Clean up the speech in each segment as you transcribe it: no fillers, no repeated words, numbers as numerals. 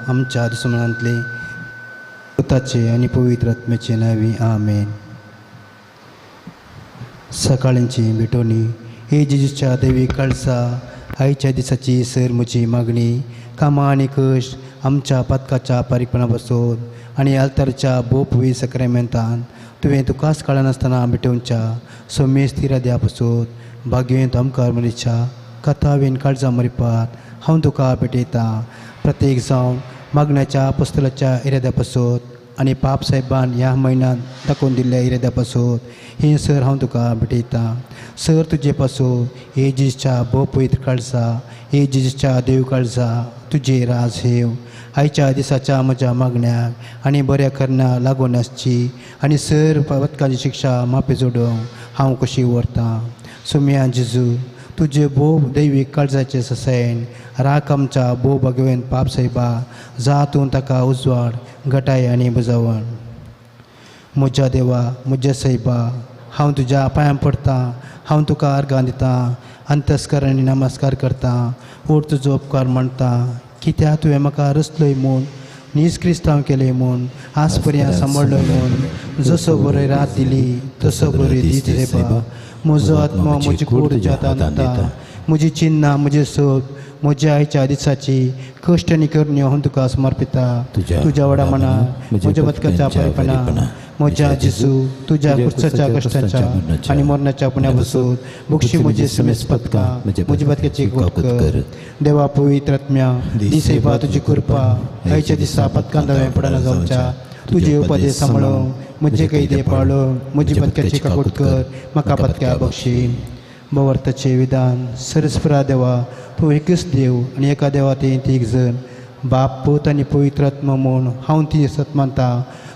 आमच्या दुस्मनांतले पुताचे आनी पवित्र आत्म्याचे नांवी आमेन. सकाळींची भेटवणी. हे जेजूच्या देवी कळसा आयच्या दिसाची सर म्हजी मागणी कामां आनी कश्ट आमच्या पातकाच्या पारीकपणा बसून आनी आल्तारच्या भोव सक्रामेंतान तुवें तुकाच कळनासतना भेटोवच्या सोमेस तिराद्या पसून भाग्यवंत आमकार मरीच्या कथावेन काळजा मरिपात हांव तुका भेटयतां. प्रत्येक जावन मागण्याच्या पुस्तलाच्या इराद्या पासून आनी पाप साहेबान ह्या म्हयन्यांत दाखोवन दिल्ल्या इराद्या पासून ही सर हांव तुका भेटयतां. सर तुजे पासून हे जेजूच्या भोव पवित्र काळजा हे जेजूच्या देव काळजा तुजे राज हेव आयच्या दिसाच्या म्हज्या मागण्याक आनी बऱ्या करण्या लागून आसची आनी सर पदकांची शिक्षा मापे जोडूंक हांव कशी व्हरतां. सोम्या जेजू तुजे भोव दैवीक काळजाचे ससायन राख आमच्या भोव भगवेन पाप साहेबा जा तूं ताका उजवाड घटाय आनी बुजावण. म्हज्या देवा म्हज्या साहेबा हांव तुज्या पांयां पडटां हांव तुका अर्गां दितां अंतस्कर आनी नमस्कार करतां ओड तुजो उपकार मानता कित्याक तुवें म्हाका रचलोय म्हूण नीज क्रिस्तांव केलें म्हूण आज पर्यंत सांबाळ्ळोय म्हूण जसो बरी रात दिली तसो बरी दीस साहेबा. म्हजो आत्मो म्हजी कूड तुज्या हातांत दिता म्हजी चिन्नां म्हजें सोद म्हज्या आयच्या दिसाची कश्ट आनी करण्यो हांव तुका समर्पिता. तुज्या व्हडा मना म्हज्या बदकाच्या परिपणा म्हज्या जेजू तुज्या कुर्साच्या कश्टाच्या आनी मरणाच्या पुण्या बसून बक्षी म्हजी समेस पदकां म्हजी बदकाची गोट कर. देवा पवित्र आत्म्या दिसेबा तुजी कृपा आयच्या दिसा पदकां दावें पडना जावच्या तुजे उपदेश सांबाळूंक म्हजे कैदे पाळूंक म्हजी पदकाची काकूट कर म्हाका पदक्या बक्षी. बवर्थाचें विधान. सरस्परा देवा तूं एकच देव आनी एका देवा ते तीग जण बाप पूत आनी पवित्र आत्मा म्हूण हांव ती सत मानता.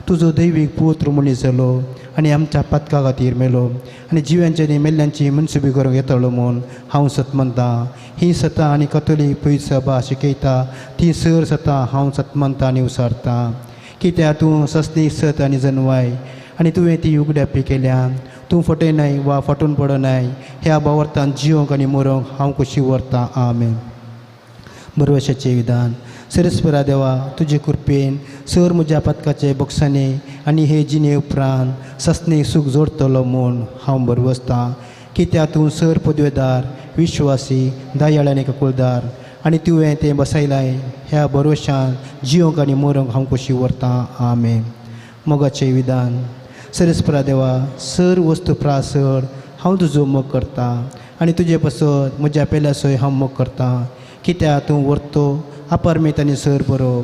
तुजो दैवीक पुत्र मनीस जालो आनी आमच्या पातका खातीर मेलो आनी जिव्यांची आनी मेल्ल्यांची मनसुबी करूंक येतलो म्हूण हांव सत मानता. ही सतां आनी कथोलीक पवित्र सभा शिकयता ती सर सतां हांव सत मानता आनी उसारता. कित्याक तूं सस्नी सत आनी जनवाय आनी तुवें ती उगड्यापी केल्या. तूं फटयनाय वा फटून पडनाय ह्या भावार्थान जिवंक आनी मरोंक हांव कशी व्हरतां. आमेन. बरवशाचें विधान. सरस्परा देवा तुजे कृपेन सर म्हज्या पदकाचे बक्षांनी आनी हे जिणे उपरांत सस्नी सूख जोडटलो म्हूण हांव बरवसतां. कित्याक तूं सर पदवेदार विश्वासी दयाळ आनी ककुलदार आनी तुवें तें बसयलाय ह्या बरोशान जिवंक आनी मरोंक हांव कशी व्हरतां. आमेन. मोगाचें विधान. सरस्परा देवा सर वस्तू प्रासर हांव तुजो मोग करतां आनी तुजे पासत म्हज्या पेल्यासोय हांव मोग करतां. कित्याक तूं व्हरतो अपारमेत आनी सर बरो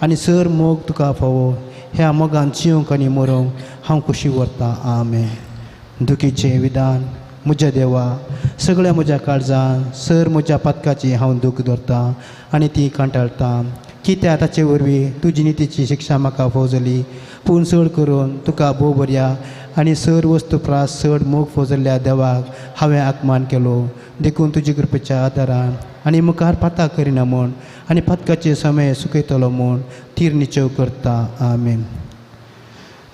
आनी सर मोग तुका फावो ह्या मोगान जिवंक आनी मरोंक हांव खुशी व्हरतां. आमेन. दुखीचें विधान. म्हज्या देवा सगळ्या म्हज्या काळजान सर म्हज्या पातकाची हांव दूख धरतां आनी ती कंटाळटां. कित्याक ताचे वरवीं तुजी नितीची शिक्षा म्हाका फाव जाली पूण चड करून तुका भोव बऱ्या आनी सर वस्तू प्रास चड मोग फाव जाल्ल्या देवाक हांवें आकमान केलो. देखून तुजी कृपेच्या आदारान आनी मुखार पाताक करिना म्हूण आनी पातकाचे समय सुकयतलो म्हूण तीर निचेव करता. आमेन.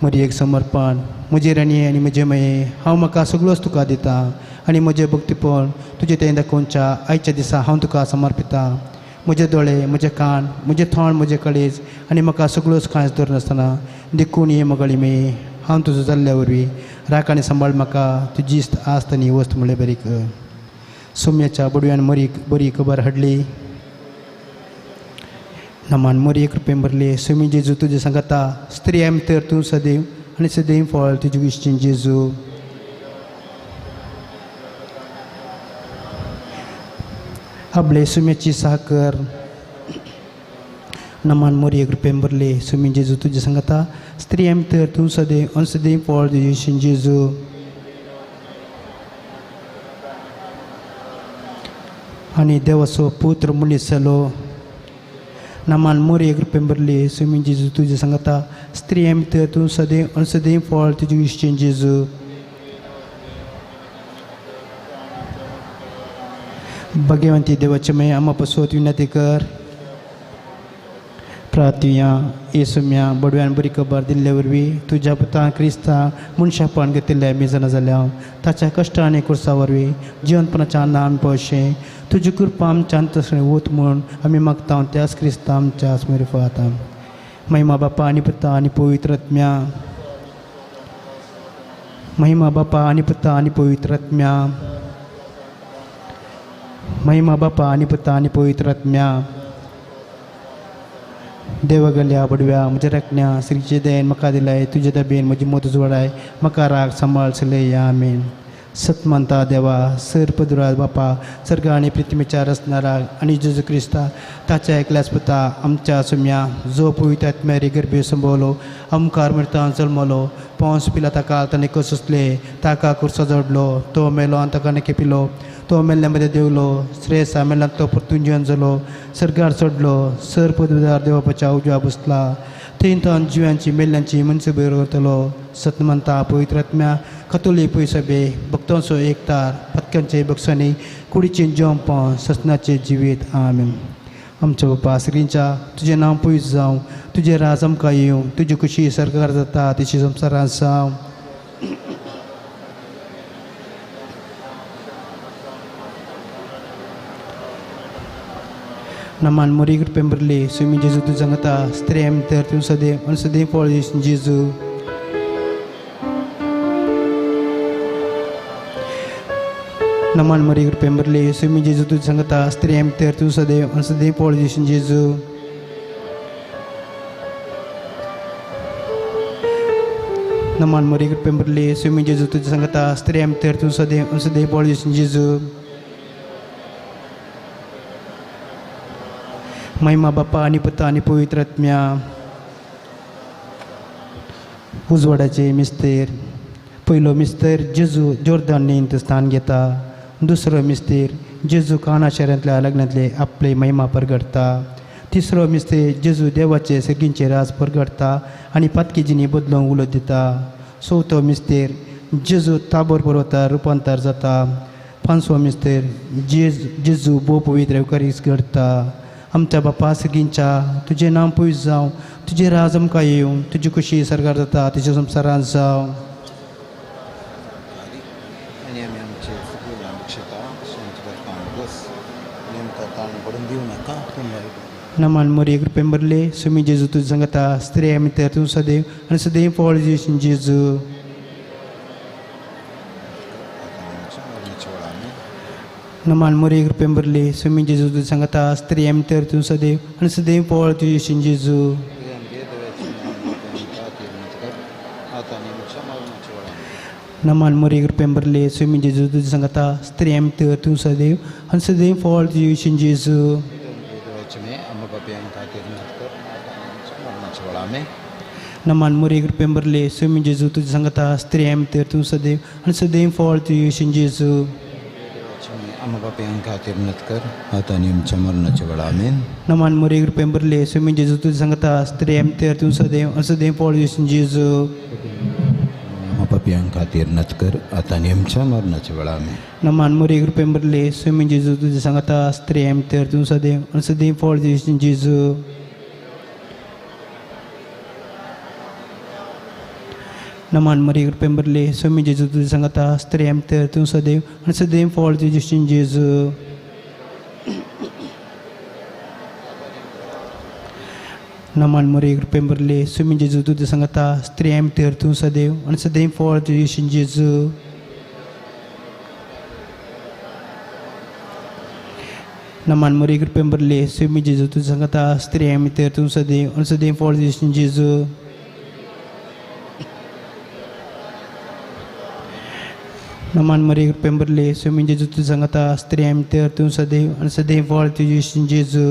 म्हजें एक समर्पण. म्हजी राणी आनी म्हजे मये हांव म्हाका सगळोच तुका दिता आनी म्हजें भक्तीपण तुजें तें दाखोवच्या आयच्या दिसा हांव तुका समर्पिता. म्हजे दोळे म्हजे कान म्हजें थोंड म्हजें कळेज आनी म्हाका सगळोच कांयच दवरनासतना देखून हे मगळी मे हांव तुजो जाल्ल्या वरवीं राख आनी सांबाळ म्हाका तुजी आस्त आनी वस्त म्हणल्यार बरी कर. सोम्याच्या बडव्यान मरी बरी खबर हाडली नमान मरी कृपेन भरली. सोमी जेजू तुजें सांगता स्त्रियां भितर तूं सदैव आनी सदैव फळ तुजी इश्टीन जेजू. आपले सुम्याची साकर. नमान मोरये कृपेन भरले. सुमी जेजू तुजें सांगता स्त्रियां भितर तूं सदैव आनी सदैव फळ तुजी इश्टीन जेजू. आनी देवाचो पुत्र मनीस जालो. नमान मोरये कृपेन भरले. सुमी जेजू तुजें सांगता स्त्रियां भितर तूं सदैव आनी सदैव फळ तुजी इश्टीन जेजू. भगवंती देवाचे मये आमा पसोत विनंती कर. प्रार्थुया. येसुम्या बडव्यान बरी खबर दिल्ले वरवीं तुज्या पुता क्रिस्ता मनशापण घेतिल्लें आमी जाणा जाल्या ताच्या कश्ट आनी कुर्सा वरवीं जिवनपणाच्या नाम पळोवचें तुजी कृपा आमच्या अंतसणे वत म्हूण आमी मागता त्याच क्रिस्ता आमच्या स्मरिफाता. महिमा बापा आनी पुता आनी पवित्र आत्म्या. महिमा बापा आनी पुता आनी पवित्र आत्म्या. महिमा बापा आनी पुता आनी पवित्र आत्म्या. देवगल्या बडव्या म्हज्या रकण्या श्रीचे दयेन म्हाका दिलाय तुजे दबेन म्हजी मोत उजवाडाय म्हाका राग सांबाळ सलय. आमेन. सतमंता देवा सर पदुराज बापा सर्ग आनी पृथ्वीच्या रचणारा आनी जेजू क्रिस्ता ताच्या एकल्याच पुता आमच्या सुम्या जो पवित्र आत्म्या गर्भे संभवलो आमकार मृतान जल्मलो पावस पिला ताका ताणें कसोसले ताका कुर्सो जोडलो तो मेलो आनी ताका खेपिलो तो मेल्ल्या मदें देंवलो श्रेयसा मेल्ल्यान तो परतून जिवन जालो सर्गार चडलो सर पदवीदार देवाच्या उजव्या बसला थंय तो जिव्यांची मेल्ल्यांची मनसू बयर करतलो. सतमंता पवित्र आत्म्या कतोली पयसबे भक्तांचो एकतार पत्क्यांचे बक्षांनी कुडीचें जेवणपण ससनाचें जिवीत. आमेन. आमच्या बापा श्रींच्या तुजें नांव पयस जावं तुजें राज आमकां येवं तुजी खुशी सरकार जाता तशी संवसारांत जावं. नमान मोरी कृपेन भरली सुमी जेजू तूं सांगता स्त्रियां भितर तूं सदैव आनी सदैव फळ जेजू. नमान मरी कृपेन भरली सुमी जेजू तूं सांगता स्त्रियां भितर तूं सदैव आनी सदैव फळ जेजू. नमान मरी कृपेन भरली सुमी जेजू तूं सांगता स्त्रियां भितर तूं सदैव आनी सदैव फळ जेजू. महिमा बापा आनी पुता आनी पवित्र आत्म्या. उजवाडाचे मिस्तेर. पयलो मिस्तेर जेजू जोर्दान न्हंयेंत स्थान घेता. दुसरो मिस्तेर जेजू काना शहरांतल्या लग्नांतले आपले महिमा परगडटा. तिसरो मिस्तेर जेजू देवाचे सर्गींचे राज परगडटा आनी पातकी जिणी बदलूंक उलो दिता. चवथो मिस्तेर जेजू ताबोर पर्वतार रुपांतर जाता. पांचवो मिस्तेर जेजू भोव पवित्र एवकारिस्त घडटा. आमच्या बापा सर्गींच्या तुजें नांव पयस जावं तुजें राज आमकां येवं तुजी खुशी सरकार जाता तुज्या संवसारांत जावं. आनी आमी आमचे फुगेल्या बक्षता अशें आमच्या ताण बस आनी आमकां ताण पडून दिवं नाका पूण वायट. नमान मरिये कृपेन भरले सुमी जेजू तुजें सांगता स्त्रियां भितर तूं सदैव आनी सदैव फळ जेजू. नमान मरिये कृपेन भरली सुमी जेजू तुजें सांगता स्त्रियां भितर तूं सदैव आनी सदैव फळ तुजें जेजू. नमान मरिये कृपेन भरली सुमी जेजू तुजें सांगता स्त्रियां भितर तूं सदैव आनी सदैव फळ तुजें जेजू. नमान मरिये कृपेन भरली सुमी जेजू तुजें सांगता स्त्रियां भितर तूं सदैव आनी सदैव फळ तुजें जेजू. नमान मरिये कृपेन भरले सुमी जेजू तुजें सांगता स्त्रियां भितर तूं सदैव आनी सदैव फळ तुजें जेजू. पापयां खातीर नत कर आतां आनी आमच्या मरणाच्या वेळा. आमेन. नमान मरिये कृपेन भरले सुमी जेजू तुजें सांगता स्त्रियां भितर तूं सदैव आनी सदैव फळ तुजें जेजू. नमान मरिये कृपेन भरले सुमी जेजू तुजें सांगता स्त्रियां भितर तूं सदैव आनी सदैव फळ तुजें जेजू. नमान मरिये कृपेन भरले सुमी जेजू तुजें सांगता स्त्रियां भितर तूं सदैव आनी सदैव फळ तुजें जेजू. नमान मरिये कृपेन भरले सुमी जेजू तुजें सांगता स्त्रियां भितर तूं सदैव आनी सदैव फळ तुजें जेजू. नमान मरिये कृपेन भरले सुमी जेजू तुजें सांगता स्त्रियां भितर तूं सदैव आनी सदैव फळ तुजें जेजू.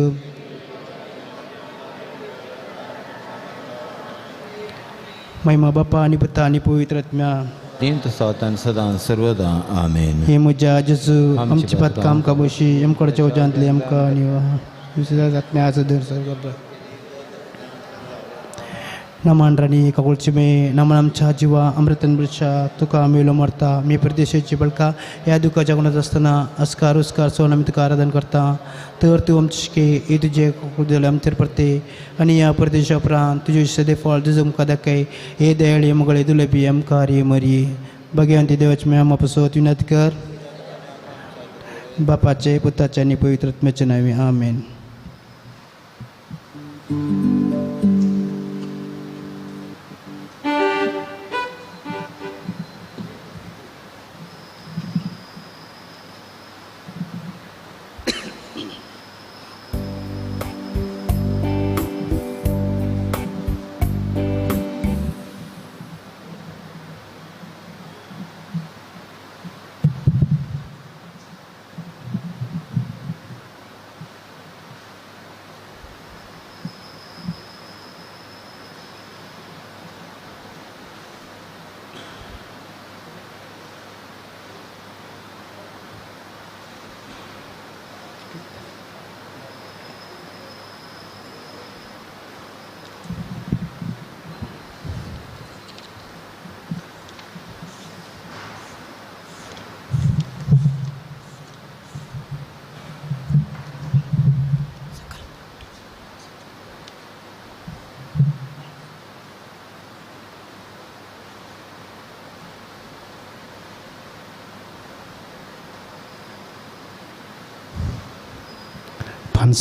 महिमा बापा आनी पुता आनी पवित्र आत्म्या. तीन सातान सदां सर्वदा. आमेन. हे म्हज्या जेजू आमची पातकां आमकां बशी आमकडच्या उज्यांतली आमकां आनी आत्म्याचो दर. नमान राणी काकुळचिमे नमन आमच्या जिवा अमृतन वृक्षा तुका आमी उलो मारता मी परदेशाची बळका ह्या दुखाच्या गुणात आसतना अस्कार उस्कार सोन आमी तुका आराधन करता तर तूं आमचे शिके हे तुजे काकुळ आमचेर परते आनी ह्या परदेशा उपरांत तुजे सदे फळ तुजो मुखार दाखय हे दयाळी मुगळे दुलबी आमकां रे मरी भगवंती देवाचे मेळ आमा पासत विनंती कर बापाचे पुताचे आनी पवित्र आत्म्याचे नांवे आमेन.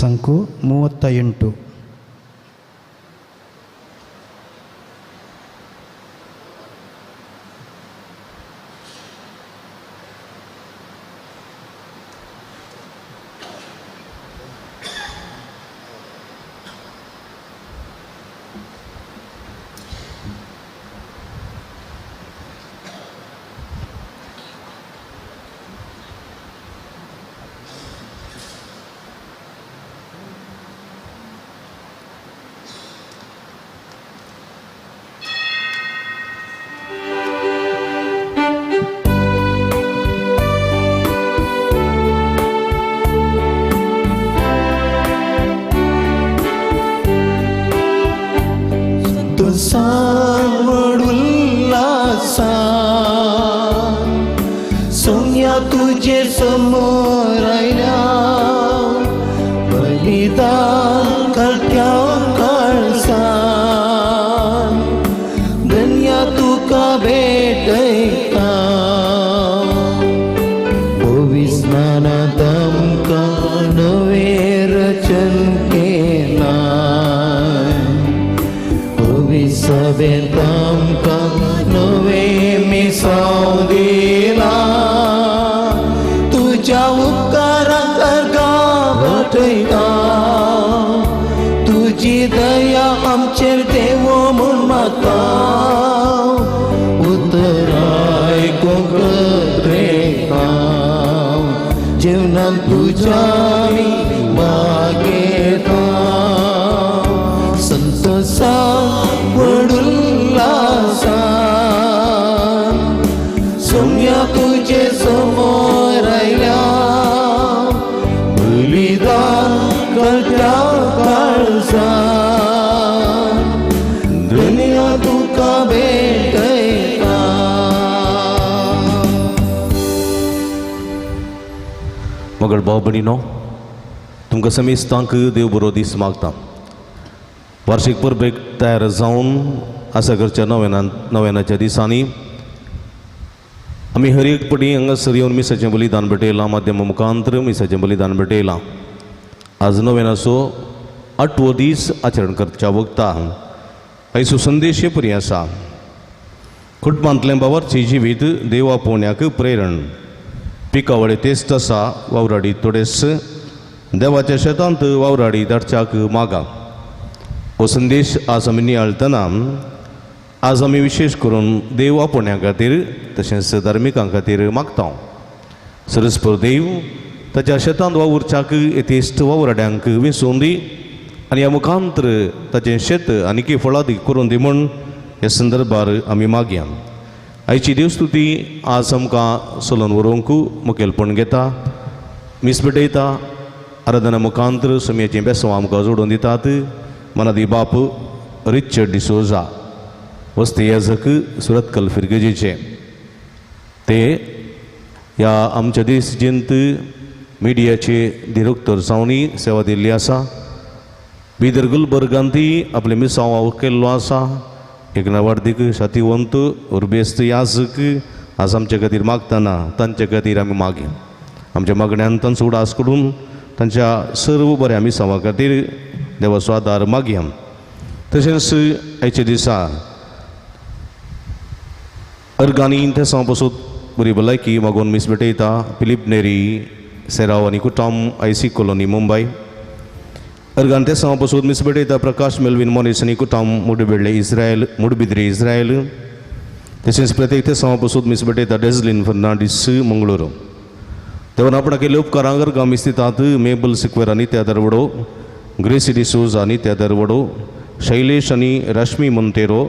ಸಂಕು 38. मगळ भाव भयणीनो, तुमकां समेस्तांक देव बरो दीस मागता. वार्षीक परबेक तयार जावन आसा करच्या नव्यानाच्या दिसांनी आमी हर एक पटी हांगासर येवन मिसाचें बलिदान भेटयलां, माध्यमा मुखांतर मिसाचें बलिदान भेटयलां. आज नव्यानाचो आठवो दीस आचरण करच्या वखता आयचो संदेश हे परी आसा. कुटुंबांतलें बाबाचें जिवीत देवा पोवण्याक प्रेरण. पिकावळे तेस्त आसा वावराडी थोडेस देवाच्या शेतांत वावराडी धाडच्याक मागा. हो संदेश आज आमी नियाळतना आज आमी विशेष करून देव आपोवण्या खातीर तशेंच धार्मिकां खातीर मागता. सरस्पर देव ताच्या शेतांत वावुरच्याक येतेस्त वावराड्यांक विसोवन दी आनी ह्या मुखांतर ताचें शेत आनीकय फळादीक करून दी म्हूण ह्या संदर्भार आमी मागया. आयची देवस्तुती आज आमकां सोलोन व्हरूंक मुखेलपण घेता, मीस भेटयता, आराधना मुखांतर सुमयेचें बेसवां आमकां जोडून दितात. मनादी बाप रिचर्ड डिसोजा वस्ती याजक सुरतकल फिरगजेचे ते ह्या आमच्या देशजेंत मिडियाचे दिरोक्तर जावनी सेवा दिल्ली आसा. बिदर गुलबर्गांतय आपलें मिसांव केल्लो आसा. एक नवार्दीक सातिवंत उर्बेस्त याजक आज आमचे खातीर मागतना तांचे खातीर आमी मागया. आमच्या मागण्यान तांचो उडास करून तांच्या सर्व बऱ्या मिसांवा खातीर देवाचो आदार मागया. तशेंच आयच्या दिसा अर्गांनी तेसांव पासून बरी भलायकी मागून मीस भेटयता फिलीप नेरी सेराव आनी कुटाम आयसी कॉलोनी मुंबय. अर्गान तेसांव पासून मीस भेटयता प्रकाश मेलवीन मोनीस आनी कुटाम मुडबेडले इस्रायल मुडबिद्रे इस्रायल. तशेंच प्रत्येक तेसांव पासून मीस भेटयता डेझलीन फर्नांडीस मंगळूर. देवान आपणाक केल्ले उपकारांक अर्गां मीस दितात मेबल सिक्वेर आनी त्या दरवडो ग्रेसी डिसोजा आनी त्या दरवडो शैलेश आनी रश्मी मोंतेरो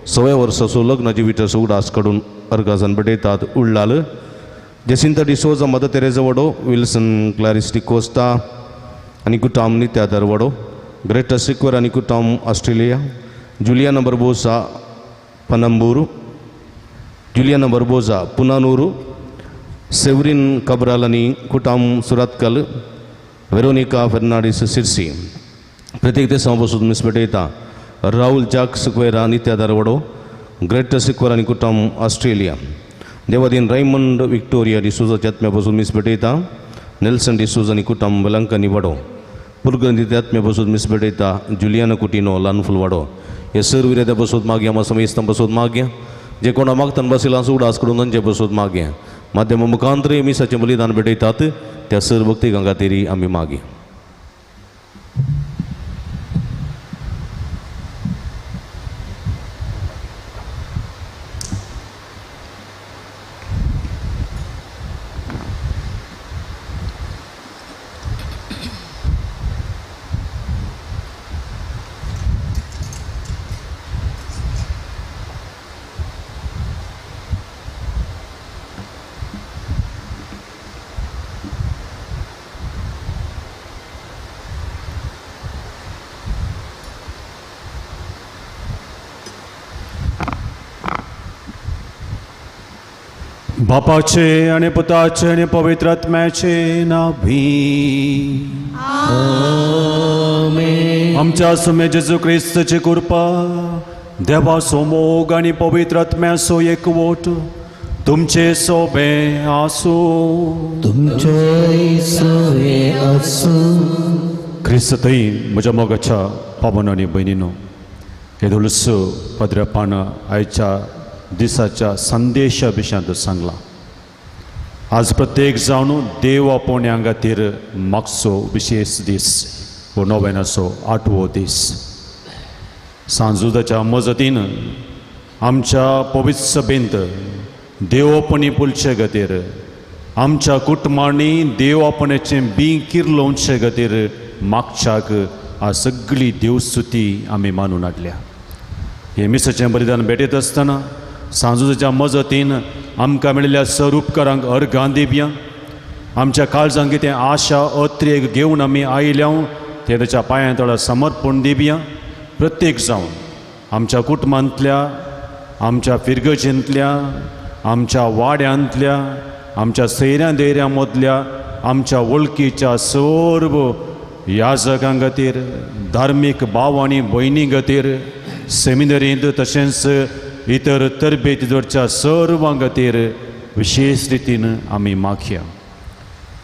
100 वर्साचो लग्न जिविताचो उडास काडून अर्गाजान भेटयतात उडलाल जेसिंता डिसोजा मदर तेरेजा वडो विल्सन क्लारिस डिकोस्ता आनी कुटाम नित्या दरवडो ग्रेटा सिक्वर आनी कुटाम Australia Juliana Barbosa Panambur Juliana Barbosa Punanur Severin Cabral आनी कुटाम सुरातकल वेरोनिका फर्नांडीस सिरसी. प्रत्येक देसांव बसून मीस भेटयता राहुल जाक सिक्वेरा नित्या दरवडो ग्रेटर सिक्वर आनी कुटाम ऑस्ट्रेलिया. देवादीन रायमंड विक्टोरिया डिसोजाच्या आत्म्या बसून मीस भेटयता नेल्सन डिसोजा आनी कुटाम वेलंकनी वाडो. पुरगंदी आत्म्या बसून मीस भेटयता जुलियाना कुटिनो लानफुल वाडो. हे सर विरेद्या बसून मागया मासम बसून मागया जे कोणा मागतान बसिला उडास करून तांचे बसून मागया. माध्यम मुखांतरे मिसाचें बलिदान भेटयतात त्या सर भक्ती गंगातेरी आमी मागया. बापाचे आणि पुताचे आणि पवित्र आत्म्याचे नावी आमेन. आमच्या सुमे जेजू क्रिस्तची कृपा देवाचो मोग आणि पवित्र आत्म्याचो एकवट तुमचे सोबे आसूं. तुमचे सोबे आसूं. क्रिस्तय म्हज्या मोगाच्या पावन आनी भयणीनो, येदोळस पद्रपान आयच्या दिसाच्या संदेशा विशयांत सांगलां. आज प्रत्येक जावन देव आपोवण्यां खातीर मागचो विशेष दीस हो नोवेनाचो 8वो दीस. सांजुदाच्या मजतीन आमच्या पवित्र सभेंत देवपणी पुलचे खातीर आमच्या कुटुंबांनी देव आपणाचें बी किर्लोवचे खातीर मागच्याक आज सगळी देवस्तुती आमी मानून हाडल्या. हे मिसाचें बलिदान भेटयत आसतना सांजुच्या मजतीन आमकां मेळिल्ल्या सर उपकारांक अर्घां दिवया. आमच्या काळजांक कितें आशा अत्रेक घेवन आमी आयल्या ते ताच्या पांयां तळा समर्पण दिवया. प्रत्येक जावन आमच्या कुटुंबांतल्या, आमच्या फिरगजेंतल्या, आमच्या वाड्यांतल्या, आमच्या सैऱ्यां दैऱ्यां मदल्या, आमच्या वळखीच्या सर्व याजकां खातीर, धार्मीक भाव आनी भयणी खातीर, सेमिनरींत तशेंच इतर तरबेत दवरच्या सर्वां खातीर विशेष रितीन आमी मागया.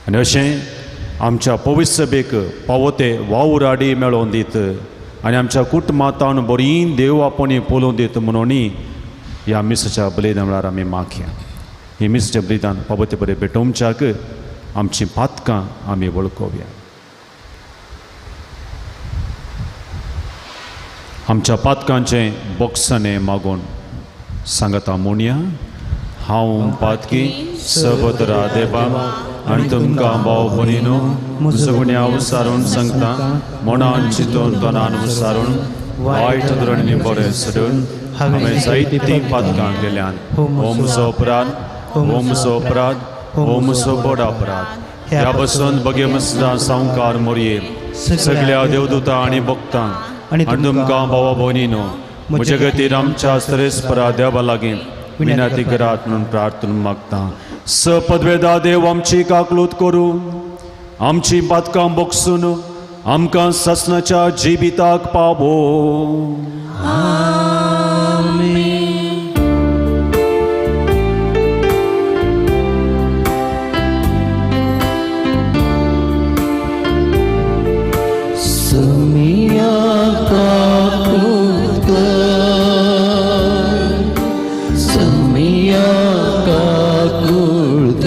आनी अशें आमच्या पवित्र सभेक फावो ते वावर आडी मेळोवन दीत आनी आमच्या कुटुंबांत बरी देव आपणी पळोवन दीत म्हणून ह्या मिसाच्या बलिदान वेळार आमी मागया. ही मिसाचें बलिदान फावो ते बरें भेटोवच्याक आमचीं पातकां आमी वळखोवया. आमच्या पातकांचें बोगसणें मागून सांगता म्हणया, हांव पातकी सबदरा देवा आनी तुमकां भाव भयणीनो म्हजो गुन्यांव विचारून सांगता मनान चिंतून तनान विचारून वायट धोरणी बरें सोडून हांवें जायतीं पातकां केल्यान. हो म्हजो अपराध, हो म्हजो अपराध, हो म्हजो व्हड अपराध. ह्या पासून बगे मसदां सावकार मोरये सगळ्या देवदूतां आनी भक्तांक आनी तुमकां भावा भयणीनो म्हजे खातीर आमच्या सरेस्परा देवा लागीं विनंती करात म्हणून प्रार्थना मागता. सपदवेदा देव आमची काकलूत करूं, आमची पातकां बोगसून आमकां ससनाच्या जिविताक पावो. सुमिया काकूत सुमिया काकूत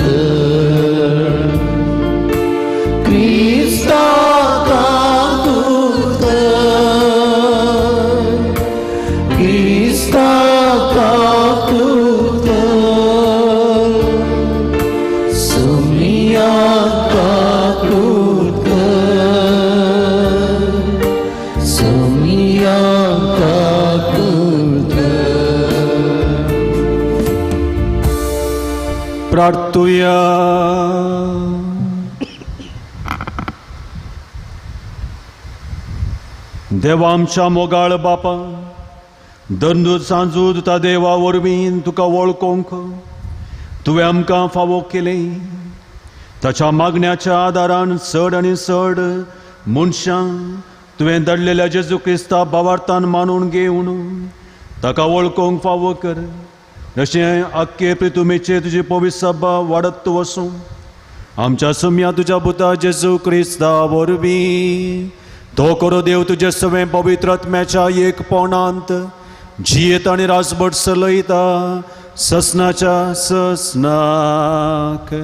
क्रिस्ता काकूत क्रिस्ता काकूत सुमिया काकूत सुमिया काकूत. प्रार्थुया. देवा आमच्या मोगाळ बापा, दंदूत सांजूत त्या देवा वरवीं तुका वळखूंक तुवें आमकां फावो केलें. ताच्या मागण्याच्या आदारान चड आनी चड मनशां तुवें धाडलेल्या जेजू क्रिस्ता भावार्थान मानून घेवन ताका वळखूंक फावो कर. जशें आख्खे प्रितुमेचेर तुजी पवित्र सभा वाडत वसूं. आमच्या सुम्या तुज्या पुता जेजू क्रिस्ता वरवीं तो करो देव तुजे सवें पवित्र आत्म्याच्या एकपणांत जियेत आनी राजभट चलयता ससनाच्या ससनाक.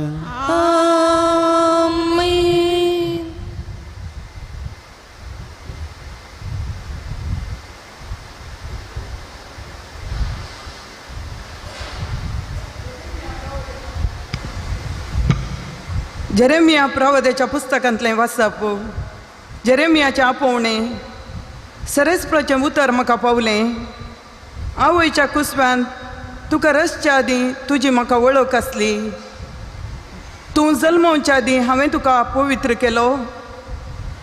जेरेमिया प्रवदेच्या पुस्तकांतलें वाचप. जेरेमियाचें आपोवणें. सरेस्पराचें उतर म्हाका पावलें. आवयच्या कुसव्यांत तुका रसच्या आदीं तुजी म्हाका वळख आसली. तूं जल्मोवच्या आदीं हांवें तुका पवित्र केलो.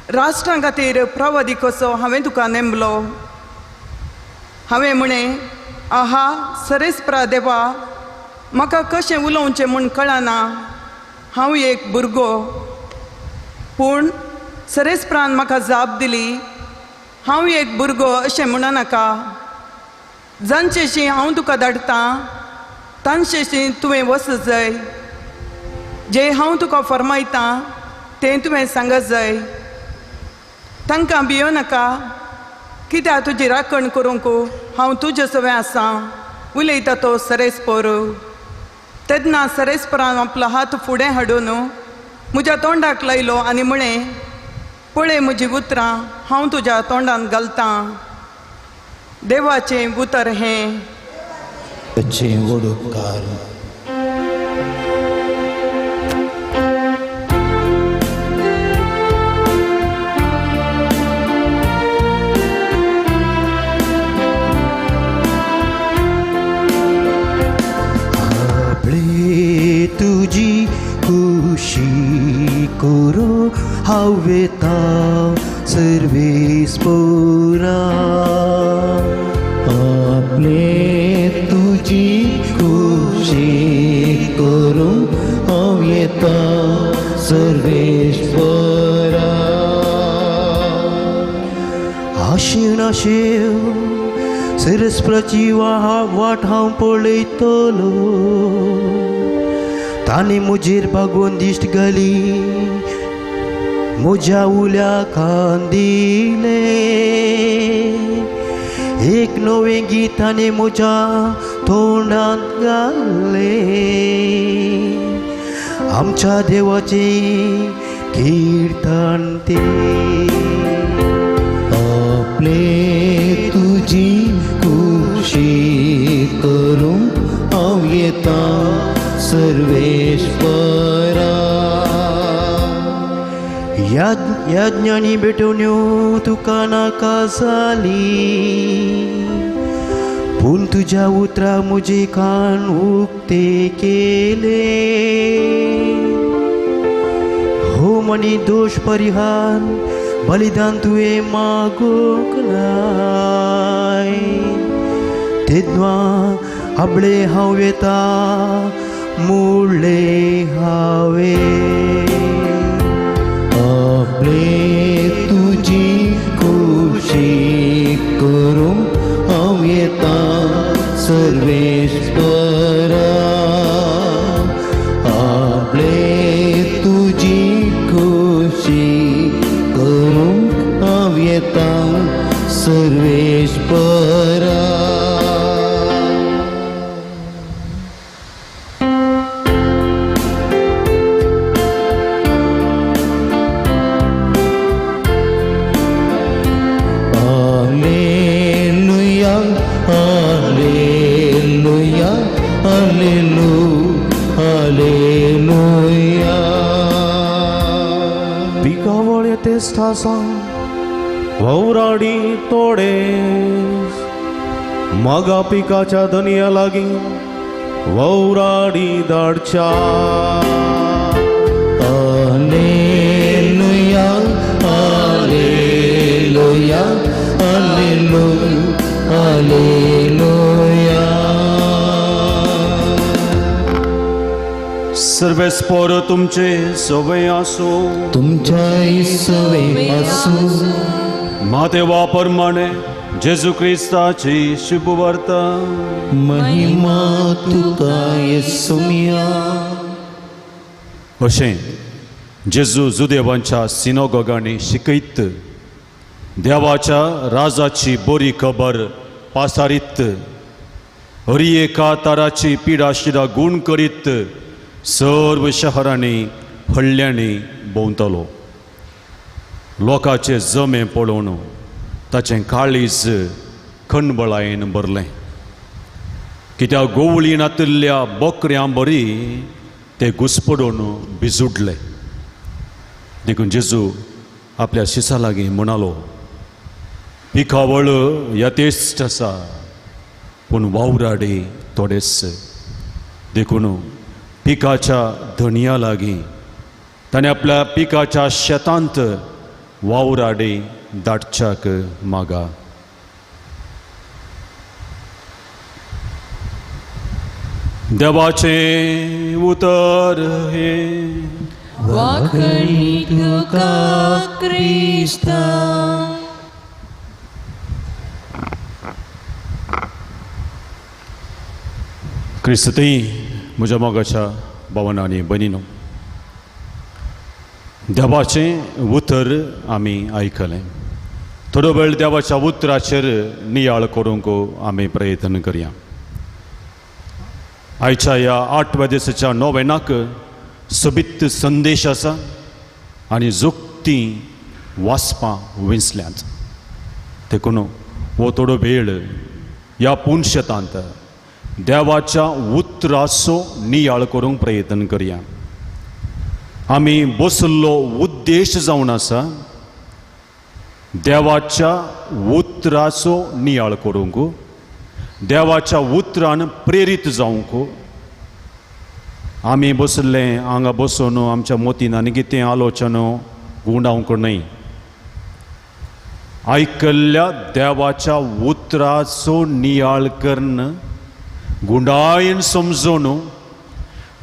राष्ट्रां खातीर प्रवादी कसो हांवें तुका नेमलो. हांवें म्हणें, आहा सरेस्परा देवा, म्हाका कशें उलोवचें म्हूण कळना, हांव एक भुरगो. पूण सरेस्परान म्हाका जाप दिली, हांव एक भुरगो अशें म्हणनाका. जांचेशी हांव तुका धाडटां तांचेशी तुवें वच जाय. जें हांव तुका फर्मायतां तें तुवें सांगत जाय. तांकां भियो नाका, कित्याक तुजी राखण करूंक हांव तुजे सवें आसां, उलयता तो सरेस्पर. तेन्ना सरेस्परान आपलो हात फुडें हाडून म्हज्या तोंडाक लायलो आनी म्हळें, पळय म्हजी उतरां हांव तुज्या तोंडान घालतां. देवाचें उतर हें. व्हड उपकार. आपले तुजी खुशी करो हांव येता सर्वेस्परा. आपले तुजी खुशी करूं हांव येता सर्वेस्परा. आशीण आशेव सरस्पराची वाट हांव पळयतलो. ताणें म्हजेर बागोवन दिश्ट घाली, म्हज्या उल्या कान दिलें. एक नवें गीत ताणें म्हज्या तोंडांत घालें. आमच्या देवाचें कीर्तन तें. आपले तुजी खुशी करूं हांव येता सर्वेस्परा. यज्ञानी भेटवण्यो तुका नाका जाली, पूण तुज्या उतरा म्हजे कान उक्ते केले. होम आनी दोश परिहार बलिदान तुवें मागूंक नाय. तेन्ना आपले हांव येता मुळ्ळे हांवें. आपले तुजी खुशी करूंक हांव येता सर्वेस्परा. आपले तुजी खुशी करूंक हांव येता सर्वेस्परा. Alleluia, Alleluia, Alleluia. पिकावळ येतेच आसा ववराडी तोडेस मागा पिकाच्या धनया लागीं ववराडी धाडच्या. Alleluia, Alleluia, Alleluia, Alleluia. सर्वेस्पर तुमचे सवे आसूं. तुमच्याय सवे आसूं. मातेवा प्रमाणे जेजू क्रिस्ताची शुभवार्ता. महिमा तुका येसुमिया. अशें जेजू जुदेवांच्या सिनोगोगांनी शिकयत देवाच्या राजाची बरी खबर पासारीत हरी एका ताराची पिडाशिरा गूण करीत सर्व शहरांनी हळ्ळ्यांनी भोंवतलो. लोकांचे जमे पळोवन ताचें काळीज खणबळायेन भरलें. कित्याक गोवळी नातिल्ल्या बोकऱ्यां बरी ते घुसपडून भिजुडले. देखून जेजू आपल्या शिसा लागीं म्हणालो, पिकावळ यथेश्ट आसा पूण वावराडी थोडेच. देखून पिकाच्या धनया लागीं ताणें आपल्या पिकाच्या शेतांत वावराडी धाडच्याक मागा. देवाचें उतर हें. वाखणी तुका क्रिस्ता. क्रिस्तई म्हज्या मोगाच्या भावान आनी भयणीनो, देवाचें उतर आमी आयकलें. थोडो वेळ देवाच्या उतराचेर नियाळ करूंक आमी प्रयत्न करया. आयच्या ह्या आठव्या दिसाच्या नोवेनाक सोबीत संदेश आसा आनी जोगतीं वाचपां विंचल्यांत. देखून हो थोडो वेळ ह्या पुनशेतांत देवाच्या उतराचो नियाळ करूंक प्रयत्न करया. आमी बसल्लो उद्देश जावन आसा देवाच्या उतराचो नियाळ करूंक, देवाच्या उतरान प्रेरीत जावंक. आमी बसले हांगा बसून आमच्या मोतीन आनी कितें आलोचन गुंडावंक न्हय. आयकल्ल्या देवाच्या उतराचो नियाळ करून गुंडायेन समजून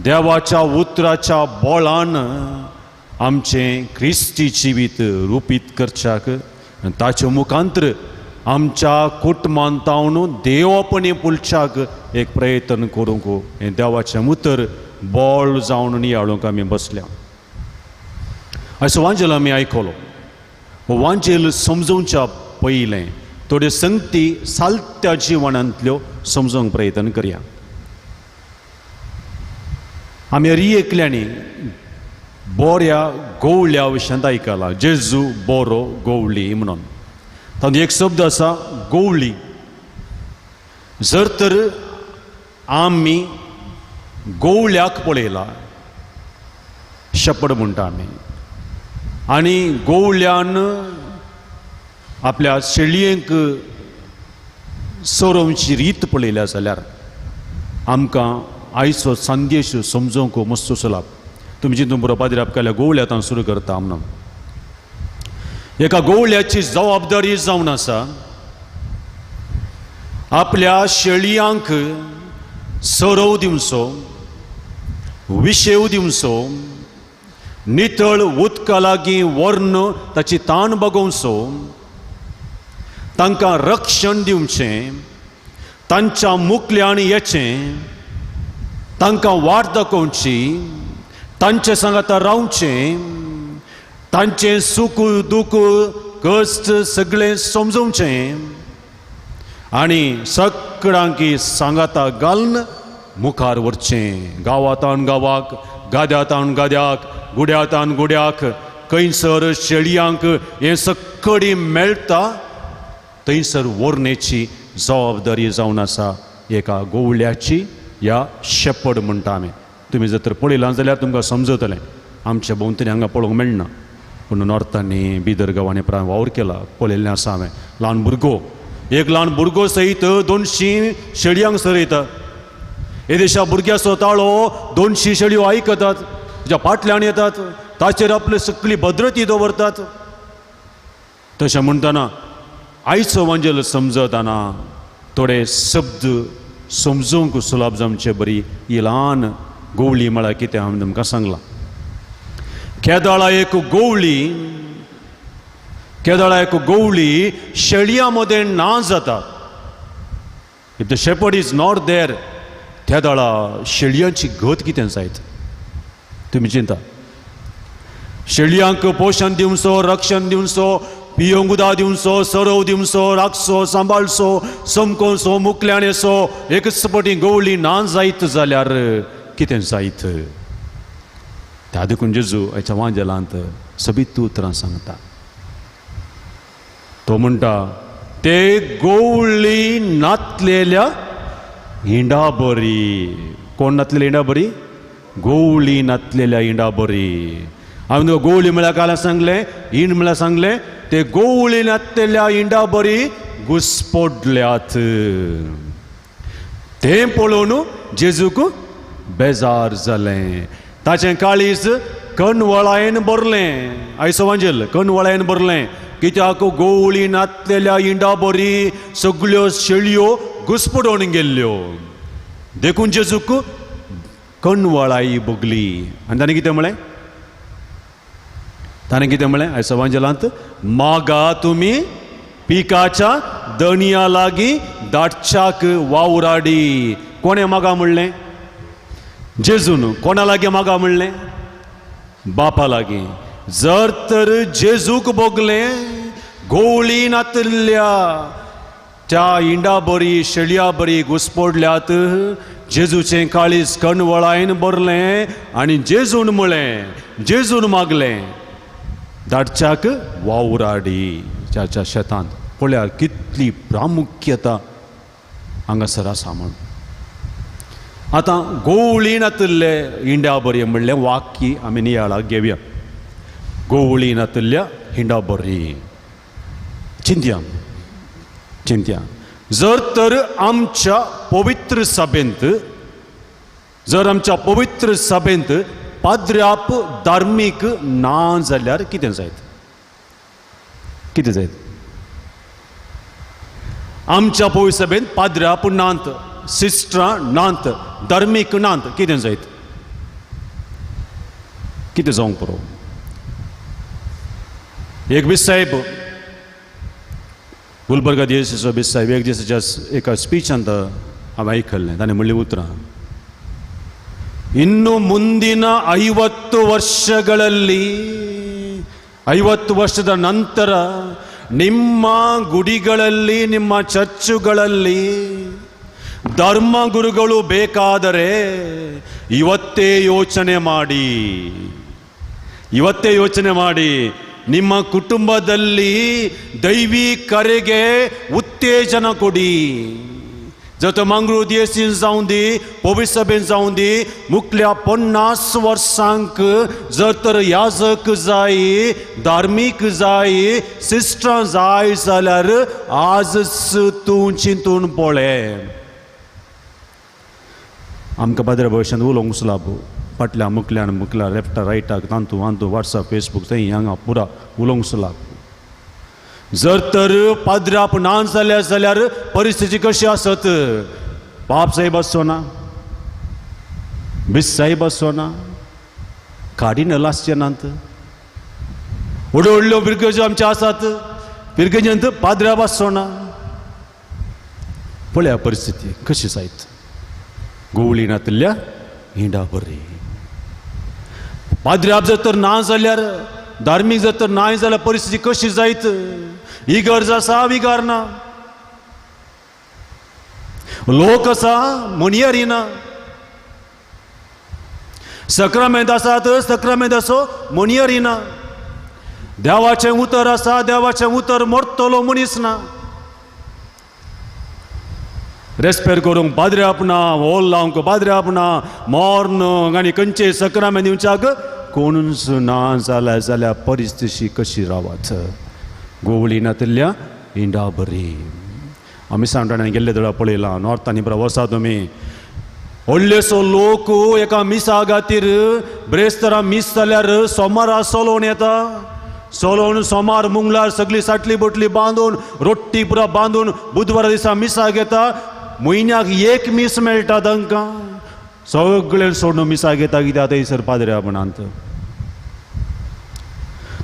देवाच्या उतराच्या बळान आमचें क्रिस्ती जिवीत रुपीत करच्याक ताचे मुखांतर आमच्या कुटुंबांतावन देवपणी पुलच्याक एक प्रयत्न करूंक हें देवाचें उतर बळ जावन नियाळूंक आमी बसल्या. असो वांजेल आमी आयकलो. वांजेल समजोवच्या पयलें थोड्यो संगती सालत्या जिवनांतल्यो समजोवंक प्रयत्न करया. आमी हरी एकल्यांनी बऱ्या गोवल्या विशयांत आयकला, जेजू बरो गोवली म्हणून. तातूंत एक शब्द आसा गोवली. जर तर आमी गोवल्याक पळयला, शेपड म्हणटा आमी, आनी गोवल्यान आपल्या शेळयेंक सोरोवची रीत पळयल्या जाल्यार आमकां आयचो संदेश समजोवंक मस्तसो लाभ. तुमी चिंतून बरो पाद्री आपल्या गोवल्या तां सुरू करता म्हणून. एका गोवळ्याची जबाबदारी जावन आसा आपल्या शेळयांक सरोव दिवचो, विशेव दिवचो, नितळ उदका लागीं व्हरून ताची ताण बगोवचो, तांकां रक्षण दिवचें, तांच्या मुकल्यान येचें, तांकां वाट दाखोवची, तांचे सांगाता रावचें, तांचें सूख दूख कश्ट सगळें समजोवचें आनी सगळ्यांकी सांगाता घालून मुखार व्हरचें. गांवांतावन गांवाक, गाद्यांतावन गाद्याक, गुड्यांतावन गुड्याक, खंयसर शेळयांक हें सकडी मेळटा थंयसर व्हरण्याची जबाबदारी जावन आसा एका गोवळ्याची या शेपड म्हणटा आमी. तुमी जर तर पळयलां जाल्यार तुमकां समजतलें. आमच्या भोंवतणी हांगा पळोवंक मेळना, पूण नॉर्थांनी बिदर गांवांनी प्राय वावर केला, पळयल्लें आसा हांवें. ल्हान भुरगो, एक ल्हान भुरगो सयत 200 शेळयांक सरयता. येदेशा भुरग्याचो ताळो 200 शेळयो आयकतात, ज्या फाटल्यान येतात, ताचेर आपली सगळी भद्रती दवरतात. तशें म्हणटना आयचो वांजेल समजतना थोडे शब्द समजूंक सुलाभ जावचे बरी ही ल्हान गोवळी म्हळ्यार कितें हांवें तुमकां सांगलां. केदळा एक गोवळी, केदळा एक गोवळी शेळयां मदें ना जाता. If the shepherd is not there, तेदळा शेळयांची गत कितें जायत तुमी चिंता. शेळयांक पोशण दिवचो, रक्षण दिवचो, पियोंक उदक दिवचो, सरव दिवचो, राखचो, सांबाळचो, समकोवचो, मुकल्यान येसो. एकच पटी गोवळी ना जायत जाल्यार कितें जायत? त्या देखून जेजू आयच्या वांजेलांत सबीत उतरां सांगता. तो म्हणटा ते गोवळी नातलेल्या हिंडा बरी. कोण नातलेल्या हिंडा बरी? गोवळी नातलेल्या हिंडा बरी. हांवें तुका गोवळी म्हळ्यार काल सांगलें, हिंड म्हळ्यार सांगलें, ते गोवळी नातलेल्या हिंडा बरी घुसपडल्यात. तें पळोवन जेजूक बेजार जालें, ताचें काळीज कणवळायेन भरलें. आयचो वांजेल कणवळायेन भरलें. कित्याक गोवळी नातलेल्या हिंडा बरी सगळ्यो शेळयो घुसपडोवन गेल्ल्यो. देखून जेजूक कणवळाई भोगली. आनी ताणें कितें म्हळें? ताणें कितें म्हळें आयचो वांजेलांत? मागा तुमी पिकाच्या दणया लागीं दाटच्याक वावराडी. कोणें मागा म्हणलें? जेजून. कोणा लागीं मागा म्हणलें? बापा लागीं. जर तर जेजूक भोगलें गोवळी नातल्या त्या हिंडा बरी शेळया बरी घुसपडल्यात, जेजूचें काळीज कणवळायेन भरलें आनी जेजून म्हळें, जेजून मागलें धाडच्याक वावराडी च्याच्या शेतांत. पळयार कितली प्रामुख्यता हांगासर आसा म्हूण. आतां गोवळी नातल्ले हिंडा बरी म्हणलें वाक्य आमी नियाळाक घेवया. गोवळी नातल्ल्या हिंडा बरी. चिंतया चिंतया. जर तर आमच्या पवित्र सभेंत, जर आमच्या पवित्र सभेंत पाद्र्याप धार्मीक ना जाल्यार कितें जायत? कितें जायत? आमच्या पवित्र सभेंत पाद्र्याप नात, सिस्टरां नात, धार्मीक नात, कितें जायत? कितें जावंक पुरो? एक बीस साहेब गुलबर्गा दियेसीचो बीस साहेब एक दिसाच्या एका स्पिचांत हांवें आयकल्लें. ताणें म्हणलीं उतरां, ಇನ್ನು ಮುಂದಿನ 50 ವರ್ಷಗಳಲ್ಲಿ, 50 ವರ್ಷದ ನಂತರ ನಿಮ್ಮ ಗುಡಿಗಳಲ್ಲಿ, ನಿಮ್ಮ ಚರ್ಚುಗಳಲ್ಲಿ ಧರ್ಮಗುರುಗಳು ಬೇಕಾದರೆ ಇವತ್ತೇ ಯೋಚನೆ ಮಾಡಿ, ಇವತ್ತೇ ಯೋಚನೆ ಮಾಡಿ. ನಿಮ್ಮ ಕುಟುಂಬದಲ್ಲಿ ದೈವಿ ಕರೆಗೆ ಉತ್ತೇಜನ ಕೊಡಿ. जर तर मंगळूर दियेसीन जावं दी, पवित्र सभेन जावं दी, मुखल्या 50 वर्सांक जर तर याजक जाय, धार्मीक जाय, सिस्टरां जाय जाल्यार आजच तूं चिंतून पळय. आमकां पाद्रे भविश्यांत उलोवंक सुलाब फाटल्या मुखल्यान मुखल्या लेफ्टा रायटाक तांतू आंतू वॉट्सएप फेसबूक थंय हांगा पुरा उलोवंक सुलाब. जर तर पाद्राप ना जाल्यार जाल्यार परिस्थिती कशी आसत? पाप साहेब आसचो ना, बीस साहेब आसचो ना, कार्डिनल आसचे नात, व्हडल्यो व्हडल्यो फिरगज्यो आमच्यो आसात, फिरगजेंत पाद्राप आसचो ना. पळया परिस्थिती कशी जायत. गोवळी नातिल्ल्या हिंडा बरी. पाद्राप जर तर ना जाल्यार, धार्मीक जर तर ना जाल्यार परिस्थिती कशी जायत? इगर्ज आसा, विगार ना, लोक आसा, मनियारी ना, सक्रामेंत आसात, सक्रामेंत आसो मनियारी ना, देवाचें उतर आसा, देवाचें उतर मोडटलो मनीस ना. रेस्पेर करूंक पाद्राप ना, ओल लावंक पाद्राप ना, मोर्न आनी खंयचे सक्रामेंत दिवच्याक कोणूच ना जाल्यार जाल्यार परिस्थिती कशी रावत? गोवळी नातिल्ल्या इंडा बरी. आमी सांगटाणे गेल्ले दळा पळयलां, नॉर्थांनी बरो वसा तुमी, व्हडलेसो लोक एका मिसा खातीर ब्रेस्तरा मीस जाल्यार सोमारा सोलोवन येता, सोलोवन सोमार मुंगलार सगळी साटली बोटली बांदून रोट्टी पुरा बांदून बुधवारा दिसा मिसाक येता. म्हयन्याक एक मीस मेळटा तांकां, सगळें सोडून मिसाक येता. कित्याक थंयसर पाद्र्यापणांत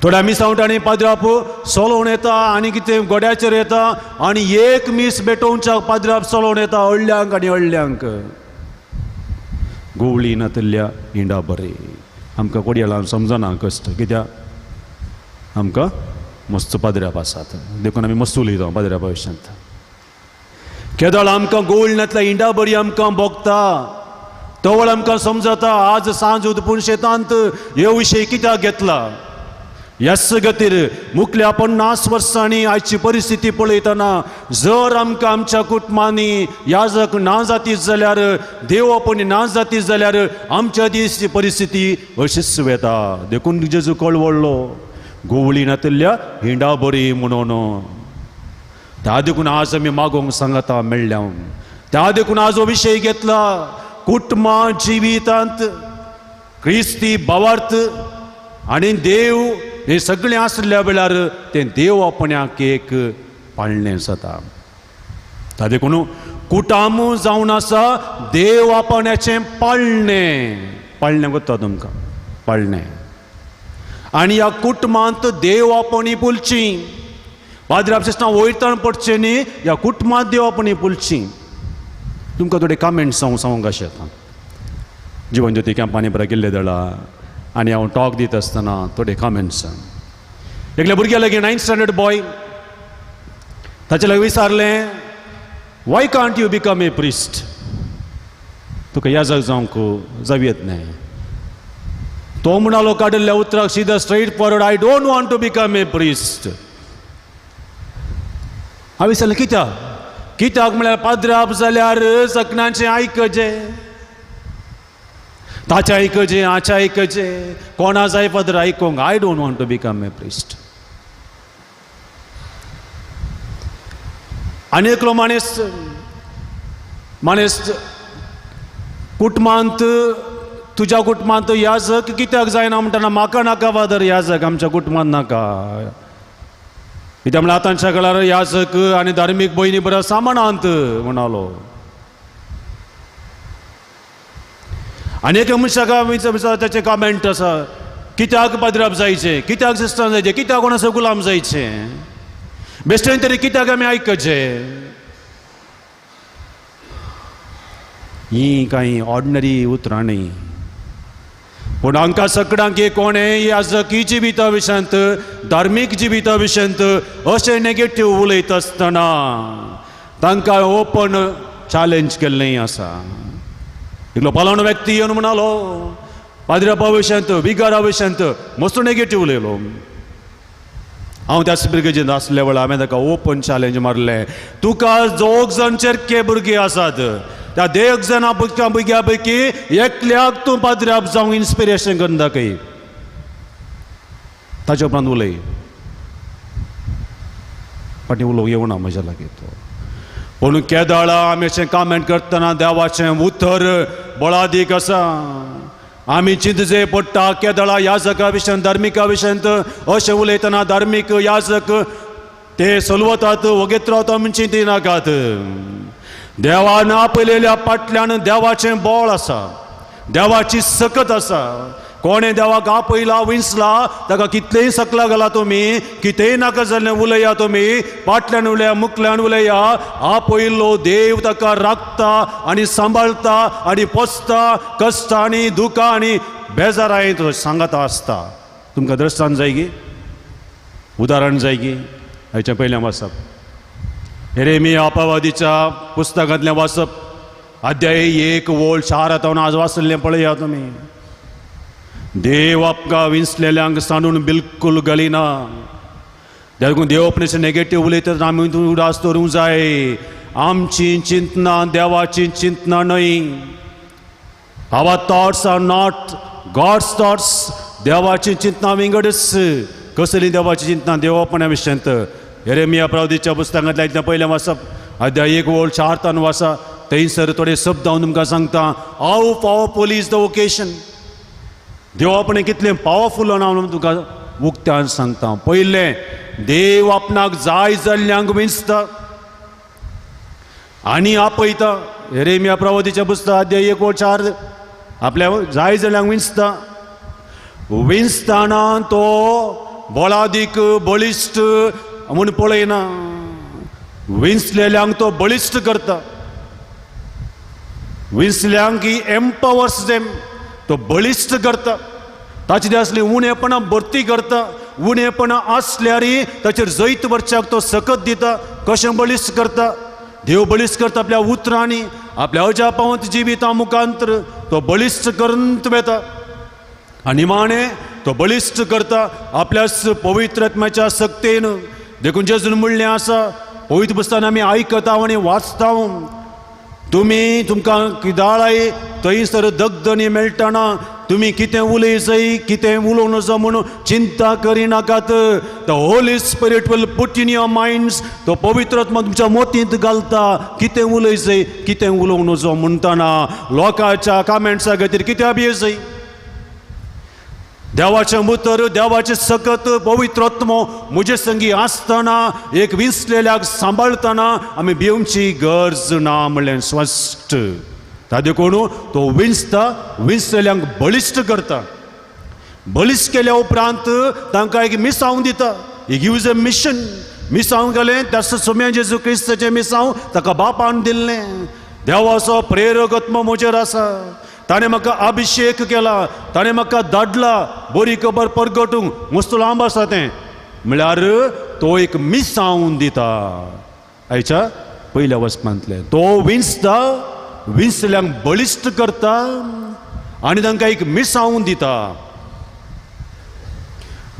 थोड्या मिसावटांनी पाद्राप सोलोवन येता आनी कितें गोड्याचेर येता आनी एक मीस भेटोवच्याक पाद्राप सोलोवन येता व्हडल्यांक आनी व्हडल्यांक. गोवळी नातिल्ल्या इंडा बरी. आमकां कोडयेलान समजना कश्ट, कित्याक आमकां मस्त पाद्र्याप आसात, देखून आमी मस्त उलयता पाद्र्यापा विशयांत. केदळ आमकां गोवळी नातल्या इंडा बरी आमकां भोगता, तवळ आमकां समजता. आज सांज उदपून शेतांत हे विशय कित्याक घेतला? ह्याच खातीर मुखल्या 50 वर्सांनी आयची परिस्थिती पळयतना जर आमकां आमच्या कुटुंबांनी याजक ना जातीत जाल्यार, देवपणी ना जातीत जाल्यार आमच्या दीस परिस्थिती अशीच वेता. देखून जेजू कळवळ्ळो गोवळी नातिल्ल्या हिंडा बरी म्हणून. त्या देखून आज आमी मागोवंक सांगता मेळ्ळ्या. त्या देखून आज हो विशय घेतला, कुटुंबा जिवितांत क्रिस्ती भावार्थ आनी देव हे सगळें आसल्या वेळार तें देव आपण्याक एक पाळणें जाता. ता देखून कुटाम जावन आसा देव आपण्याचें पाळणें. पाळणें कोत्ता तुमकां पाळणें. आनी ह्या कुटुंबांत देव आपणी पुलची, पाद्राप सिस्टां वयतान पडचें न्ही, ह्या कुटुंबांत देव आपणी पुलची. तुमकां थोडे कमेंट्स हांव सांगूंक अशें येता. जिवन ज्योती कॅम्पांनी बरें गेल्ले दळा आनी हांव टॉक दिता आसतना थोडे कमेंट्स. एकल्या भुरग्या लागीं 9th standard boy, ताचे लागीं विचारलें, why can't you become a priest? तुका याजक जावंक जावं येत न्हय. तो म्हणालो काडिल्ल्या उतराक सीधा straight forward, I don't want to become a priest. हांवें विचारलें कित्याक? कित्याक म्हळ्यार पाद्राप जाल्यार सगळ्यांचें आयकचें, ताचें आयकचें, हाचें आयकचें, कोणा जाय फादर आयकूंक. I don't want to become a priest. आनी एकलो माणीस माणीस कुटुंबांत, तुज्या कुटुंबांत याजक कित्याक जायना म्हणटना म्हाका नाका फादर याजक, आमच्या कुटुंबांत नाका. कित्याक म्हणल्यार आतांच्या काळार याजक आनी धार्मीक भयणी बऱ्या सामानांत म्हणालो. आनी एका मनशाक ताचें कमेंट आसा, कित्याक पाद्राप जायचें, कित्याक सिस्टर जायचें, कित्याक कोणाचो गुलाम जायचें, बेश्टेन तरी कित्याक आमी आयकचें. हीं कांय ऑर्डिनरी उतरां न्ही, पूण हांकां सगळ्यांक कोणें याजकी जिविता विशयांत, धार्मीक जिविता विशयांत अशें नेगेटीव उलयता आसतना तांकां ओपन चॅलेंज केल्लें आसा. एकलो पालोण व्यक्ती येवन म्हणालो पाद्रापा विशयांत, विगारा विशयांत मस्त नेगेटीव उलयलो. हांव त्या ब्रिगेजींत आसल्या वेळार हांवें ताका ओपन चॅलेंज मारलें, तुका दोग जाण चेरके भुरगे आसात, त्या देग जाणां भुरग्यां पैकी एकल्याक तूं पाद्राप जावंक इन्स्पिरेशन करून दाखय, ताच्या उपरांत उलय. फाटीं उलोवंक येवना म्हज्या लागीं तो. पूण केदाळा आमी अशें कमेंट करतना देवाचें उतर बळादीक आसा. आमी चिंतचे पडटा केदळा याजका विशयांत, धार्मिका विशयांत अशें उलयतना धार्मीक याजक ते सोलवतात वगेत रावता म्हण चिंती नाकात. देवान आपयलेल्या पाटल्यान देवाचें बळ आसा, देवाची सकत आसा. कोणें देवाक आपयला विंचला ताका कितलेंय सकला घाला तुमी, कितेंय नाका जाल्लें उलया तुमी, पाटल्यान उलया मुखल्यान उलया, आपयल्लो देव ताका राखता आनी सांबाळता आनी पोसता. कश्टांनी दुखां आनी बेजारांनी तो सांगाता आसता. तुमकां दृश्टांत जाय गी, उदाहरण जाय गी? हाच्या पयलें वाचप येरेमिया अपावादीच्या पुस्तकांतलें वाचप, अध्याय 1 ओळ 4 आतां आज वाचल्लें पळया तुमी. देव आपका विंचलेल्यांक सांडून बिलकुल घालिना. देखून देव आपणें नेगेटीव उलयतात आमी उदास दवरूंक जाय. आमची चिंतना देवाची चिंतना न्हय. Our thoughts are not God's thoughts. देवाची चिंतना विंगडच. कसली देवाची चिंतना? देवापणा विशयांत. येरेमिया प्रवादीच्या पुस्तकांतल्या इतलें पयलें वाचप, अध्याय 1 ओळ 4 तान वाचा. थंयसर थोडे शब्द हांव तुमकां सांगता. How powerful is the vocation. देवापणे कितलें पावरफूल हांव तुमकां उक्त्यान सांगता. पयलें, देव आपणाक जाय जाल्ल्यांक विंचता आनी आपयता. येरेमिया प्रवादीच्या पुस्तक अध्याय 1 ओळ 4 आपल्या जाय जाल्ल्यांक विंचता. विंचताना तो बळादीक बळिश्ट म्हूण पळयना, विंचलेल्यांक तो बळिश्ट करता. विंचल्यांक ही एम्पावर्स देम, तो बळिश्ट करता. ताचे आसली उणेपणां भरती करता. उणेपणां आसल्यार ताचेर जैत वरच्याक तो सकत दिता. कशें बळिश्ट करता? देव बळिश्ट करता आपल्या उतरांनी, आपल्या अजापावंत जिविता मुखांतर तो बळिश्ट करून वेता. आनी निमाणें तो बळिश्ट करता आपल्याच पवित्र आत्म्याच्या सक्तेन. देखून जेजून म्हणलें आसा, पवित्र पुस्तकान आमी आयकता आनी वाचता, तुमी तुमकां किदाळाय थंयसर दगदणी मेळटना तुमी कितें उलय जाय कितें उलोवं नजो म्हणून चिंता करिनाकात. The Holy Spirit will put in your minds. तो पवित्र आत्मा तुमच्या मोतींत घालता कितें उलय जाय कितें उलोवं नजो म्हणटना. लोकांच्या कमेंट्सा खातीर कित्याक भिये जाय? देवाचें उतर, देवाचें सकत पवित्र आत्मो म्हजे संगी आसतना, एक विंचलेल्याक सांबाळतना आमी भिवची गरज ना म्हणलें स्पश्ट. ता देखून तो विंचता, विंचलेल्यांक बळिश्ट करता. बळिश्ट केल्या उपरांत तांकां एक मिसांव दिता. He gives a mission. मिसांव गेलें त्या सोम्या जेजू क्रिस्ताचें मिसांव ताका बापान दिल्लें. देवाचो प्रेरक आत्मो म्हजेर आसा, ताणें म्हाका अभिशेक केला, ताणें म्हाका धाडला बरी खबर परगटूंक. मस्त लांब आसा तें. म्हळ्यार तो एक मिसांव दिता. आयच्या पयल्या वचपांतलें तो विंचता, विंचल्यांक बळिश्ट करता आनी तांकां एक मिसांव दिता.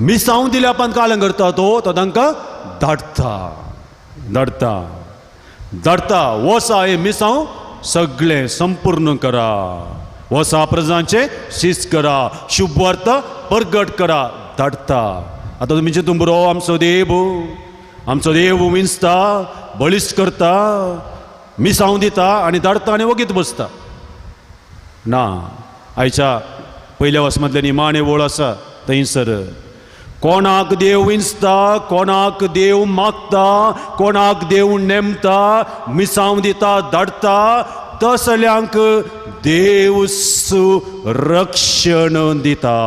मिसांव दिल्या उपरांत कालें करता तो, तो तांकां धाडटा धाडटा धाडटा. वसा हें मिसांव सगळें संपूर्ण करा, वसा प्रजांचें शिस्त करा, शुभवार्ता परगट करा, धाडटा. आतां तुमी चिंतून बरो, आमचो देव, आमचो देव विंचता, बळिश्ट करता, मिसांव दिता आनी धाडटा आनी वगीत बसता ना. आयच्या पयल्या वसमांतल्या निमाणें ओळ आसा थंयसर कोणाक देव विंचता, कोणाक देव मागता, कोणाक देव नेमता, मिसांव दिता, धाडटा, तसल्यांक देव सुरक्षण दिता.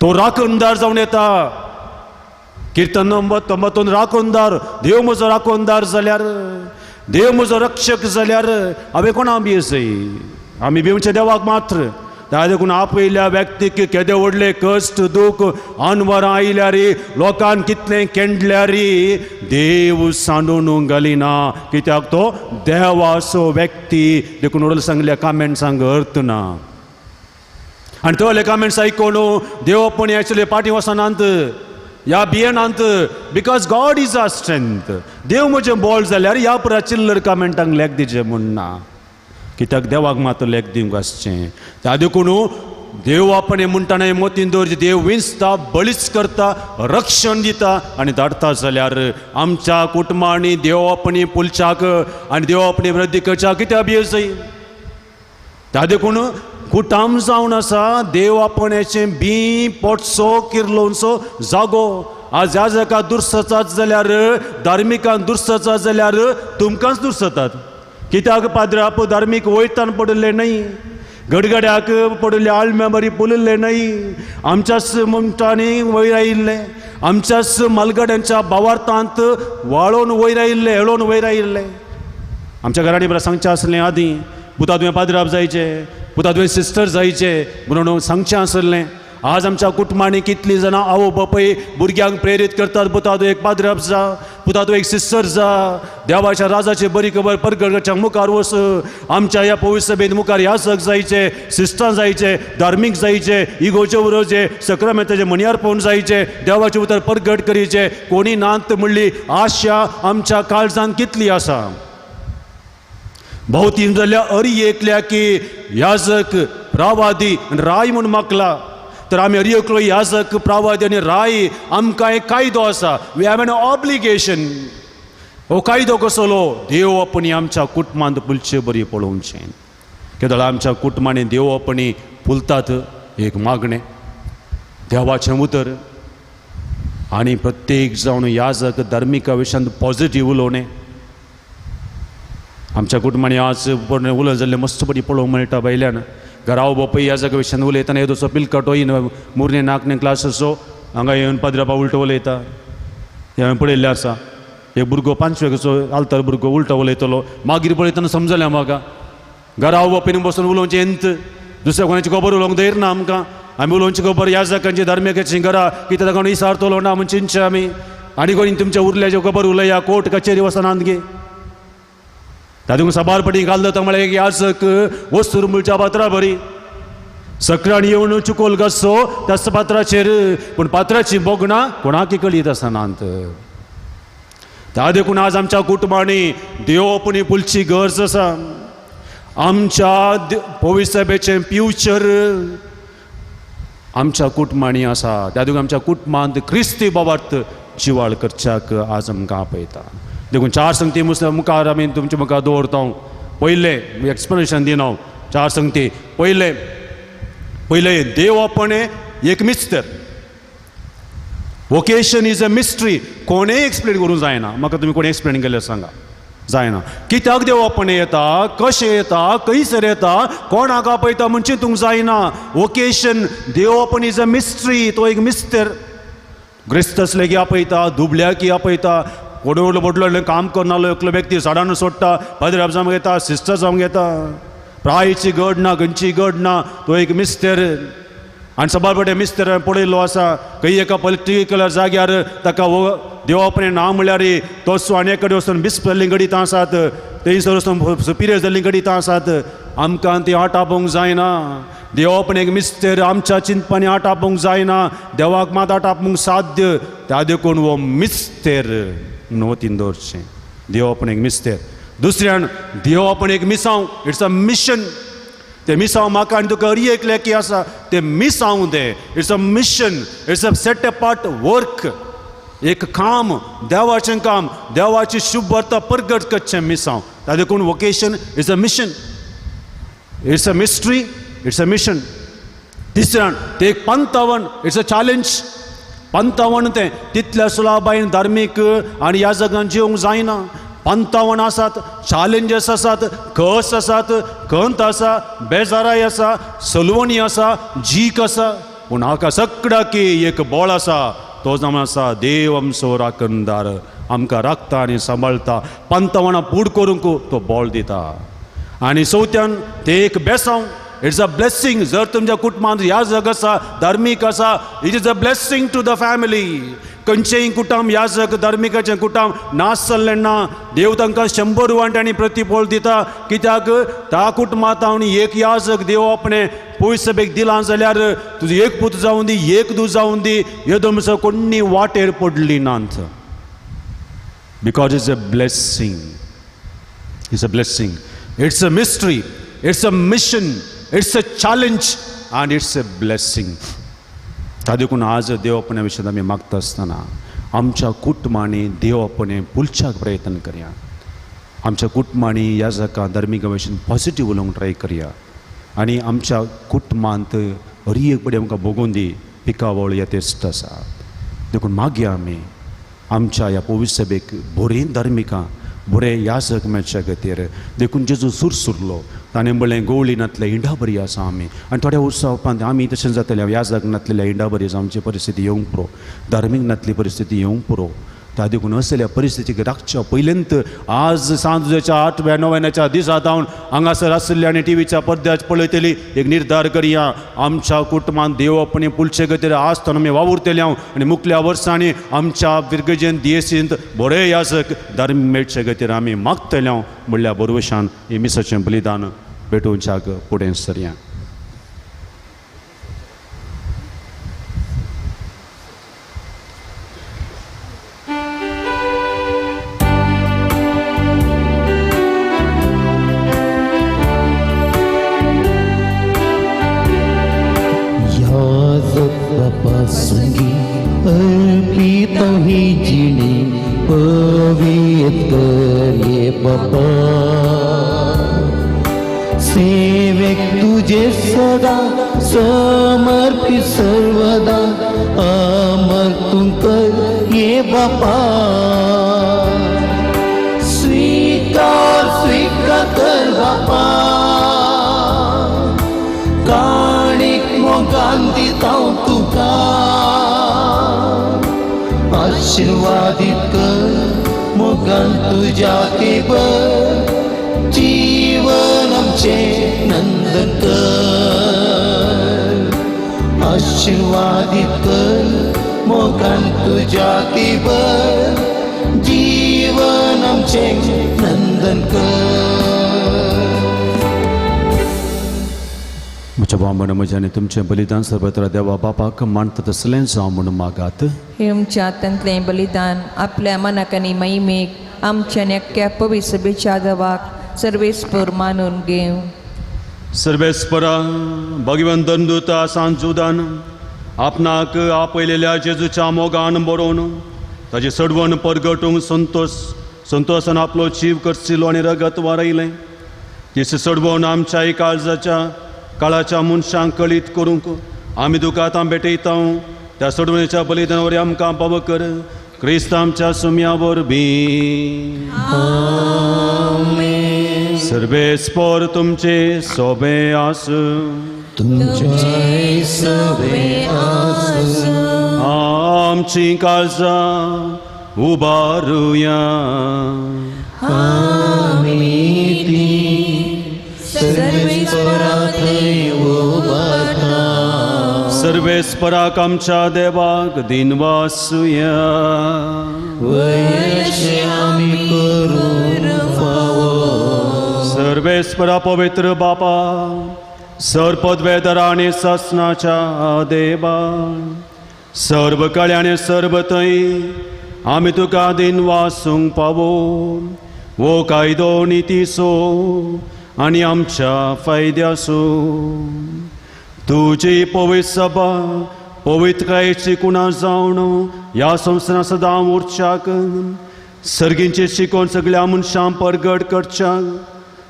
तो राखणदार जावन येता. किर्तन नंबर 93 राखणदार, देव म्हजो राखणदार जाल्यार, देव म्हजो रक्षक जाल्यार हांवें कोणा भियेसय? आमी भिवचे देवाक मात्र. त्या देखून आपयल्या व्यक्तीक केदे व्हडले कश्ट दूख अनवरां आयल्यार, लोकान कितलें केंडल्यार देव सांडून घालिना. कित्याक? तो देवाचो व्यक्ती. देखून व्हडले सांगल्या कमेंट्सांक अर्थ ना. आनी तोले कमेंट्स आयकून देवपणी एक्चुअली पाटी वचनात या भियेनात. Because God is our strength. देव म्हजें बोल जाल्यार ह्या पुरा चिल्लर कमेंटांक लेख दिचें म्हूण ना. कित्याक? देवाक मात्र लेख दिवंक आसचें. त्या देखून देव आपणें म्हणटना मोतीन दवरचें, देव विंचता, बळिश्ट करता, रक्षण दिता आनी धाडटा जाल्यार आमच्या कुटुंबांनी देव आपणी पुलच्याक आनी देव आपणी वृद्धी करच्याक कित्याक भियेसय? त्या देखून कुटाम जावन आसा देव आपणाचें बी पोटसो किर्लोनसो जागो. आज याजका दुर्सतात जाल्यार धार्मिकान दुर्सतात जाल्यार तुमकांच दुर्सतात. कित्याक पाद्राप धार्मीक वयतान पडिल्ले न्हय, गडगड्याक पडिल्ले आळम्या बरी पुलिल्ले न्हय, आमच्याच मनशांनी वयर आयिल्ले, आमच्याच मालगड्यांच्या भावार्थांत वाळोवन वयर आयिल्ले, हेळोवन वयर आयिल्ले. आमच्या घरांनी बरें सांगचें आसलें आदीं, पुता तुवें पाद्राप जायचें, पुता तुवें सिस्टर जायचें म्हणून सांगचें आसलें. आज आमच्या कुटुंबांनी कितलीं जाणां आवय बापूय भुरग्यांक प्रेरीत करतात, पुता तूं एक पाद्राप जा, पुता तूं एक सिस्टर जा, देवाच्या राजाची बरी खबर परगटच्या मुखार वच, आमच्या ह्या पवित्र सभेंत मुखार याजक जायचे, सिस्टर जायचे, धार्मीक जायचे, इगोचे उरोचे, सक्रामेंताचे म्हणयार पळोवन जायचे, देवाचें उतर परगट करीचे. कोणी नात म्हणली आशा आमच्या काळजान कितली आसा. भोवतीन जाल्यार अरी एकल्या की याजक प्रावादी राय म्हूण मागला, तर आमी अरी एकलो याजक प्रावादी आनी राय, आमकां एक कायदो आसा, we have N obligation. हो कायदो कसलो? देव आपणी आमच्या कुटुंबांत फुलचे बरी पळोवचें. केदळ आमच्या कुटुंबांनी देव आपणी फुलतात एक मागणें देवाचें उतर, आनी प्रत्येक जावन याजक धार्मिका विशयांत पॉजिटीव उलोवणें. आमच्या कुटुंबांनी आज उलोवं जाल्लें मस्त बरी पळोवंक मेळटा भायल्यान. घरा बापूय याजका विशयान उलयतना येदोसो पिलकटो येवन मुरने नाकने क्लास असो हांगा येवन पाद्रापा उलटो उलयता, हें हांवें पळयल्लें आसा. एक भुरगो पांचवेचो आल्तार भुरगो उलटो उलयतलो, मागीर पळयतना समजलें म्हाका. घरा बापून बसून उलोवचें एंत, दुसऱ्या कोणाची खबर उलोवंक धैर्य ना आमकां. आमी उलोवची खबर याजकांची धार्मिकाची घरा कितें ताका इसारतलो ना म्हूण चिंतचें आमी. आनी कोणी तुमच्या उरल्याच्यो खबर उलया, कोर्ट कचेरी वचनात गे. तातूंत साबार पटी घालता तो म्हळ्यार एक याजक वस्तूर मुळच्या पात्रा बरी सकरान येवन चुकोल घासचो त्याच पात्राचेर, पूण पात्राची भोगणां कोणाकी कळीत आसनात. त्या देखून आज आमच्या कुटुंबांनी देवपणी फुलची गरज आसा. आमच्या पवित्र सभेचें फ्युचर आमच्या कुटुंबांनी आसा. त्या देखून आमच्या कुटुंबांत क्रिस्ती बाबार्थ जिवाळ करच्याक आज आमकां आपयता. देखून चार संगती मुखार आमी तुमचे मुखार दवरता. पयलें एक्सप्लेनेशन दिना चार संगती. पयलें पयलें देवपणे एक मिस्तर. Vocation is a mystery. कोणेय एक्सप्लेन करूंक जायना. म्हाका तुमी कोणें एक्सप्लेन केलें सांगा, जायना. कित्याक देवपणे येता, कशें येता, खंयसर येता, कोणाक आपयता म्हूण चिंतूंक जायना. वोकेशन देवपण is a mystery. तो एक मिस्तर. ग्रेस्त आसले की आपयता, दुबल्या की आपयता, व्हडलो व्हडलो व्हडलो काम करनालो एकलो व्यक्ती झाडान सोडटा, पाद्राप जावंक येता, सिस्टर जावंक येता, प्रायची गड ना, खंयची गड ना, तो एक मिस्तर. आनी सबार पटे मिस्तर पळयल्लो आसा खंय एका पर्टिक्युलर जाग्यार ताका हो देवापणे ना म्हणल्यार तोच आनी कडेन वचून बिस्प जाल्लीं गणितां आसात, थंयसर वचून सुपिरियर जाल्लीं गणितां आसात. आमकां ती आट आपोवंक जायना. देवापण एक मिस्तर आमच्या चिंतपांनी आट आपोवंक जायना. देवाक मात आट आपोवंक साध्य. त्या देखून हो मिस्तेर नवतीन दवरचें. देवापण एक मिस्तेर. दुसऱ्यान देवापण एक मिसांव. It's a mission. तें मिसांव म्हाका आनी तुका अरी एक लेखी आसा, तें मिसांव तें. It's a mission. It's a set apart work. एक काम, देवाचें काम, देवाची शुभ वार्ता परगट करचें मिसांव. त्या देखून vocation it's a mission. It's a mystery. It's a mission. तिसऱ्यान तें एक पंतावन. It's a challenge. पंतावन तें तितल्या सुलाबायन धार्मीक आनी ह्या जगान जिवंक जायना. पंतावन आसात, चॅलेंजीस आसात, कस आसात, खंत आसा, बेजाराय आसा, सलवणी आसा, जीक आसा. पूण हाका सगळ्याकी एक बळ आसा, तो जावन आसा देव आमचो राखणदार, आमकां राखता आनी सांबाळटा. पंतावनां पूड करूंक तो बळ दिता. आनी चवथ्यान तें एक बेसांव. It's a blessing. जर तुमच्या कुटुंबांत याजक आसा, धार्मीक आसा, it is a blessing to the family. खंयचेंय कुटुंब याजक धार्मिकाचें कुटुंब नासलें ना, देव तांकां 100 वांट्यांनी प्रतिफळ दिता. कित्याक त्या कुटुंबांत एक याजक देव आपणें पयस सभेक दिलां जाल्यार तुजो एक पूत जावं दी, एक दूत जावं दी, येदो म्हणसर कोण्णी वाटेर पडली नात. Because it's a blessing. It's a blessing. It's a mystery. It's a mission. It's a challenge and it's a blessing. ता देखून आज देवपणा विशयांत आमी मागता आसतना आमच्या कुटुंबांनी देवपणे पुलच्याक प्रयत्न करया. आमच्या कुटुंबांनी ह्या जाका धार्मीक विशयान पॉजिटीव उलोवंक ट्राय करया. आनी आमच्या कुटुंबांत हर एक बडी आमकां भोगून दी पिकावळ यथेस्त आसा. देखून मागया आमी आमच्या ह्या पवित्र सभेक बरीं धार्मिकां बरें याजक मेळच्या खातीर. देखून जेजू सुरसुरलो, ताणें म्हणलें गोवळी नातले हिंडा बरी आसा आमी. आनी थोड्या वर्सां उपरांत आमी तशें जातले, याजक नातलेल्या हिंडा बरी आसा आमची परिस्थिती येवंक पुरो, धार्मीक नातली परिस्थिती येवंक पुरो. त्या देखून असल्या परिस्थितीक राखच्या पयल्यांत आज सांजच्या 8व्या 9व्याच्या दिसा जावन हांगासर आशिल्ले आनी टिवीच्या पद्द्यार पळयतली एक निर्धार करया, आमच्या कुटुंबान देवपणी पुलचे खातीर आज तो आमी वावुरतले हांव आनी मुखल्या वर्सांनी आमच्या फिर्गजेन दियेसींत बरें याजक धार्मीक मेळचे खातीर आमी मागतले हांव म्हणल्या बरवशान हे मिसाचें बलिदान भेटोवच्याक फुडें सरया. सेवेक तुझे सदा समर्पित सर्वदा अमर तुमकर ये बापा. स्वीकार स्वीकार कर बापा, काणीक मोगान दिता तुका, आशीर्वादित कर मोगान तुझ्या केबर, जीवन आमचे नंदन कर. आशीर्वादित कर मोगान तुझ्या केबर, जीवन आमचे नंदन कर. म्हज्या भाव म्हज्या आनी तुमचें बलिदान सर्वत्र देवा बापाक मानता तसलें जावं म्हणून मागात. हे आमच्या हातांतलें बलिदान आपल्या मनाक आनी महिमेक आमच्या अख्ख्या पवित्र सभेच्या देवाक सर्वेस्पर मानून घेवं. सर्वेस्परा भगवंत दंदुता सांजुदान आपणाक आपयलेल्या जेजूच्या मोगान बरोवन ताची सडवण परगटूंक संतोशान आपलो जीव करसिलो आनी रगत वारयलें. तिचे सडवण आमच्या काळजाच्या काळाच्या मनशांक कळीत करूंक आमी तुका आतां भेटयता. त्या सडवणेच्या बलिदाना वरवीं आमकां पावो कर क्रिस्त आमच्या सुम्या वरवीं. सर्वेस्पर तुमचे सोबे आसूं, तुमचे सोबे आसूं. आमची काळजां उबारुया, आमी ती सर्वेस्परा थंय उबारता. सर्वेस्पराक आमच्या देवाक दिनवासुया, वयशे आमी करूंक फावो. सर्वेस्परा पवित्र बापा, सर्पद्वेदरा आनी सासनाच्या देवा, सर्व कळे आनी सर्व थंय आमी तुका दिनवासूंक पावो. वो कायदो नितीसो आनी आमच्या फायद्यासो तुजी पवित्र सभा पवित्रकायेची कुणा जावन ह्या संवसारांत सदां उरच्याक सर्गींचे शिकोवन सगळ्या मनशांक परगट करच्याक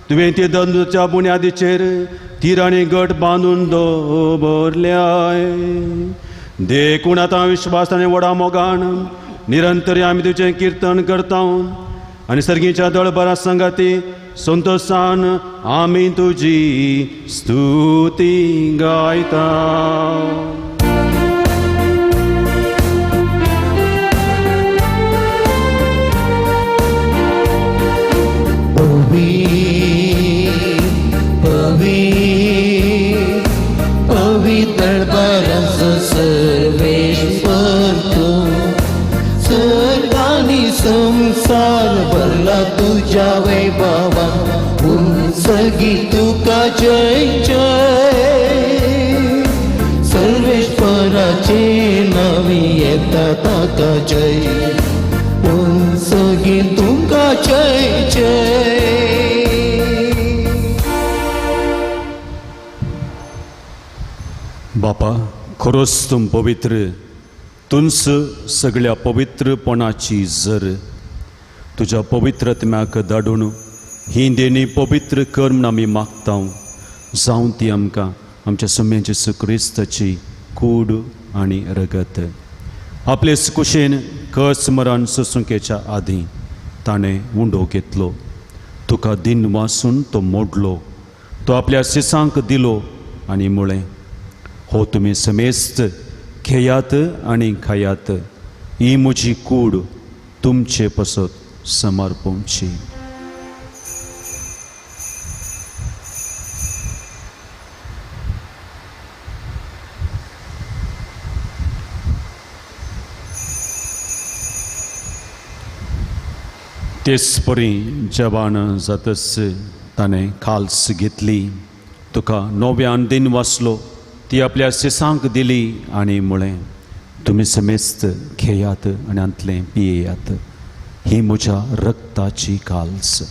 तुवें ती दंदुच्या बुन्यादीचेर तीर आनी गट बांदून दवरल्याय. देखून आतां विश्वास आनी व्हडा मोगान निरंतर आमी तुजें किर्तन करता आनी सर्गीच्या दळभरा संगाती संतोशान आमी तुजी स्तुती गायता. पवित्र बरस सर्वेश्वर तूं, सर्गानी संसार भरला तुझ्या वैभवा, उंचगी तुका जय जय. सर्वेश्वराचे नावी येता ताका जय, उंचगी तुका जय जय. बापा खरोच तूं पवित्र, तूंच सगळ्या पवित्रपणाची जर. तुज्या पवित्र आत्म्याक धाडून ही देणी पवित्र कर म्हूण आमी मागता. जावं ती आमकां आमच्या सम्याचे क्रिस्ताची कूड आनी रगत. आपले कुशेन कस मरण सोसुंकेच्या आदीं ताणें उंडो घेतलो, तुका दिन वासून तो मोडलो, तो आपल्या सिसांक दिलो आनी म्हळें, हो तुमी समेस्त घेयात आनी खायात, ही म्हजी कूड तुमचे पसत समर्पणची. तेच परी जेवण जातच ताणें खाल्स घेतली, तुका नव्यान दिन वाचलो, ती आपल्या सिसांक दिली आनी म्हळें, तुमी समेस्त घेयात आनी हांतलें पियेयात, ही म्हज्या रक्ताची काल्स,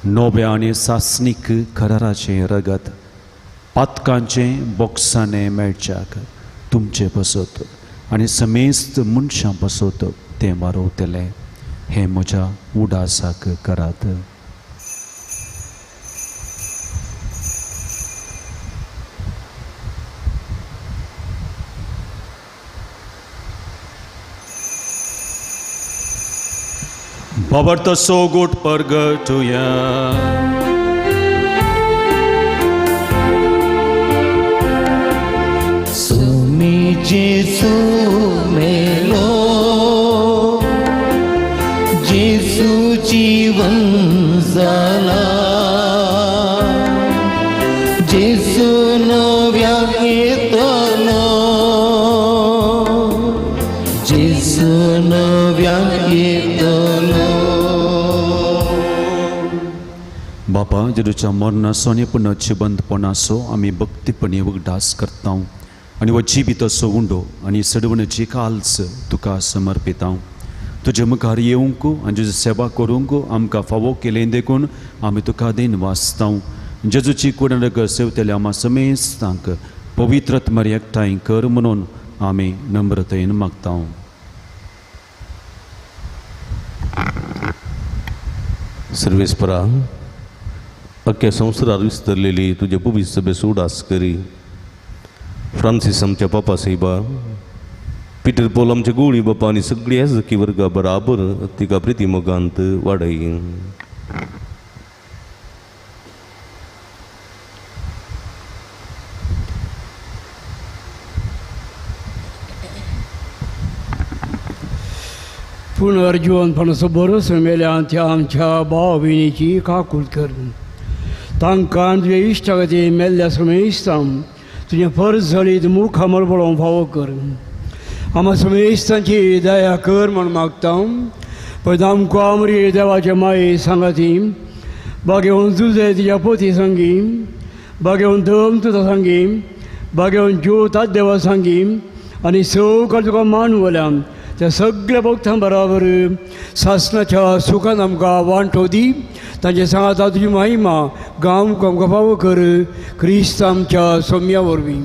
नव्या आनी सासणीक कराराचें रगत, पातकांचें बोक्साणें मेळच्याक तुमचे पसत आनी समेस्त मनशां पसत तें वारोवतलें. हें म्हज्या उडासाक करात. बाबर तसो गोट परगटुया. सुमी जेसू मेलो, जेसू जीवन जाला, जेसू नव्या येतलो, जेसू नव्या येतलो. बापा, जेजूच्या मरणाचो आनी पुनर्जिवंतपणाचो आमी भक्तीपणी उगडास करता आनी हो जिवीत असो उंडो आनी सडवणेची काल्स तुका समर्पिता. तुजे मुखार येवंक आनी तुजी सेवा करूंक आमकां फावो केलें देखून आमी तुका दिन वाचता. जेजूची कुडण सेवतल्या आमा समेस्तांक पवित्रत्मर एकठांय कर म्हणून आमी नम्रतेन मागता. सर्वेस्परा, अख्ख्या संवसारार विस्तरलेली तुजे पवित्र सभेचो उडास करी. फ्रांसीस आमच्या पापा सायबा, पिटर पॉल आमच्या गोळी बापा आनी सगळी याजकी वर्गा बराबर तिका प्रिती मोगांत वाडय. पुनर्जिवनपणाचो भरोसो मेल्यान त्या आमच्या भाव भयणीची काकूट कर. तांकां तुज्या इश्टा खातीर मेल्ल्या समेस्तांक तुजें फर्ज जळीत मुखामळ पळोवंक फावो कर. आमा समेस्तांची दया कर म्हूण मागता. पळय आमकां आमरी देवाचे माये सांगाती, बागेवन तुजें तुज्या पोती सांगी, बागेवन दम तुजा सांगी, बागेवन ज्योत देवा सांगी आनी सगळं तुका मान वल्या त्या सगळ्या भक्तां बराबर सासणाच्या सुखान आमकां वांटो दी. तांचे सांगाता तुजी महिमा गांव आमकां फावो कर, क्रिस्त आमच्या सोम्या वरवीं.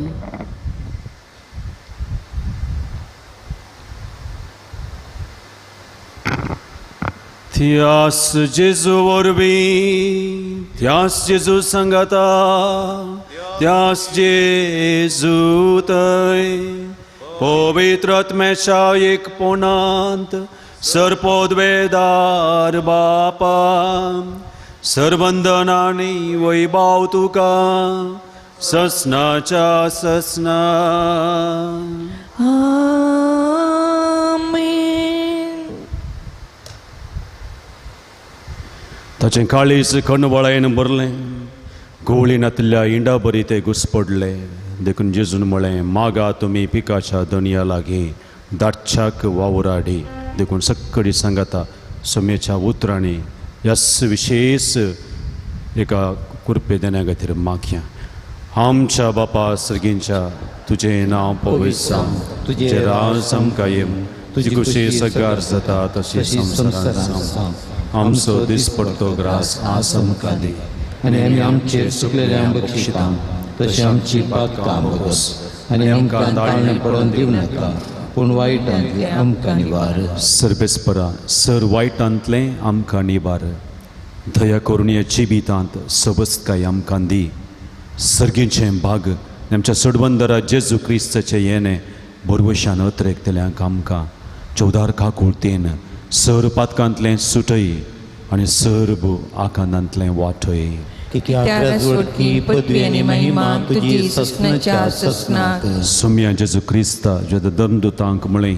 त्यास जेजू वरवीं, त्यास जेजू सांगाता, त्यास जेजू थंय पवित्र आत्म्याच्या एकपणांत सर्पोद्वेदार बापा, सरवंदन आनी वैभाव तुका ससनाच्या ससना. आमेन. ताचें काळीज कणवळायेन भरलें, गोवळी नातिल्ल्या इंडा बरी ते घुसपडले. देखून जेजून म्हळें, मागा तुमी पिकाच्या दनया लागीं दाटच्याक वावुराडी. देखून सक्कडी सांगाता सोम्याच्या उतरांनी ह्याच विशेश एका कुरपे देण्या खातीर मागया. आमच्या बापा सर्गींच्या, तुजें नांव पवित्र जावं, तुजें राज आमकां येवं, तुजी खुशी सगळ्यार जाता तशी संवसारांत जावं. आमचो दिसपडतो ग्रास आज आमकां दी आनी आमी आमचेर चुकलेल्यांक बक्षिता तशें आमची पातकां भोगस आनी आमकां ताळणे पडोवन दिवं नाका, पूण वायटांतलें आमकां निवार. सर्वेस्परा, सर वायटांतलें आमकां निवार. दया करून ह्या जिवितांत सबस्काय आमकां दी. सर्गीचें भाग आमच्या सडवंदरा जेजू क्रिस्ताचें येणें भरवशान अत्रेकतल्यांक आमकां चवदार काकुळतेन सर पातकांतलें सुटय आनी सर्व आकांतांतलें वाटय. कित्याक सोडकी पदवी आनी महिमा तुजी ससनाच्या ससनाक. सोम्या जेजू क्रिस्ता जेजू दमदुतांक म्हळें,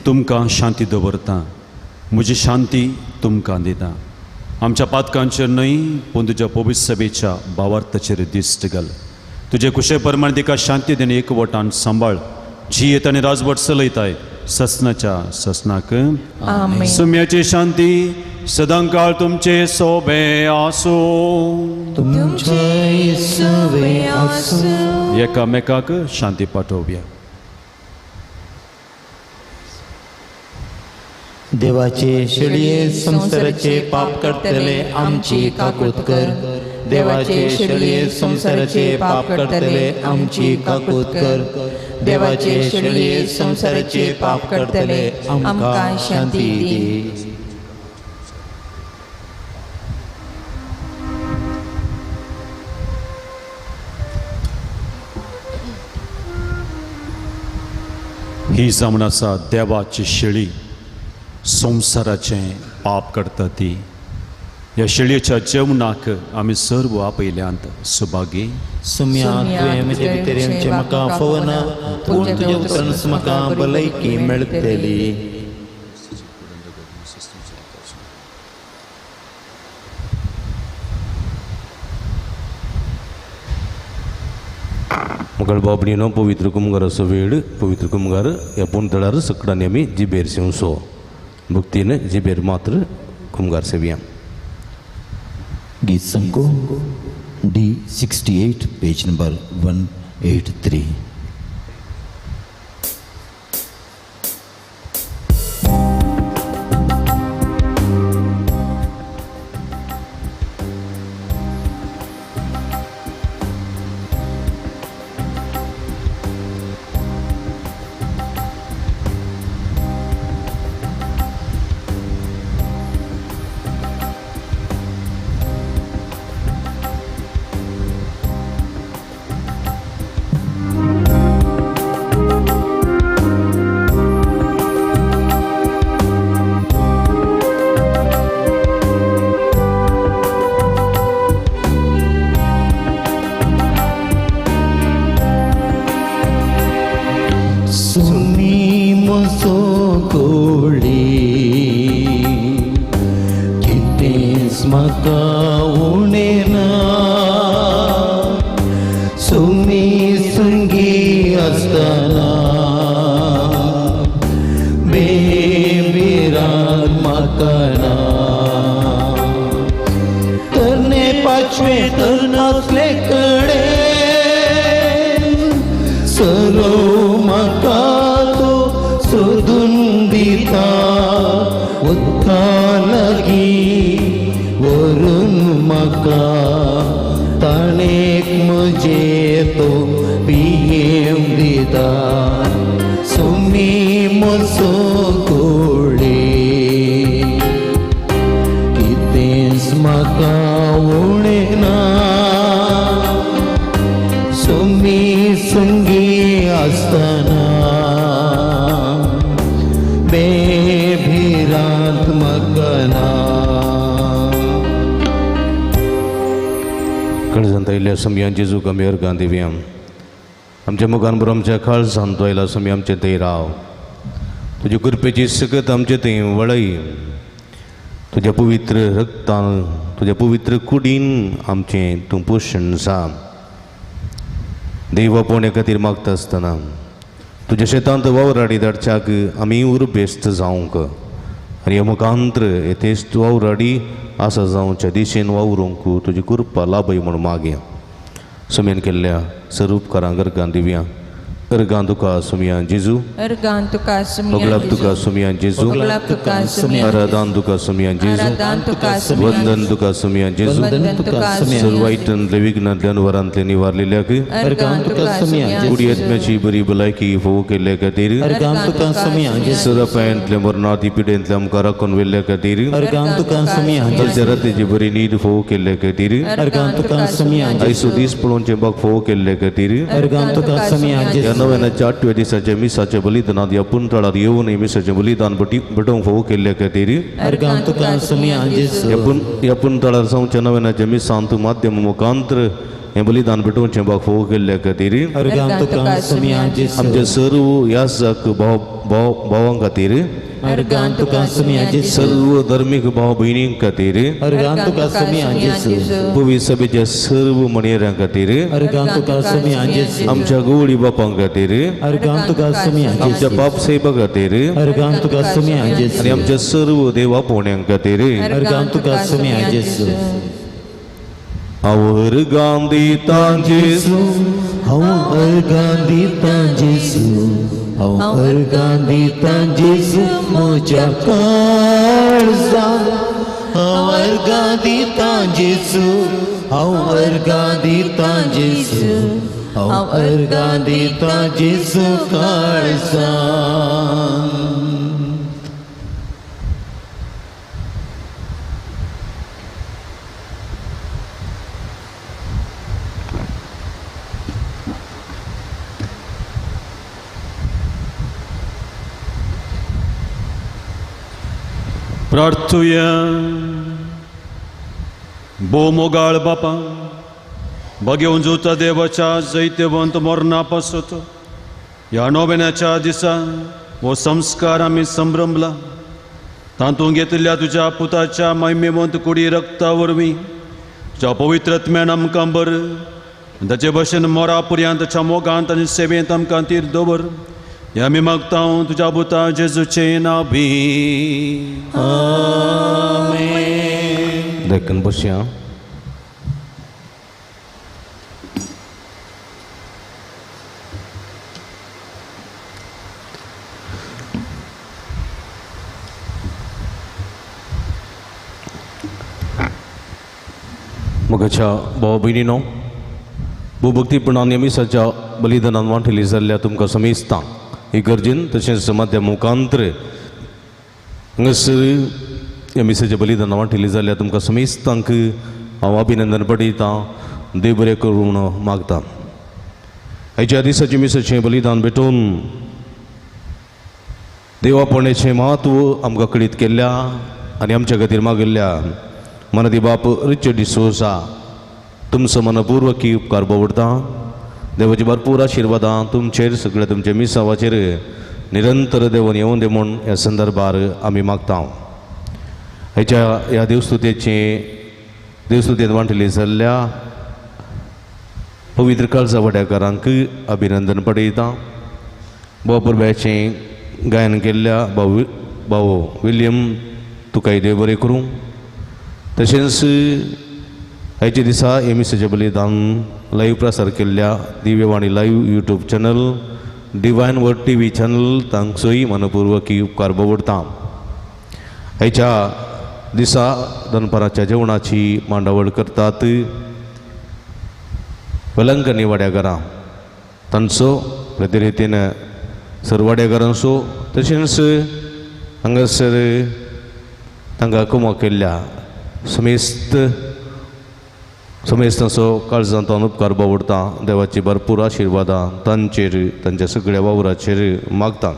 तुमकां शांती दवरता, म्हजी शांती तुमकां दिता. आमच्या पातकांचेर न्हय पूण तुज्या पवित्र सभेच्या भावार्थाचेर दिश्ट घाल. तुजे कुशे प्रमाण तिका शांती दिवन एकवटान सांबाळ. जियेत आनी राजवट चलयताय ससनाच्या ससनाक. सुम्याची शांती सदांकाळ तुमचे सोबे आसूं. तुमचे सोबे आसूं. एकामेकाक शांती पाठोवया. देवाचे शेळये संवसाराचे पाप करतले आमची काकूत कर. देवाचे शेळये संवसाराचे पाप करतले आमची काकूत कर. देवाचे शेळये संवसाराचे पाप करतले आमकां शांती दी. ही जावन आसा देवाची शेळी, संवसाराचें पाप करता ती. ह्या शेळयेच्या जेवणाक आमी सर्व आपयल्यांत सुभागी. सुम्या तुवें म्हजे भितर येवचें म्हाका फावना, पूण तुजे उतरानच म्हाका भलायकी मेळटली. मगळ बाबणीनो पवित्र कुमगाराचो वेळ. पवित्र कुमगार ह्या पुणतळार सकडांनी आमी जिबेर सेवसो भक्तीन जिबेर मात्र कुमगार सेवया. गीत संको D68 page number 183. जेजू आमी अर्गां दिवया. आमच्या मुखान बरो आमच्या काळजान तो आयला स्वामी आमचें थंय राव. तुजे कृपेची सकत आमचे थंय वळय. तुज्या पवित्र रक्तान तुज्या पवित्र कुडीन आमचें तूं पोशण जा. देव आपोवण्या खातीर मागता आसतना तुज्या शेतांत वावराडी धाडच्याक आमी उर्बेस्त जावंक आनी ह्या मुखांत्र येतेस्त वावराडी आसा जावच्या दिशेन वावरूंक तुजी कृपा लाभय म्हूण मागया. सुमेन केल्ल्या सर्व उपकारांक अर्गां दिवया. अर्गां तुका सुमिया जेजू, अर्गां तुका सुमिया, ओगलाप तुका सुमिया जेजू, आराधन तुका सुमिया जेजू, वंदन तुका सुमिया जेजू, सर्व वायटांतले विघ्नांतले अनवरांतले निवारलेल्याक कुडी आत्म्याची बरी भलायकी फोव केल्ल्या खातीर, सदापायांतले मरणाती पिडेंतले आमकां राखून व्हेल्ल्या खातीर, कालच्या रातीची बरी न्हीद फोव केल्ल्या खातीर, आयसो दीस पळोवचें बाग फोव केल्ल्या खातीर, ह्या नव्याच्या आठव्या दिसाचे मिसाचे बलिदानात ह्या पुंतळार येवन मिसाचें बलिदान भेटोवंक फावो केल्ल्या खातीर ह्या पुंतळार जावच्या नव्याच्या मिसांत माध्यम मुखांतर हें बलिदान भेटोवचें भाग फावो केल्ल्या खातीर आमच्या सर्व याजक भाव भाव भावां खातीर सर्व धर्मीक भाव भयणीं खातीर पवित्र सभेच्या सर्व मणयेऱ्यां खातीर आमच्या गवळी बापां खातीर आमच्या बाप साहेबा खातीर आनी आमच्या सर्व देवा पोवण्यां खातीर हांव अर्गां दितां जेजू, हांव अर्गां दितां जेजू, हांव अर्गां दितां जेजू म्हज्या काळजान, हांव अर्गां दितां जेजू, हांव अर्गां दितां जेजू, हांव अर्गां दितां जेजू काळजान. प्रार्थुया. भोव मोगाळ बापा, बगेवन जुता देवाच्या जैत्यवंत मरणा पासत ह्या नोवेनाच्या दिसा हो संस्कार आमी संभ्रमला. तातूंत घेतिल्ल्या तुज्या पुताच्या महिमेवंत कुडी रक्ता वरवीं तुज्या पवित्र आत्म्यान आमकां बर ताचे भशेन मोरा पर्यंत ताच्या मोगांत आनी सेवेंत आमकां तीर दवर. ह्या आमी मागता तुज्या पुता जेजूचे नांवी. आमेन. देखून बसया. मोगाच्या भावा भयणीनो, भोवभक्तीपणान मिसाच्या बलिदानान वांटेली जाल्ल्या तुमकां समेस्तां इगर्जेन तशेंच माध्यम मुखांतर हांगासर ह्या मिसाच्या बलिदानान वांटेली जाल्ल्या तुमकां समेस्तांक हांव अभिनंदन पडयतां, देव बरें करूं म्हूण मागता. आयच्या दिसाचें मिसाचें बलिदान भेटोवन देवापणाचें म्हत्व आमकां कळीत केल्ल्या आनी आमच्या खातीर मागिल्ल्या मनादी बाप रिचर्ड डिसोजा तुमचो मनपूर्वकी उपकार बोवडता. देवाची भरपूर आशिर्वादां तुमचेर सगळ्या तुमच्या मिसावाचेर निरंतर देवन येवन दे म्हूण ह्या संदर्भार आमी मागता. हेच्या ह्या देवस्तुतेचे देवस्तुतेंत वांटली जाल्ल्या पवित्र काळजा वाड्याकारांक अभिनंदन पडयता. भाव परब्याचें गायन केल्ल्या भाव भाव विल्यम तुकाय देव बरें करूं. तशेंच आयच्या दिसा एमिसाचें बलिदान लायव्ह प्रसार केल्ल्या Divyavani live YouTube channel, divine word T V channel तांचोय मनपूर्वकी उपकार बोवडता. आयच्या दिसा दनपाराच्या जेवणाची मांडावळ करतात वेलंकनी वाड्याघरां तांचो प्रतिनिधीन सरवाड्याघरांचो तशेंच हांगासर तांकां कुमो केल्ल्या समेस्त समेस्तांचो काळजांत उपकार बावडता. देवाची भरपूर आशिर्वादां तांचेर तांच्या सगळ्या वावराचेर मागता.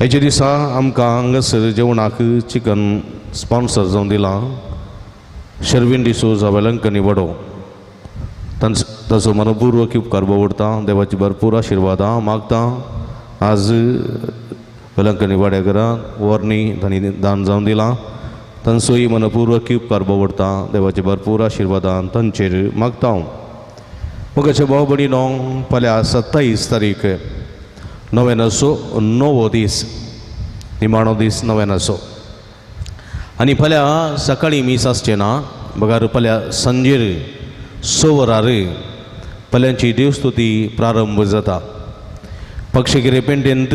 हेच्या दिसा आमकां हांगासर जेवणाक चिकन स्पॉन्सर जावन दिलां शर्विन डिसोजा वेलंकनी वडो ताचो मनपूर्वक उपकार बावडता. देवाची भरपूर आशिर्वादां मागता. आज वेलंकनी वाड्या घरांत वर्णी तांणी दान जावन दिलां तांचोय मनपूर्वक उपकार बोवडता. देवाचे भरपूर आशिर्वादान तांचेर मागता. मोगाच्या भाव भयणीनो, फाल्यां 27 तारीख नव्यानाचो णवो दीस, निमाणो दीस नव्यानाचो. आनी फाल्यां सकाळीं मीस आसचें ना, बगार फाल्यां सांजेर 6 वरार फाल्यांची देवस्तुती प्रारंभ जाता. पक्षगिरे पेंटेंत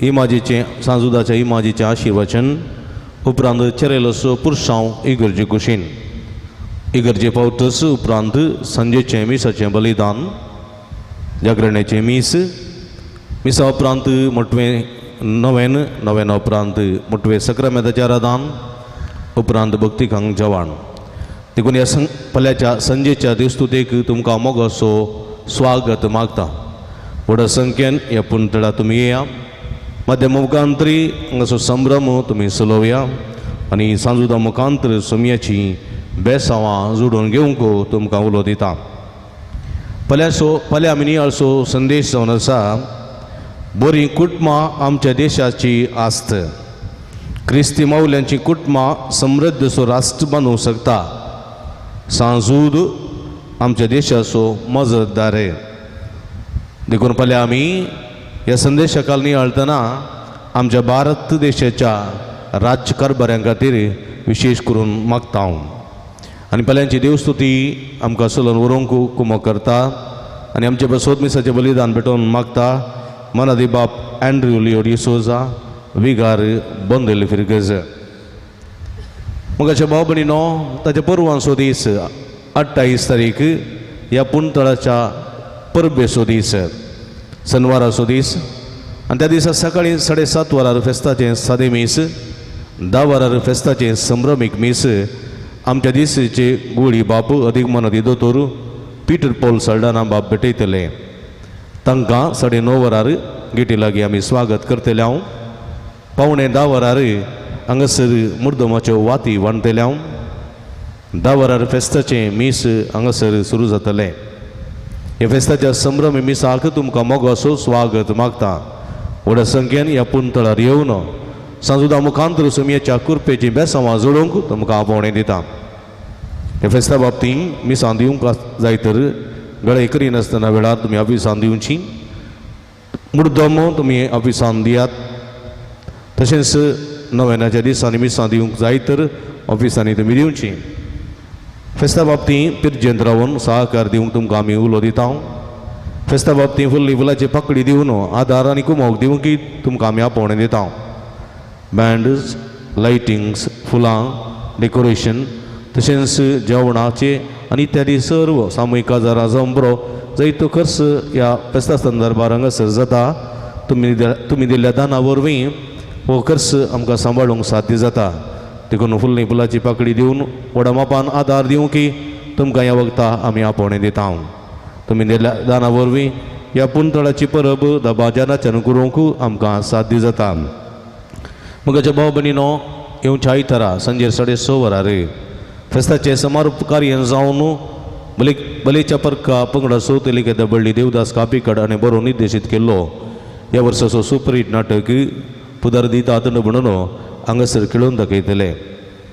इमाजीचें सांजुदाच्या इमाजीचें आशिर्वचन उपरांत चेरेलोसो पुरसांव इगर्जे कुशीन इगर्जे पावतच उपरांत सांजेचें मिसाचें बलिदान, जागरणेचें मीस, मिसा उपरांत मोटवें नवेन, नवेना उपरांत मोटवें सक्रामेंताचें आराधन, उपरांत भक्तिकांक जेवण. देखून ह्या फाल्यांच्या सांजेच्या देवस्तुतेक तुमकां मोगाचो स्वागत मागता. व्हडा संख्येन ह्या पुंतळा तुमी येया, मध्य मुखांतरी हांगासो संभ्रम तुमी चलोवया आनी सांजुदा मुखांतर सोमयाची बेसांवां जोडून घेवंक तुमकां उलो दिता. फाल्यां फाल्यां आमी नियाळचो संदेश जावन आसा, बरीं कुटुंबां आमच्या देशाची आस्त. क्रिस्ती मावल्यांची कुटुंबां समृद्धसो राष्ट्र बांदूंक शकता. सांजूद आमच्या देशाचो मजतदार. देखून फाल्यां आमी ह्या संदेशा खाल नियाळतना आमच्या भारत देशाच्या राज्यकारभाऱ्यां खातीर विशेश करून मागता हांव. आनी फाल्यांची देवस्तुती आमकां चलोवन व्हरूंक कुमक करता आनी आमचे बसोत मिसाचें बलिदान भेटोवन मागता मनादी बाप एंड्रयू लियो डिसोजा, विगार बंदल फिरगज. मगाच्या भाव भयणीनो, ताच्या परवांचो दीस 28 तारीख ह्या पुंतळाच्या परबेचो दीस, शनवाराचो दीस. आनी त्या दिसा सकाळीं 7:30 वरार फेस्ताचें सादें मीस, 10 वरार फेस्ताचें संभ्रमीक मीस आमच्या दिसाचे गुळी बाप अदीक मनदी दोतोर पीटर पॉल सल्डाना बाप भेटयतले. तांकां 9:30 वरार गेटी लागीं आमी स्वागत करतले हांव. 9:45 वरार हांगासर मुर्दमाच्यो वाती वांटतले हांव. 10 वरार फेस्ताचें मीस हांगासर सुरू जातलें. ह्या फेस्ताच्या संभ्रमी मिसाक तुमकां मोगाचो स्वागत मागता. व्हडा संख्येन ह्या पुंतळार येवन सांजुदा मुखांतर सोमयेच्या कुरपेची बेसांवां जोडूंक तुमकां आपोवणें दिता. ह्या फेस्ता बाबतींत मिसां दिवंक जाय तर गळे करिनासतना वेळार तुमी ऑफिसान दिवची, मुर्दम तुमी ऑफिसान दियात. तशेंच नव्यानाच्या दिसांनी मिसां दिवंक जाय तर ऑफिसांनी तुमी दिवची. फेस्ता बाबतींत पिरजेंत रावन सहकार दिवंक तुमकां आमी उलो दिता. फेस्ता बाबतींत फुल्ली फुलाची पाकळी दिवन आदार आनी कुमोक दिवंक तुमकां आमी आपोवणें दिता. बँड्स, लायटिंग्स, फुलां, डेकोरेशन तशेंच जेवणाचे आनी इत्यादी सर्व सामुहीक काजारां जंबरो जायतो खर्च ह्या फेस्ता संदर्भार हांगासर जाता. तुमी दिल्ल्या दाना वरवीं हो खर्च आमकां सांबाळूंक साध्य जाता. देखून फुल्ली फुलाची पाकळी दिवन व्हडा मापान आदार दिवंक तुमकां ह्या वखदा आमी आपोवणें दिता. तुमी दिल्ल्या दाना वरवीं ह्या पुंतळाची परब दबाज्यानाच्यान करूंक आमकां साध्य जाता. मगाच्या भाव भयणीनो, येवच्या आयतारा सांजेर 6:30 वरार फेस्ताचें समारोप कार्य जावन बलेच्या परका पंगडाचो तेलिके दबळ्ळी देवदास कापिकड आनी बरो निर्देशीत केल्लो ह्या वर्साचो सुपरहीट नाटक पुदर दिता तंड म्हणून हांगासर खेळोवन दाखयतले.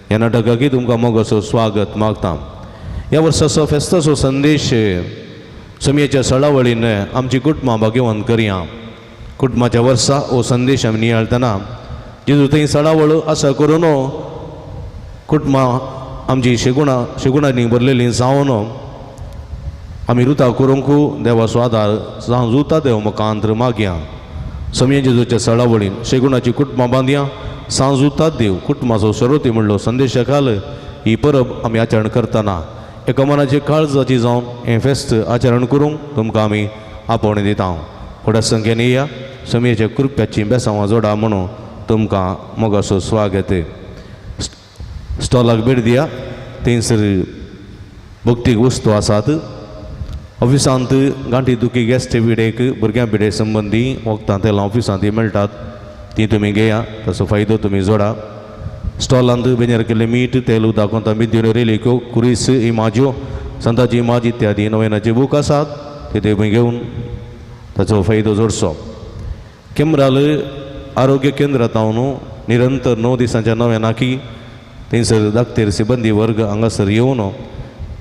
ह्या नाटकाक तुमकां मोगाचो स्वागत मागता. ह्या वर्साचो फेस्ताचो संदेश समयेच्या सळावळीन आमची कुटुंबां भाग्यवंत करया. कुटुंबाच्या वर्सा हो संदेश आमी नियाळतना जेजू थंय सळावळ आसा करून कुटुंबां आमची शेगुणांनी भरलेली जावन आमी रुता करूंक देवाचो आदार जावं देव मुखांतर मागया. समये जेजूच्या सळावळीन शेगुणाची कुटुंबां बांदया. सांजुता देव कुटुंबाचो सरोती म्हणलो संदेशा खाल ही परब आमी आचरण करतना एका मनाची काळजाची जावन हें फेस्त आचरण करूंक तुमकां आमी आपोवणें दिता. व्हडा संख्येन येया, समयेच्या कृप्याची बेसांवां जोडा म्हणून तुमकां मोगाचो स्वागत. स्टॉलाक भेट दिया, थंयसर भक्तीक वस्तू आसात. ऑफिसांत गांठी दुखी गॅस्ट पिडेक भुरग्यां पिडे संबंदी वखदां तेलां ऑफिसांत मेळटात, ती तुमी घेया, ताचो फायदो तुमी जोडा. स्टॉलांत बेजार केल्लें मीठ, तेल, उदक, कोंतांबीर, रेलिक्यो, कुरीस, इमाज्यो, संताची इमाज इत्यादी नव्यानाचे बूक आसात, ते तुमी घेवन ताचो फायदो जोडचो. केमराल आरोग्य केंद्रांत हांव निरंतर 9 दिसांच्या नव्यानाकी थंयसर दाक्तेर सिबंदी वर्ग हांगासर येवन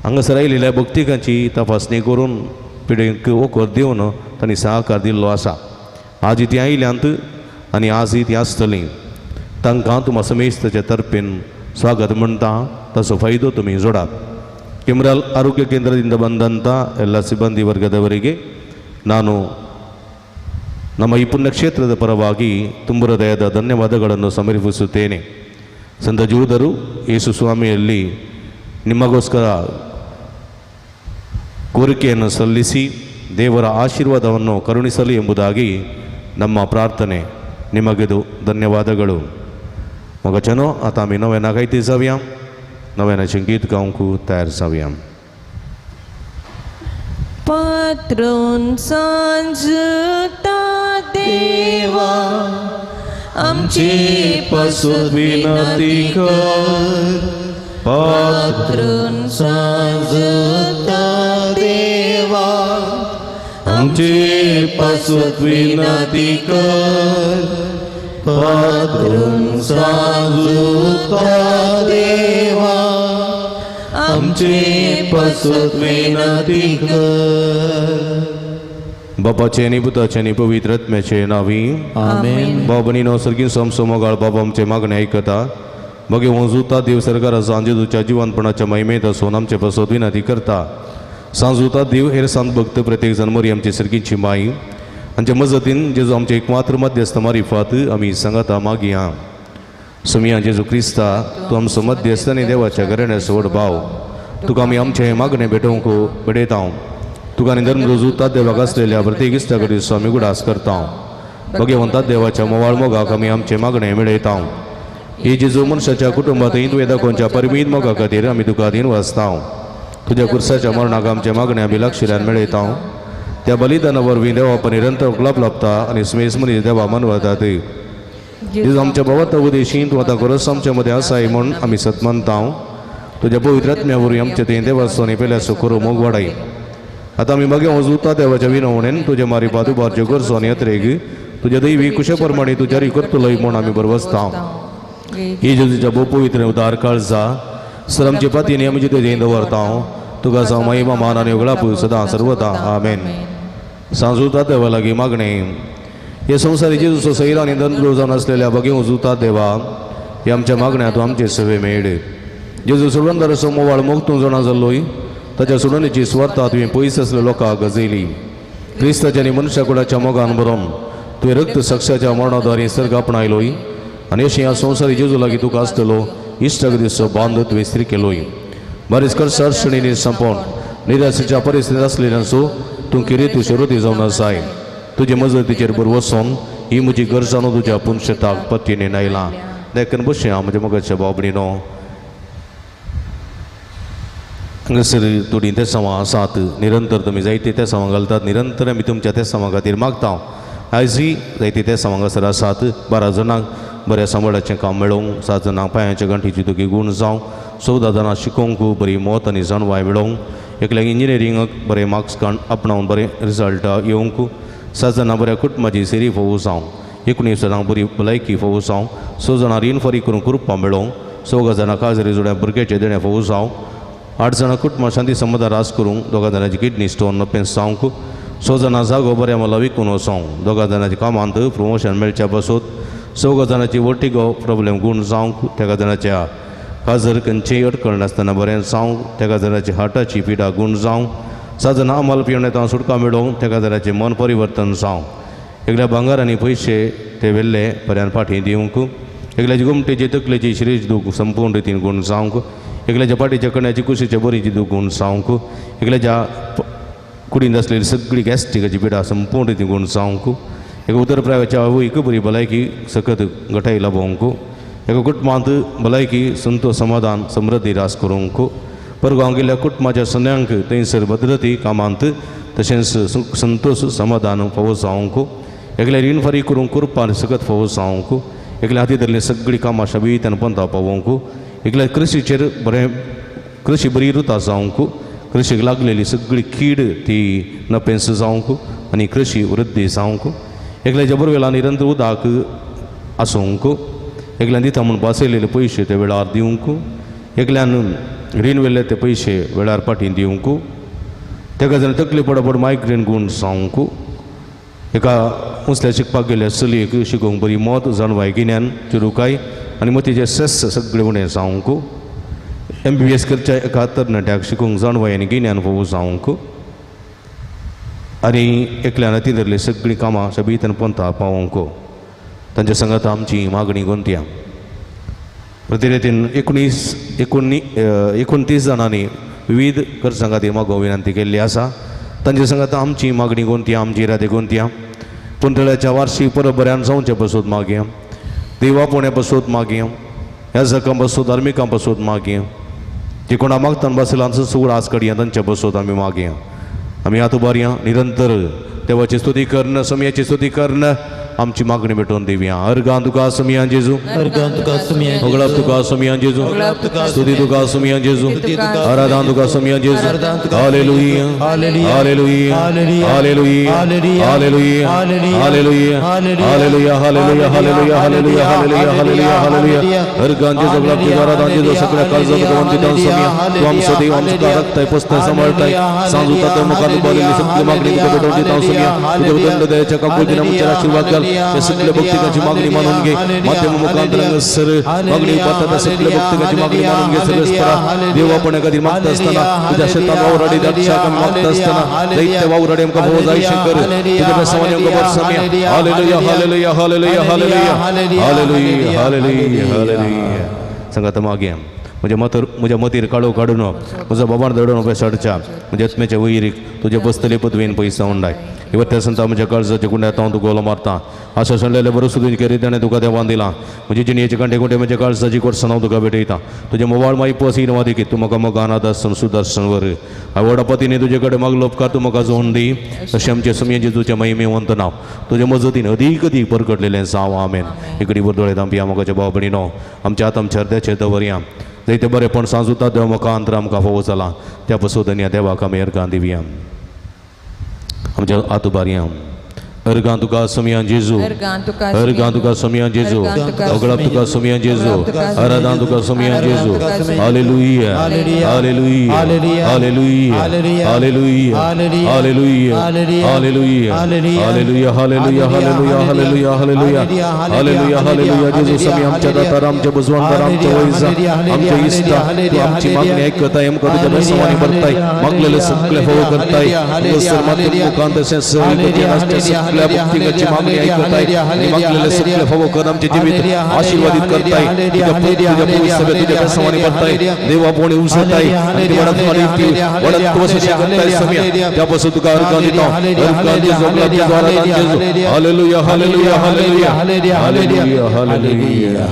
हांगासर आयिल्ल्या भक्तिकांची तपासणी करून पिडेक वखद दिवन तांणी सहकार दिल्लो आसा. आज ती आयल्यांत आनी आजय ती आसतली. तांकां तुमा समेस्ताच्या तर्फेन स्वागत म्हणटा, ताचो फायदो तुमी जोडात. ಕೆಮ್ರಾಲ್ ಆರೋಗ್ಯ ಕೇಂದ್ರದಿಂದ ಬಂದಂಥ ಎಲ್ಲ ಸಿಬ್ಬಂದಿ ವರ್ಗದವರಿಗೆ ನಾನು ನಮ್ಮ ಈ ಪುಣ್ಯಕ್ಷೇತ್ರದ ಪರವಾಗಿ ತುಂಬ ಹೃದಯದ ಧನ್ಯವಾದಗಳನ್ನು ಸಮರ್ಪಿಸುತ್ತೇನೆ. ಸಂತ ಜೂದರು ಯೇಸು ಸ್ವಾಮಿಯಲ್ಲಿ ನಿಮಗೋಸ್ಕರ ಕೋರಿಕೆಯನ್ನು ಸಲ್ಲಿಸಿ ದೇವರ ಆಶೀರ್ವಾದವನ್ನು ಕರುಣಿಸಲಿ ಎಂಬುದಾಗಿ ನಮ್ಮ ಪ್ರಾರ್ಥನೆ. ನಿಮಗಿದು ಧನ್ಯವಾದಗಳು. मगचनो आता आमी नव्याना गायती जावया, नव्यानाचें गीत गावंक तयार जावया. परमेश्वरा पात्रून सांजुता देवा आमचे पासत विनंती कर पात्रून सांजुता देवा आमचे पासत विनंती कर पात्रून सांजुता देवा आमचे पासत विनंती कर. बापाचे आनी पुताचे आनी पवित्र आत्म्याचे नांवी आमेन. बाबनीनो सर्गीन समसो मोगाळ बाबा आमचे मागणे आयकता मगे वंजुता देव सरकारा सांजेदूच्या जिवनपणाच्या महिमेत आसून आमचे पासत विनंती करता. सांजुता देव हेर सांत भक्त प्रत्येक जण मरी आमचे सर्गींची माई आमच्या मजतीन जेजू आमचे एकमात्र मध्यस्थ मारिफात आमी सांगाता मागया. सुमिया जेजू क्रिस्ता तूं आमचो मध्यस्थ आनी देवाच्या घराण्याचो व्हड भाव तुका आमी आमचें मागणें भेटोवंक भेटयता. तुका आनी धर्म रुजूता देवाक आसलेल्या प्रत्येक इश्टा कडेन आमी उगडास करता. भगवंता देवाच्या मोवाळ मोगाक आमी आमचें मागणें मेळयता. ही जेजू मनशाच्या कुटुंबांत तुवें दाखोवच्या परमीत मोगा खातीर आमी तुका दीन वाचता. तुज्या कुर्साच्या मरणाक आमचें मागणें आमी लागशिल्ल्यान मेळयता. त्या बलिदाना वरवीं देवा आपण निरंतर लाभ लाभता आनी स्मेस मनीस देवा मनवतात. जेजू आमच्या भोवता उदेशी तूं आतां खरोच आमच्या मदें आसाय म्हूण आमी सत मानता. तुज्या पवित्र आत्म्या वरवीं आमचे थंय देवाचो आनी पेल्याचो खरो मोग वाडाय. आतां आमी मागीर वजुता देवाच्या विनवणेन तुज्या मारिफात उबारच्यो गरजो आनी अत्रेग तुज्या दैवी कुशे प्रमाणे तूं जारी करतलोय म्हूण आमी बरवसता. ही जेजूच्या भोव पवित्र उदार काळजा सर आमचे पातीन आमी तुजें दवरता. तुका जावं महिमा मान आनी उगडाप सदां सर्वदा आमेन. सांजुता देवा लागीं मागणें. हे संवसारी जेजूचो सैर आनी दंदलो जावन आसलेल्या बगे उजुता देवा हे आमच्या मागण्या तूं आमचे सवे मेळ. जेजू सोडवंदाराचो मोवाळ मोग तूं जाणा जाल्लोय ताच्या सोडवणेची सुवार्ता तुवें पयस आसल्या लोकांक गजयली. क्रिस्ताच्या आनी मनशा कुडाच्या मोगान बरोवन तुवें रक्त साक्षाच्या मरणाद्वारे सर्ग आपणायलोय आनी अशें ह्या संवसारी जेजू लागीं तुका आसतलो इश्टागतीचो बांद तुवें स्थिर केलोय. बारीस करसार शणींनी संपोवन निराशेच्या परिस्थितींत आसलेल्यांचो तूं किरेतू शिरोती जावन आसाय. तुजे मजतीचेर बरो वचोन ही म्हजी गरजां तुज्या पुनशेताक पत्तीने आयलां. देखून बशें हांव म्हज्या मोगाच्या बाबडीनो हांगासर थोडीं तेसांवां आसात निरंतर तुमी जायते तेसांवां घालतात. निरंतर आमी तुमच्या तेसांवां खातीर मागता. आयजूय जायते तेसांवां हांगासर आसात. 12 जाणांक बऱ्या सांबाळाचें काम मेळोवंक, 7 जाणांक पांयांच्या गांठीची तुकी गूण जावं, 14 जाणां शिकोवंक बरी मत आनी जाणवाय मेळोवंक, एकल्याक इंजिनियरिंगाक बरे मार्क्स आपणावन बरे रिजल्ट येवंक, 7 जाणां बऱ्या कुटुंबाची सेरी फोवू जावं, 19 जाणांक बरी भलायकी फोवू जावं, 6 जाणां रीण फारीक करूंक कृपा मेळोवंक, 4 जाणां काजरी जोड्या भुरग्याचें देणें फोवू जावं, 8 जाणां कुटुंबां शांती समाधान रास करूंक, 2 जाणांची किडनी स्टोन नपेंस जावंक, 6 जाणां जागो बऱ्या मला विकून वचोंक, 2 जाणांच्या कामांत प्रमोशन मेळच्या पासत, 4 जाणांची वर्टिगो प्रॉब्लेम गूण जावंक, 3 जाणांच्या काजर खंयचेय अडकळ नासतना बरें जावंक, 3 जाणांची हार्टाची पिडा गूण जावंक, 7 जाणां अमल पिवण्यात सुटका मेळोवंक, 3 जाणांचें मन परिवर्तन जावंक, एकल्या भांगर आनी पयशे ते वेल्ले पर्यान फाटीं दिवंक, एकल्याची गोमटेची तकलेची शिरेची दूख संपूर्ण रितीन गूण जावंक, एकल्याच्या पाटीच्या कण्याची कुशीच्या बरीची दूख गूण जावंक, एकल्याच्या कुडींत आसलेली सगळी गॅस्ट्रिकाची पिडा संपूर्ण रितीन गूण जावंक, एका उतरप्रायाच्या आवयक बरी भलायकी सकत घटाय लाभोवंक, एका कुटुंबांत भलायकी संतोष समाधान समृद्धी रास करूंक, परगांव गेल्ल्या कुटुंबाच्या सन्यांक थंयसर भद्रती कामांत तशेंच संतोष समाधान फावो जावंक, एकल्या रीण फारीक करूंक कृपा सकत फावो जावंक, एकल्या हाती धरलीं सगळीं कामां शबीत आनी पंथा पावोवंक, एकल्या कृशीचेर बरें कृशी बरी रुता जावंक, कृशीक लागलेली सगळी कीड ती नपेंस जावंक आनी कृशी वृद्धी जावंक, एकल्याच्या बरवेला निरंतर उदक आसूंक, एकल्यान दिता म्हूण भासयलेले पयशे ते वेळार दिवंक, एकल्यान रीण वेल्ले ते पयशे वेळार फाटीं दिवंक, तेका जाण तकली पडापड मायग्रेन गूण जावंक, एका उंचल्या शिकपाक गेल्ल्या चलयेक शिकोवंक बरी मत जाणवाय गिन्यान चुरुकाय आनी मतीचे स्ट्रेस सगळें उणें जावंक, MBBS करच्या एका तरणाट्याक शिकोवंक जाणवाय आनी गिन्यान फावो जावंक आनी एकल्यान हाती धरलीं सगळीं कामां शबीत आनी पंथा पावोवंक. तांच्या सांगाता आमची मागणी गोंतया. प्रतिरेतीन 29 जाणांनी विविध गरजां खातीर मागो विनंती केल्ली आसा. तांचे सांगाता आमची मागणी गोंतया, आमची इरादे गोंतया. पुंतळ्याच्या वार्षिक परब बऱ्यान जावचे पसून मागया, देवा पुण्या पसून मागया, ह्या जकां पसून धार्मिकां पसून मागया, जे कोणा मागतान बसला सुगड आज कडया तांचे पसून आमी मागया. आमी आतां उबारया निरंतर देवाची स्तुती करणं, समयाची स्तुती करणं आमची मागणी भेटोवन दिवया. अर्गां तुका सुमिया जेजू, अर्गां तुका सुमिया, होगळाप तुका सुमिया जेजू, स्तुती तुका सुमिया जेजू, आराधना तुका सुमिया जेजू. Hallelujah, hallelujah, hallelujah, hallelujah, hallelujah, hallelujah, hallelujah, hallelujah, hallelujah, hallelujah, hallelujah, hallelujah. अर्गां जेजू, होगळाप जेजू, आराधना जेजू, सगळ्या काळजांत वंदित सुमिया. तूं आमचो देव, आमचो राखताय, पोसताय, सांबाळताय. सांजूता तो मुखार उबारलेली सगळी मागणी तुका भेटोवन दिता सुमिया. तुज्या उदंड दयेच्या काकुळतीन आमचेर आशीर्वाद घाल. हे सगळे भक्तिकाची मागणी मानून घे. माध्यम मुखांतरंग सर मागणी पाहता सगळे भक्तिकाची मागणी मानून घे. सर्वेस्परा देव आपण एखादी मागता असताना तुझ्या शेतात वावराडी द्राक्षा मागता असताना दैत्य वावराडी आमकां भोव जायशें कर. तुझ्या बेसावानी आमकां बरो सम्या. Hallelujah, hallelujah, hallelujah, hallelujah, hallelujah, hallelujah, hallelujah. सांगात मागया म्हज्या मतर म्हज्या मतीर काळो काडून म्हजो बाबान दडून पेसाडच्या म्हज्या आत्म्याच्या वैरीक तुजे बसतले पदवेन पयसा उंडाय. इवत्या संता म्हज्या काळजाच्या गुंड्यात हांव तुका उलो मारता. आशा सांडलेले बरो सुदून केरी ताणें तुका देवान दिलां. म्हजी जिणेचे कांटे कुंटे म्हज्या काळजाची कोर्सान हांव तुका भेटयता. तुजें मोवाळ माई पस इनवा देखीत तूं म्हाका मोगान आदासन सुदर्शन वर. हांव व्हडा पतीने तुजे कडेन मागलो उपकार तूं म्हाका जोडून दी. तशें आमचे सुमये जेजूच्या महिमेवंत नांव तुजे मजतीन अदीक अदीक परगटलेलें जावं. आमेन. इकडे दोळे दांपया मोगाच्या भाव भयणीनो, आमच्या आत आमच्या अर्द्याचेर दवरया. जैते बरेपण सांजुता देव मुखांतर आमकां फावो जालां त्या पसून ह्या देवाक आमी अर्गां दिवया. आमच्या हात उबारया. अर्गां तुका सुमिया जेजू, अर्गां तुका सुमिया जेजू, होगळाप तुका सुमिया जेजू, आराधना तुका सुमिया जेजू. Hallelujah, hallelujah, hallelujah, hallelujah, hallelujah, hallelujah, hallelujah, hallelujah, hallelujah, hallelujah, hallelujah, hallelujah, hallelujah. जेजू स्वामी आमच्या दातार, आमच्या बुजवणदार, आमच्या वैजा, आमच्या इश्टा, तूं आमची मागणी ऐकताय. आमकां तुज्या बेसवानी भरताय. मागलेले सगळे फावो करताय. माध्यम मुखांत तशेंच सगळ्या भक्तिकाची मागणी ऐकताय. मागलेले सगळे फावो कर आमचे जिवीत आशीर्वादित करताय. तुझ्या पवित्र तुझ्या बेसवानी भरताय. देवा पोणी उसळताय आणि ती वडत वशें करताय समिया. त्यापासून तुका अर्गां दिता. अर्गां जेजू, होगळाप जेजू, आराधना जेजू. Hallelujah, hallelujah, hallelujah, hallelujah, hallelujah.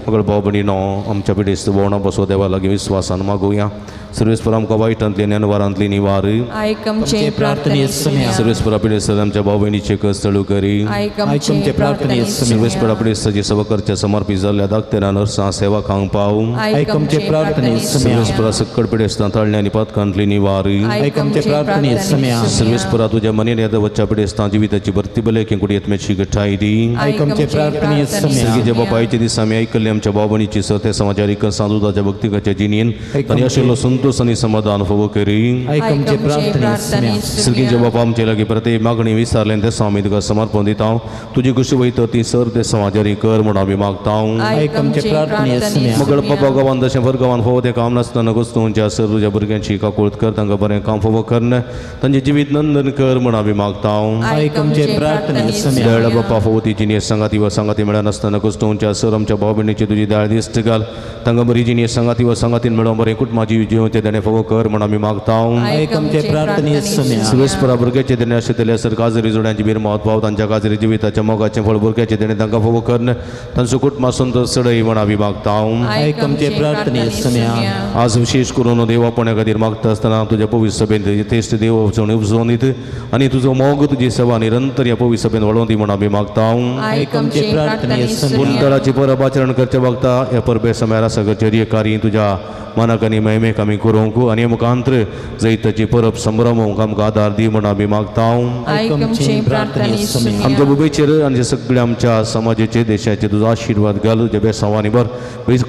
मगळ भाव भयणीनो, आमच्या पिडेस्त भोवणा बसो देवा लागीं विस्वासान मागुया. सर्वेस्पर आमकां वायटांतली नेनवारांतली निवार. आयक आमचे प्रार्थनेत सुम्या. सर्वेस्परा पिडेस्त आमच्या भाव भयणीचे कस चळू करी. आयक आमचे प्रार्थनेत सुम्या. सर्वेस्परा पिडेस्ताची सेवा समर्पित जाल्ल्या धाकट्या नर्सां सेवकांक पाव. आयक आमचे प्रार्थनेत सुम्या. सर्वेस्परा सक्कड पिडेस्तां ताळण्या आनी पातकांतली निवार. आयक आमचे प्रार्थनेत सुम्या. सर्वेस्परा तुज्या मनेन यादवच्या पिडेस्तां जिविताची भरती बले कुडी आत्म्याची गठाय दी. आयक आमचे प्रार्थनेत सुम्या. सर्गीच्या बापायच्या दिसा आमी आयकल्ले आमच्या भाव भयणीची सत्य समाचार सांजुताच्या भक्तिकाच्या जिणेन आनी आशिल्लो संतोष आनी समाधान फावो करी. आयक आमचे प्रार्थनेत सुम्या. सर्गीच्या बापा आमचे लागीं प्रत्येक मागणी विचारलें तें आमी तुका समर्पण दिता. तुजी कशी वयता ती सर ते समाचारी कर म्हूण आमी मागता. आयक आमचे प्रार्थनेत सुम्या. मगळ बाबा गांवान तशें भर गांवान फावो तें काम नासतना गोस्तूंच्या सर तुज्या भुरग्यांची काकूळत कर. तांकां बरें काम फावो कर, तांचें जिवीत नंदन कर म्हूण आमी मागता. आयक आमचे प्रार्थनेत सुम्या. दयाळ बापा फावो ती जिणें सांगाती वा सांगाती मेळनासतना गोस्तूंच्या सर आमच्या भाव भयणीची तुजी दयाळ दिश्ट घाल. तांकां बरी जिणें सांगाती वा सांगातीन मेळोवन बरें कुटुंबाची जिवन तें देणें फावो कर म्हूण आमी मागता. आयक आमचे प्रार्थनेत सुम्या. सुवेस्परा भुरग्याचे देणें आशिल्ले सर काजरी जोड्यांची बिरमावत पाव. तांच्या काजरी जिविताच्या मोगाचें फळ भुरग्याचे देणें तांकां फावो कर, तांचो कुटुंबा संतोष चडय म्हूण आमी मागता. आयक आमचे प्रार्थनेत सुम्या. आज विशेष करून देवापणा खातीर मागता आसतना तुज्या पवित्र सभेंत यथेश्ट देव उपजोवन उपजोवन दित आनी तुजो मोग तुजी सेवा निरंतर ह्या पवित्र सभेंत वाडोवन दी म्हूण आमी मागता. आयक आमचे प्रार्थनेत सुम्या. गुंतळाची परब आचरण करचे वक्ता ह्या परबे समयार सगळचे कार्य तुज्या मानाक आनी महिमेक आमी करूंक आनी मुखांतर जैताची परब संभ्रमोवंक आमकां आदार दी म्हूण आमी मागता. आयक आमचे प्रार्थनेत सुम्या. आमच्या भुबेचेर आनी सगळ्या आमच्या समाजाचे देशाचे तुजो आशिर्वाद घाल. तुज्या बेसांवांनी बर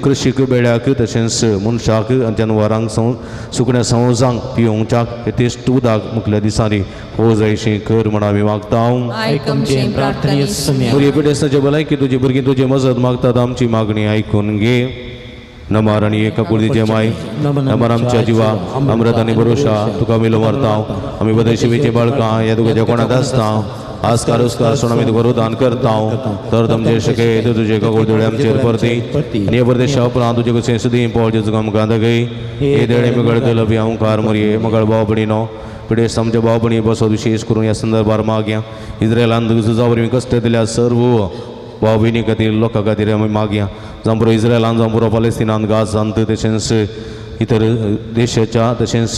कृशीक बेळ्याक तशेंच मनशाक आनी जनवरांक सुकण्या संवसांक पिवंच्याक यथेश्ट उदक मुखल्या दिसांनी हो जायशी कर म्हूण आमी मागता. आयक आमचे प्रार्थनेत सुम्या. भुरगे पिडेस्ताचे भलायकी तुजी भुरगीं तुजी मजत मागतात. आमची मागणी आयकून घे. नमार आनी एका कुर्दीचे माय नमार आमच्या जिवा अमृत आनी भरोशा तुका मिलो मारता. आमी बदशिवेचे बाळकां ह्या तुका जेवणांत आसता. आस्कार उस्कार सोड आमी तुका रुदान करता. तर तुमचे शके तुजे काकुळदोळे आमचेर परती आनी ह्या परदेशा उपरांत तुजे कशें सुदीं पळोवचें तुका आमकां दाखय. हे देणे मगळ लबी ओंकार मोरये मगळ भाव भयणीनो पिडेस्त आमच्या भाव भयणी बसो विशेष करून ह्या संदर्भार मागया. इस्रायलान झुजा वरवीं कश्ट दिल्या सर्व भाव भयणी खातीर लोकां खातीर आमी मागया. जावं पुरो इस्रायलान जावं पुरो पलेस्तिनान गाजांत तशेंच इतर देशाच्या तशेंच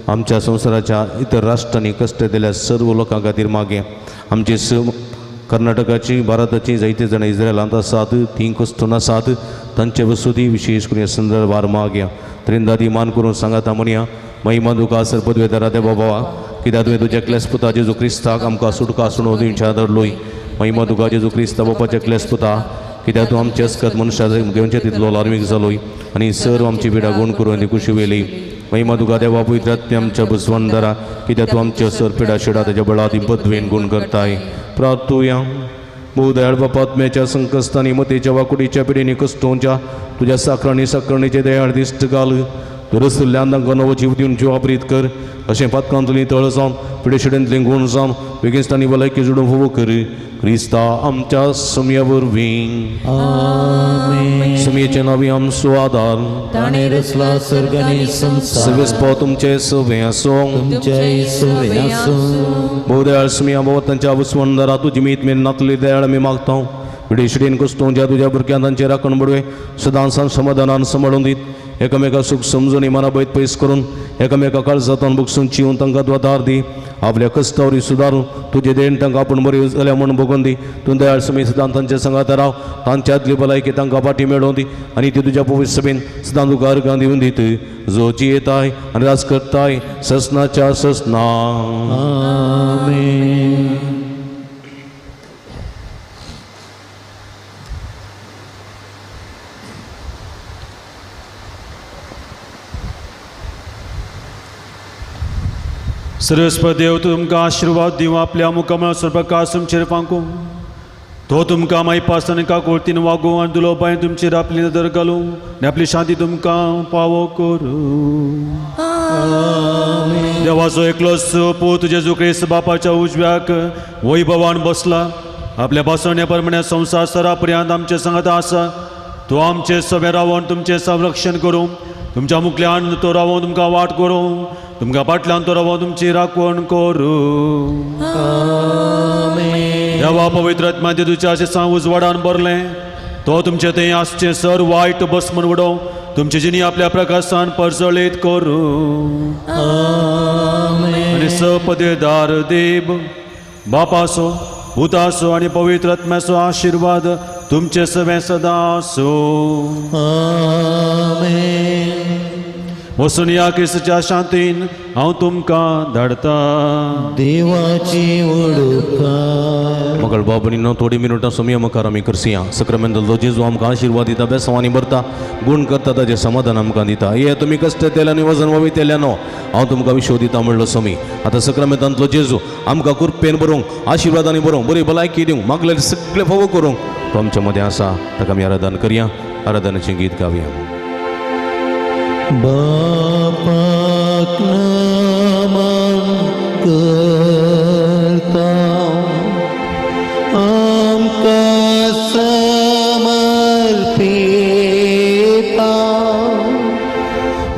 आमच्या संवसाराच्या इतर राष्ट्रांनी कश्ट दिल्या सर्व लोकां खातीर मागे. आमचे कर्नाटकाची भारताची जायते जाणां इस्रायलांत आसात, तीं कश्टून आसात, तांचे वसुदी विशेष करून ह्या संदर्भार मागया. त्रिंदादी मान करून सांगाता म्हणया, महिमा तुका सर पदवेदारा देवा बाबा, कित्याक तुवें तुज्या क्लेस पुता जेजू क्रिस्ताक आमकां सुटका सुणो दिवच्या धरलोय. महिमा तुका जेजू क्रिस्ता बापाच्या क्लेस पुता, कित्याक तूं आमचे अस्कत मनशा घेवचे तितलो लार्मीक जालोय आनी सर्व आमची पिडा गुण करून ती कुशी वेली. महिमा तुका देवा पवित्र आमच्या बसवंदरा, कित्याक तूं आमच्या सर पिडा शिडा ताच्या बळा ती पदवेन गुण करताय. प्रार्थुया. भोव दयाळ बापा, आत्म्याच्या संकश्टांनी मतेच्या वाकुडीच्या पिढींनी कश्टोंच्या तुज्या साकरणी साकरणीचे दयाळ दिश्ट घाल. दुरसुल्ल्यान तांकां नवो जीव दिवन जीव आपरीत कर. अशें पातकांतली तळ जावन पिडेशिडेंतली गूण जावन बेगिस्तानी भलायकी जोडून फोव कर. क्रिस्ता आमच्या सुमया वरवीं. सुमयेचे नांवी आमचो आदार. ताणें रचला सर्ग आनी संवसार. सर्वेस्पो तुमचे सवे आसूं. तुमचेय सवे आसूं. भोव दयाळ सुमया बाबा, तांच्या वसवंदरा तुजी मीत मेरेन नातली दयाळ आमी मागता. पिडेशिडेन कश्टोंच्या तुज्या भुरग्यां तांचे राखण बडवे सदांसान समाधानान सांबाळून दीत. एकामेका सूख समजून मना बैत पयस करून एकामेका काळजांतून बगसून चिवन तांकां तूं आदार दी. आपल्या कश्टावरी सुदारून तुजें देण तांकां आपूण बरी जाल्या म्हूण भोगून दी. तूं दयाळ समी सदां तांच्या सांगाता राव. तांच्या आदली भलायकी तांकां फाटी मेळोवन दी आनी ती तुज्या पवित्र सभेन सदां तुका अर्गां दिवन दीत. जो जियेताय आनी राज करताय ससनाच्या ससना. आमेन. सर्वेस्पर देव तुमकां आशिर्वाद दिवं, आपल्या मुखामळ प्रकाश तुमचेर फांकूं. तो तुमकां मायपास आनी काकुळतीन वागूं आनी दुलोबायन तुमचेर आपली नदर घालूं आनी आपली शांती तुमकां पावो करूं. देवाचो एकलोच पूत जेजू क्रिस्त बापाच्या उजव्याक वैभवान बसला. आपल्या भासण्या प्रमाणे संवसार सरा पर्यंत आमचे सांगात आसा. तो आमचे सभे रावन तुमचें संरक्षण करूं. तुमच्या मुखल्यान तो रावन तुमकां वाट करूं. तुमकां फाटल्यान तो रावन तुमची राखवण करूं. देवा पवित्र आत्म्याचे तुज्या अशें सांग उजवाडान भरलें. तो तुमचें थंय आसचें सर वायट बस म्हूण उडोवं. तुमची जिणी आपल्या प्रकाशान परजळीत करूं. आनी सपदेदार देव बापाचो भुताचो आनी पवित्र आत्म्याचो आशिर्वाद तुमचे सवें सदां आसूं. वचून ह्या क्रिस्ताच्या शांतीन हांव तुमकां धाडटा. देवाची उडुपकार. मगळ बाबणीनो थोडी मिनटां सोमया मुखार आमी करसिया. सक्रामेंतांतलो जेजू आमकां आशिर्वाद दिता, बेसांवांनी भरता, गुण करता, ताजें समाधान आमकां दिता. हे तुमी कश्ट तेल्यानी वजन वयतेल्यानो हांव तुमकां विश्व दिता म्हणलो सोमी. आतां सक्रामेंतांतलो जेजू आमकां कृपेन बरोवंक, आशिर्वादांनी बरोवंक, बरी भलायकी दिवंक, मागलें सगळें फावो करूंक तो आमच्या मदें आसा. ताका आमी आराधन करया. आराधनाचें गीत गावया. बापाक नमन करता, आमकां समर्पिता,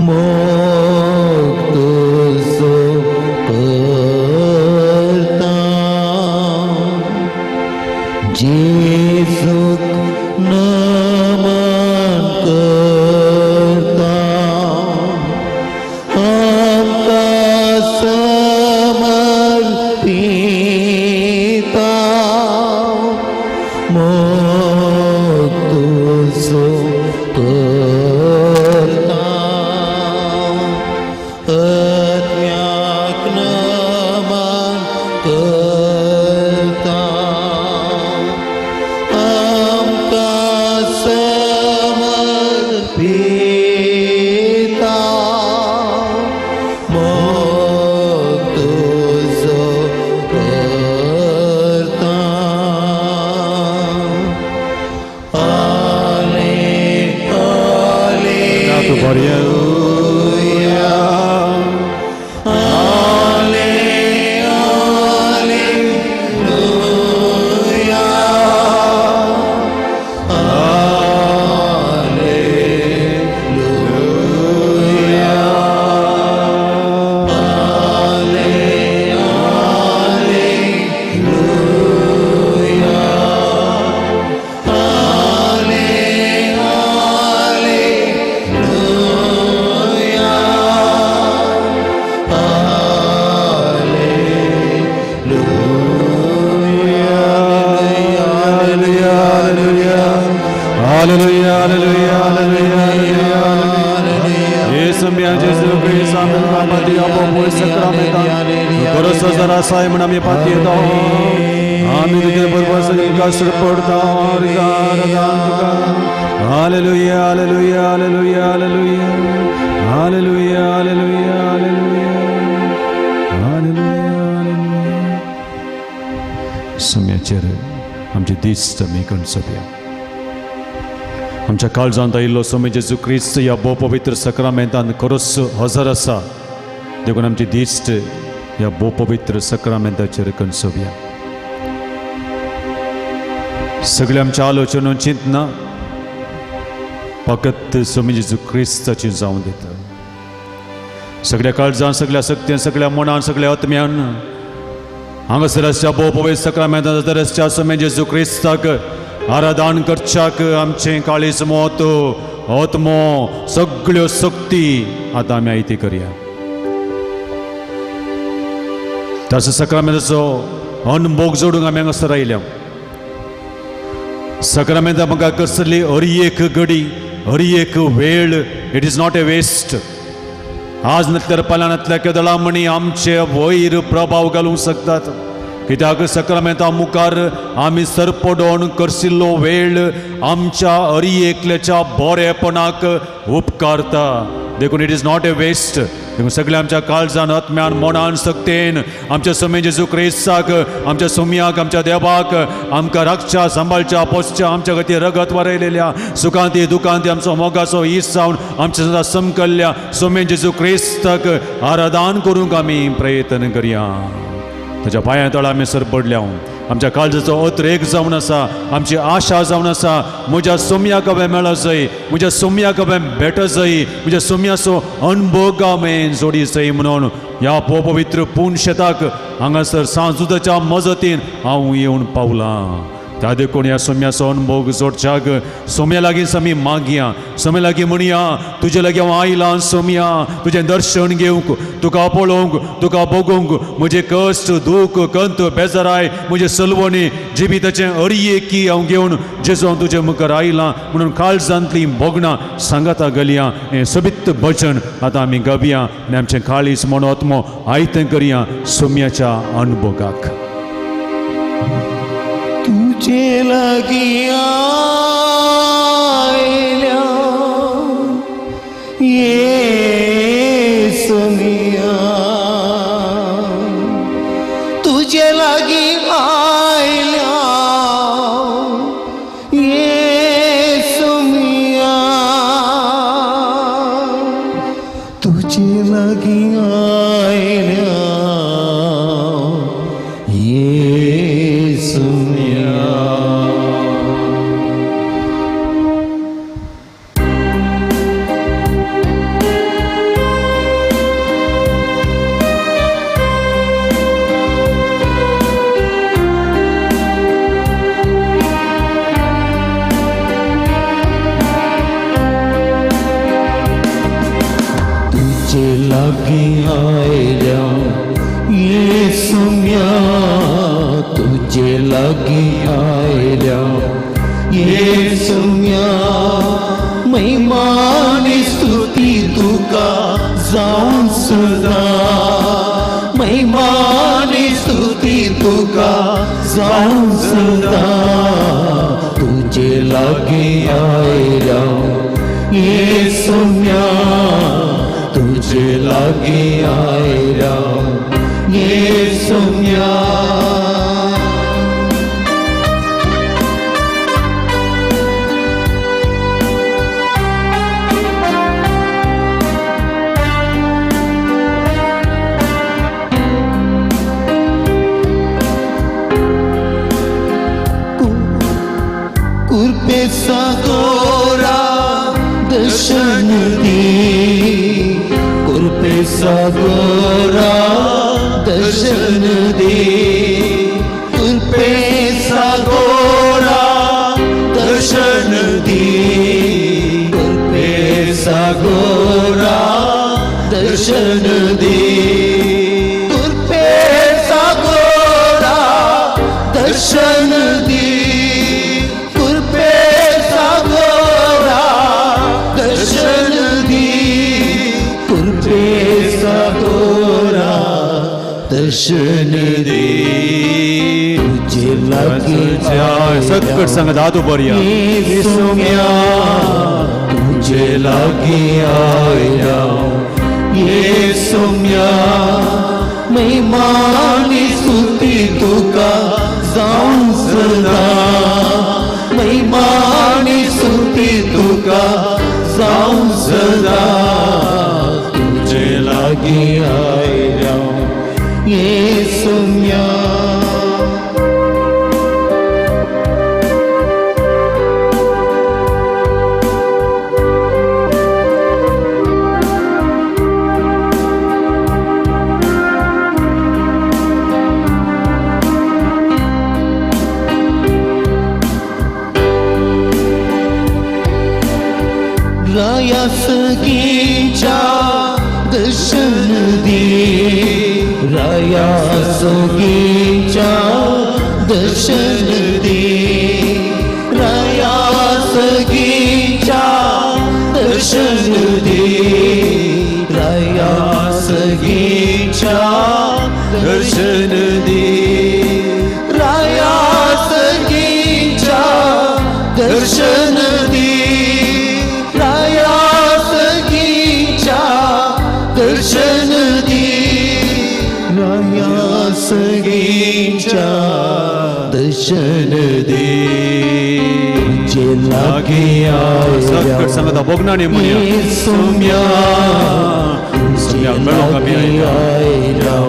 मोग तुजो करता. जेजूक नमन करता, क्रिस्ता जरा म्हण आमी पातयेता आमी तुजे बरोबर सगळीं पडता. Hallelujah, hallelujah, hallelujah, hallelujah, hallelujah, hallelujah, hallelujah, hallelujah, hallelujah. सम्याचेर आमचे दीस आमी कणसोवया. आमच्या काळजांत आयिल्लो स्वामी जेजू क्रिस्त ह्या भोव पवित्र सक्रामेंतान खरोच हजर आसा, देखून आमची दिश्ट ह्या भोव पवित्र सक्रामेंताचेर कणसोवया. सगळे आमच्या आलोचना चिंतना फकत स्वामी जेजू क्रिस्ताची जावं दिता. सगळ्या काळजान, सगळ्या शक्तीन, सगळ्या मनान, सगळ्या आत्म्यान हांगासर आसच्या भोव पवित्र सक्रामेंतान हजर आसच्या स्वामी जेजू क्रिस्ताक आराधन करच्याक आमचें काळीज, मोत, आत्मो, सगळ्यो शक्ती आतां आमी आयती करया. ताचो सक्रामेंताचो अनभोग जोडूंक आमी हांगासर आयल्या. सक्रामेंता म्हाका कसली हर एक घडी, हर एक वेळ, it is not a waste. आज नासल्यार फाल्यां नासल्यार केदळा म्हणी आमचे वयर प्रभाव घालूंक शकतात. कित्याक सक्रामेंता मुखार आमी सरपडोन करशिल्लो वेळ आमच्या हर एकल्याच्या बरेपणाक उपकारता. देखून it is not a waste. देखून सगळ्या आमच्या काळजान, आत्म्यान, मनान, शक्तेन आमच्या स्वामी जेजू क्रिस्ताक, आमच्या सोम्याक, आमच्या देवाक आमकां राखच्या, सांबाळच्या, पोसच्या, आमच्या खातीर रगत वारयलेल्या सुखांती दुखांती आमचो मोगाचो इस जावन आमच्या सदां समकल्ल्या स्वामी जेजू क्रिस्ताक आराधन करूंक आमी प्रयत्न करया. ताच्या पांयां तळा आमी सरपडल्या. आमच्या काळजाचो अत्रेक जावन आसा, आमची आशा जावन आसा. म्हज्या सोम्याक हांवें मेळो जाय, म्हज्या सोम्याक हांवें भेट जाय, म्हज्या सोम्याचो अनभोग हांवें जोडी जाय म्हणून ह्या पवित्र पूर्ण शेताक हांगासर सांजुदाच्या मजतीन हांव येवन पावलां. त्या देखून ह्या सोम्याचो अनभोग जोडच्याक सोम्या लागीं आमी मागया, सोम्या लागीं म्हणया, तुजे लागीं हांव आयलां सोम्या, तुजें दर्शन घेवंक, तुका पळोवंक, तुका भोगूंक. म्हजें कश्ट, दूख, कंत, बेजाराय, म्हजें सलवणी जिविताचें अरयेकी हांव घेवन जेजू हांव तुजे मुखार आयलां म्हणून काळजांतलीं भोगणां सांगाता घालया. हें सोबीत भजन आतां आमी गावया आनी आमचें काळीज म्हण आत्मो आयतें करया सोम्याच्या अनुभोगाक. तुझे लागीं आयल्या येसुमिया, तुझे लागीं आयल्या येसुमिया, तुझे लागीं आयल्या येसुमिया. लागीं आयल्या येसुम्या, तुझे लागीं आयल्या येसुम्या, महिमा आनी स्तुती तुका जावन सदां, महिमा आनी स्तुती तुका जावन सदां. तुझे लागीं आयल्या येसुम्या, तुझे लागीं आयल्या येसुम्या. कुरपे सागोरा दर्शन दी, कुरपे सागोरा दर्शन दे, कुरपे सागोरा दर्शन दे, कुरपे सागोरा दर्शन दे, कुरपे सागोरा दर्शन दे, कुरपे सागोरा दर्शन दे, कुरपे पेसागोरा दर्शन दे तुझे लागी सकट सांगत हात उबरया येसुम्या तुझे लागी आयल्या येसुम्या महिमानी स्तुती तुका जावं सदां महिमानी स्तुती तुका जावं सदां तुझे लागी आयल्या येसुम्या. राया सगीच्या दर्शन दे राया सगीच्या दर्शन दे राया सगीच्या दर्शन दे राया सगीच्या दर्शन दे राया सगीच्या दर्शन दे राया सगीच्या दर्शन दे राया सगीच्या दर्शन दे तुझे लागी सकट सांगता भोगणांनी म्हणया येसुम्या सुम्या मेळोंक आमी आयल्या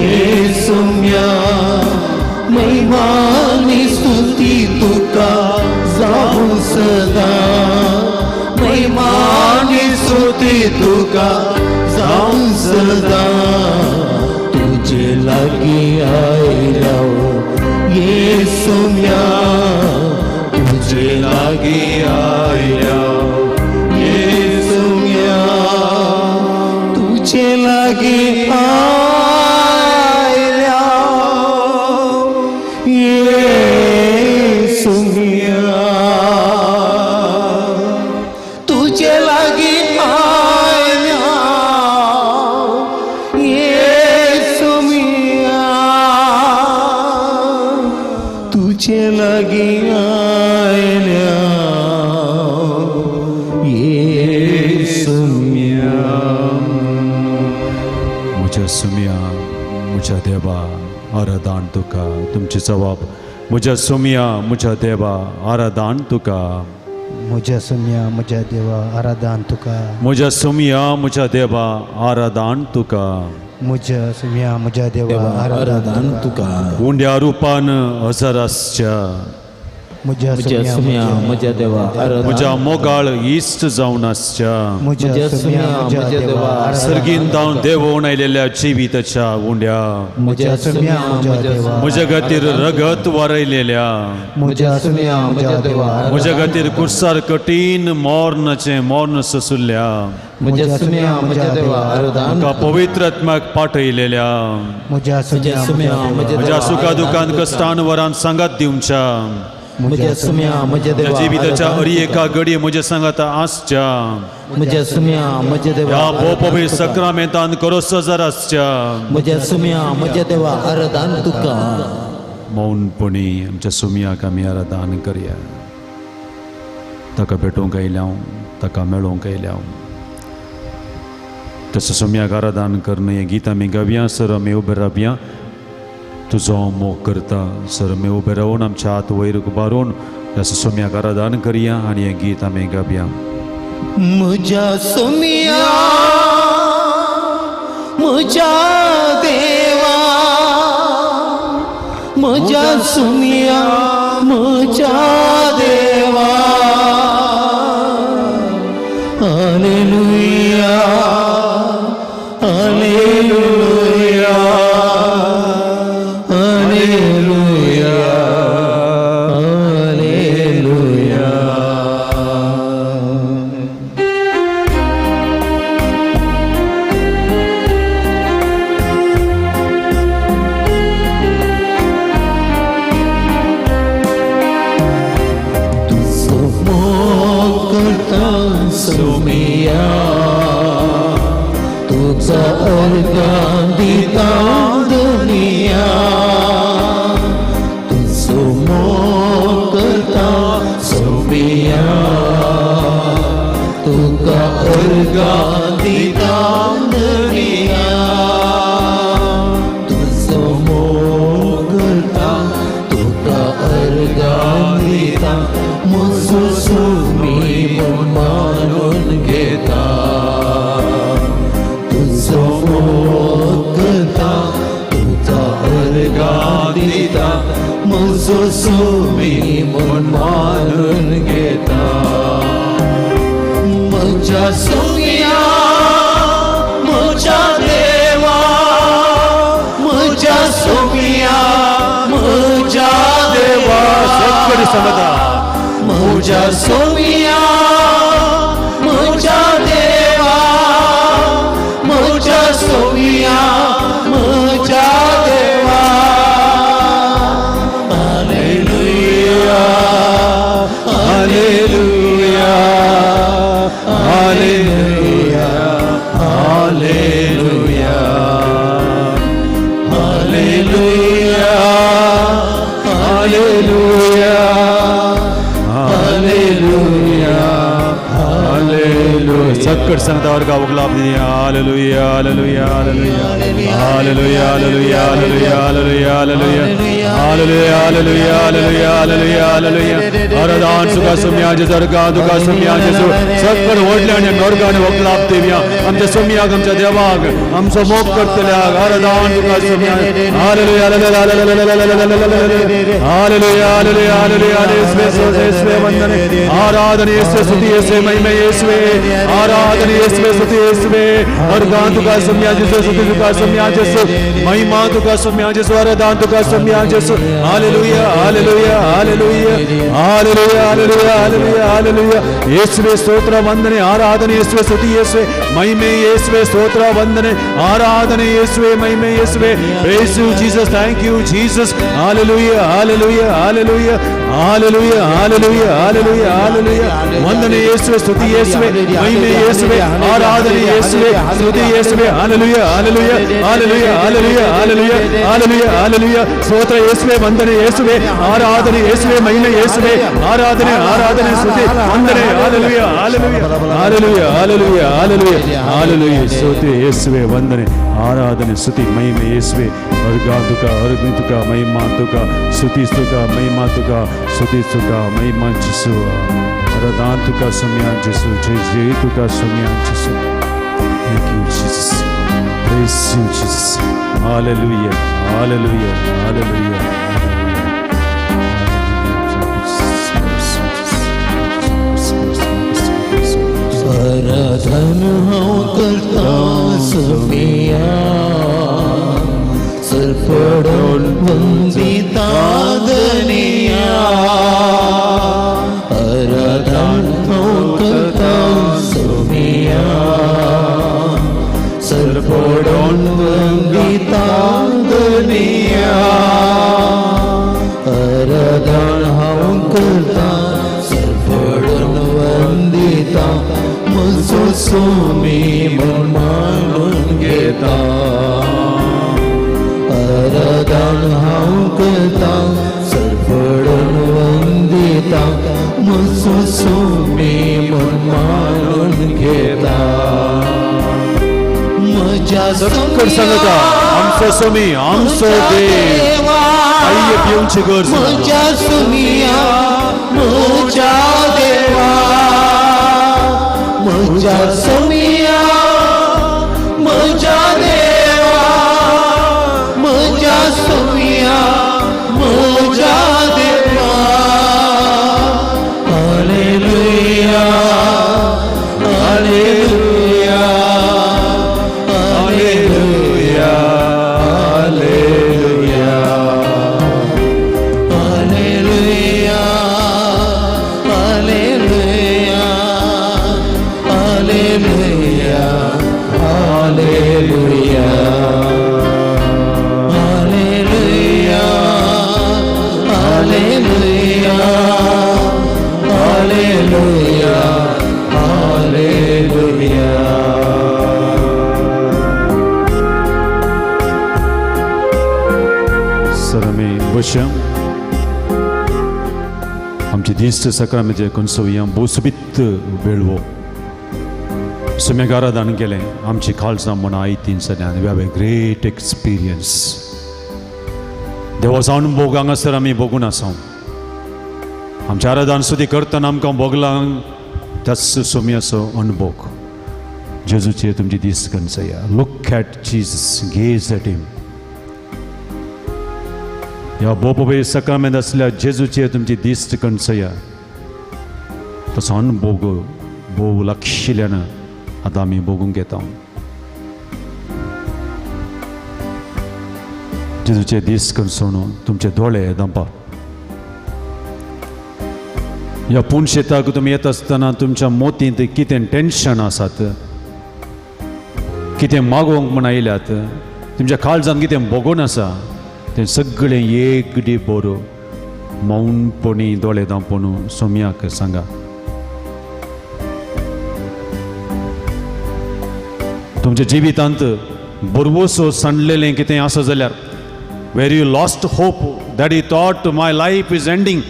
येसुम्या महिमानी स्तुती तुका जावं सदां महिमानी स्तुती तुका जावं सदां तुझे लागी आयल्या येसुम्या तुझे लागी आयल्या येसुम्या तुझे लागी आयल्या येसुम्या तुझे लागी आयल्या येसुम्या तुझे लागी आयल्या येसुम्या. म्हज्या सुम्या म्हज्या देवा आराधन तुका. तुमची जबाब म्हज्या सुम्या म्हज्या देवा आराधन तुका. म्हज्या सुम्या म्हज्या देवा आराधन तुका. म्हज्या सुम्या म्हज्या देवा आराधन तुका. म्हज्या सुम्या म्हज्या देवा आराधन तुका. उंड्या रुपान हजर आसच्या म्हज्या म्हज्या सुम्या म्हज्या देवा म्हज्या मोगाळ इश्ट जावन आसच्या म्हज्या सुम्या म्हज्या देवा सर्गीन जावन देवोवन आयलेल्या जिविताच्या उंड्या म्हज्या सुम्या म्हज्या देवा म्हज्या खातीर रगत वारयलेल्या म्हज्या सुम्या म्हज्या देवा म्हज्या खातीर कुर्सार कठीण मरणाचें मर्ण सोसुल्ल्या म्हज्या सुम्या म्हज्या देवा आराधन तुका पवित्र आत्म्याक पाठयलेल्या म्हज्या म्हज्या सुम्या म्हज्या म्हज्या सुखा दुखान कश्टान वरान सांगात दिवच्या म्हज्या सुम्या म्हज्या देवा जिविताच्या हरी एका घडये म्हज्या सांगाता आसच्या म्हज्या सुम्या म्हज्या देवा ह्या भोव सक्रामेंतान करोसो जर आसच्या म्हज्या सुम्या म्हज्या देवा आराधन तुका. मौनपणी आमच्या सुम्याक आमी आराधन करया. ताका भेटोवंक आयल्या ताका मेळोवंक आयल्या तसो सुम्याक आराधन करून हें गीत आमी गावया. सर आमी उबे रावया. तुजो मोग करता सर आमी उबे रावन आमच्या हात वयर उबारून ह्या सुम्याक आराधन करया आनी हें गीत आमी गावया. म्हज्या सुम्या म्हज्या देवा म्हज्या सुम्या म्हज्या देवा हालेलुया हालेलुया हालेलुया हालेलुया. तुजो मोग करता सुमिया तुका अर्गां दिता दुनिया तुजो मोग करता सोमिया तुका अर्गां दिता दुनिया तुजो मोग करता तुका अर्गां दिता म्हजो सुमी म्हूण मानून घेता तुजो मोग करता तुका अर्गां दिता म्हजो सुमी म्हूण मानून घेता म्हज्या सुमिया म्हज्या देवा म्हज्या सुमिया म्हज्या देवा सगळी समजा म्हज्या सोमिया म्हज्या देवा म्हज्या सोमिया म्हज्या देवा hallelujah hallelujah hallelujah hallelujah hallelujah hallelujah hallelujah hallelujah. सकट सांगता वर्गा उगला hallelujah hallelujah hallelujah hallelujah hallelujah hallelujah hallelujah hallelujah hallelujah hallelujah hallelujah hallelujah. आराधन सुखा सुम्या जेजू तुका सुम्या जेजू सकट व्हडल्या आनी नोर्गान वकलाप दिवया आमच्या सुम्याक आमच्या देवाक आमचो मोग करतल्याक आराधन तुका सुम्या hallelujah hallelujah hallelujah hallelujah hallelujah. येसुवे येसुवे वंदने आराधने येसुवे स्तुती येसुवे महिमे येसुवे आराधने येसुवे स्तुती येसुवे अर्गान तुका सुम्या जेजू स्तुती तुका सुम्या जेजू महिमा तुका सुम्या जेजू आराधन तुका सुम्या जेजू hallelujah hallelujah hallelujah hallelujah hallelujah hallelujah hallelujah. येसुवे स्तोत्र वंदने आराधने येसुवे स्तुती येसुवे महिमे येसुवे स्तोत्र वंदने आराधने येसुवे महिमे येसुवे. Praise you Jesus, thank you Jesus. Hallelujah hallelujah hallelujah hallelujah hallelujah hallelujah hallelujah. वंदने येसुवे स्तुती येसुवे महिमे येसुवे आराधने येसुवे स्तुती येसुवे. Hallelujah hallelujah hallelujah hallelujah hallelujah hallelujah hallelujah. स्तोत्र येसुवे वंदने येसुवे आराधने येसुवे महिमे येसुवे आराधने आराधने स्तुती वंदने. Hallelujah hallelujah hallelujah hallelujah hallelujah hallelujah. स्तुति येसुवे वंदने आराधने स्तुति महिमे येसुवे अर्गा तुका अर्गु तुका महिमा तुका स्तुति तुका महिमा तुका स्तुति तुका महिमा जेसू आराधन तुका सुम्या जेसू जय जय तुका सुम्या जेसू. Thank you Jesus, praise you Jesus. Hallelujah hallelujah hallelujah. आराधन हांव करता सुमिया सरपडून वंदिता दनिया आराधन हांव करता सुमिया सरपडून वंदिता दनिया आराधन हांव करता सरपडून वंदिता म्हजो सुमी म्हूण मानून घेता आराधन हांव करता सरपडून वंदिता म्हजो सुमी म्हूण मानून घेता म्हज्या सकट सांगता आमचो सुमी आमचो देव आई पिवची गरज म्हज्या सुमिया म्हज्या देवा म्हज्या सुमिया म्हज्या देवा म्हज्या सुमिया म्हज्या देवा. Hallelujah hallelujah hallelujah hallelujah hallelujah hallelujah hallelujah hallelujah hallelujah hallelujah hallelujah hallelujah. अशें आमची दिस्त सकाळी कोनसोवया बोसबीत वेळवो सुमेगारादान गेलें आमची खालसां म्हण आयतीन सद्यान. We have a great experience. देवाचो अणभोग हांगासर आमी भोगून आसा. आमच्या आराधन सुदी करतना आमकां भोगलां त्याच सोम्याचो अणभोग. जेजूचेर तुमची दीस कनसया. Look at Jesus, gaze at him. ह्या बोपवे सकाळमेंत आसल्या जेजूचेर तुमची दिश्ट कनसया. तसो अणभोग भोव लागशिल्ल्यान आतां आमी भोगूंक घेता. जेजूचे दीस कनसोवन तुमचे दोळे दंपा. ह्या पूण शेताक तुमी येता आसतना तुमच्या मोतींत कितें टेन्शन आसात, कितें मागोवंक म्हण आयल्यात, तुमच्या काळजान कितें भोगून आसा, तें सगळें एक डी बरो मौनपणी दोळे दांपून सोम्याक सांगा. तुमच्या जिवितांत बरवसो सांडलेलें कितें आसा जाल्यार, where you lost hope that you thought my life is ending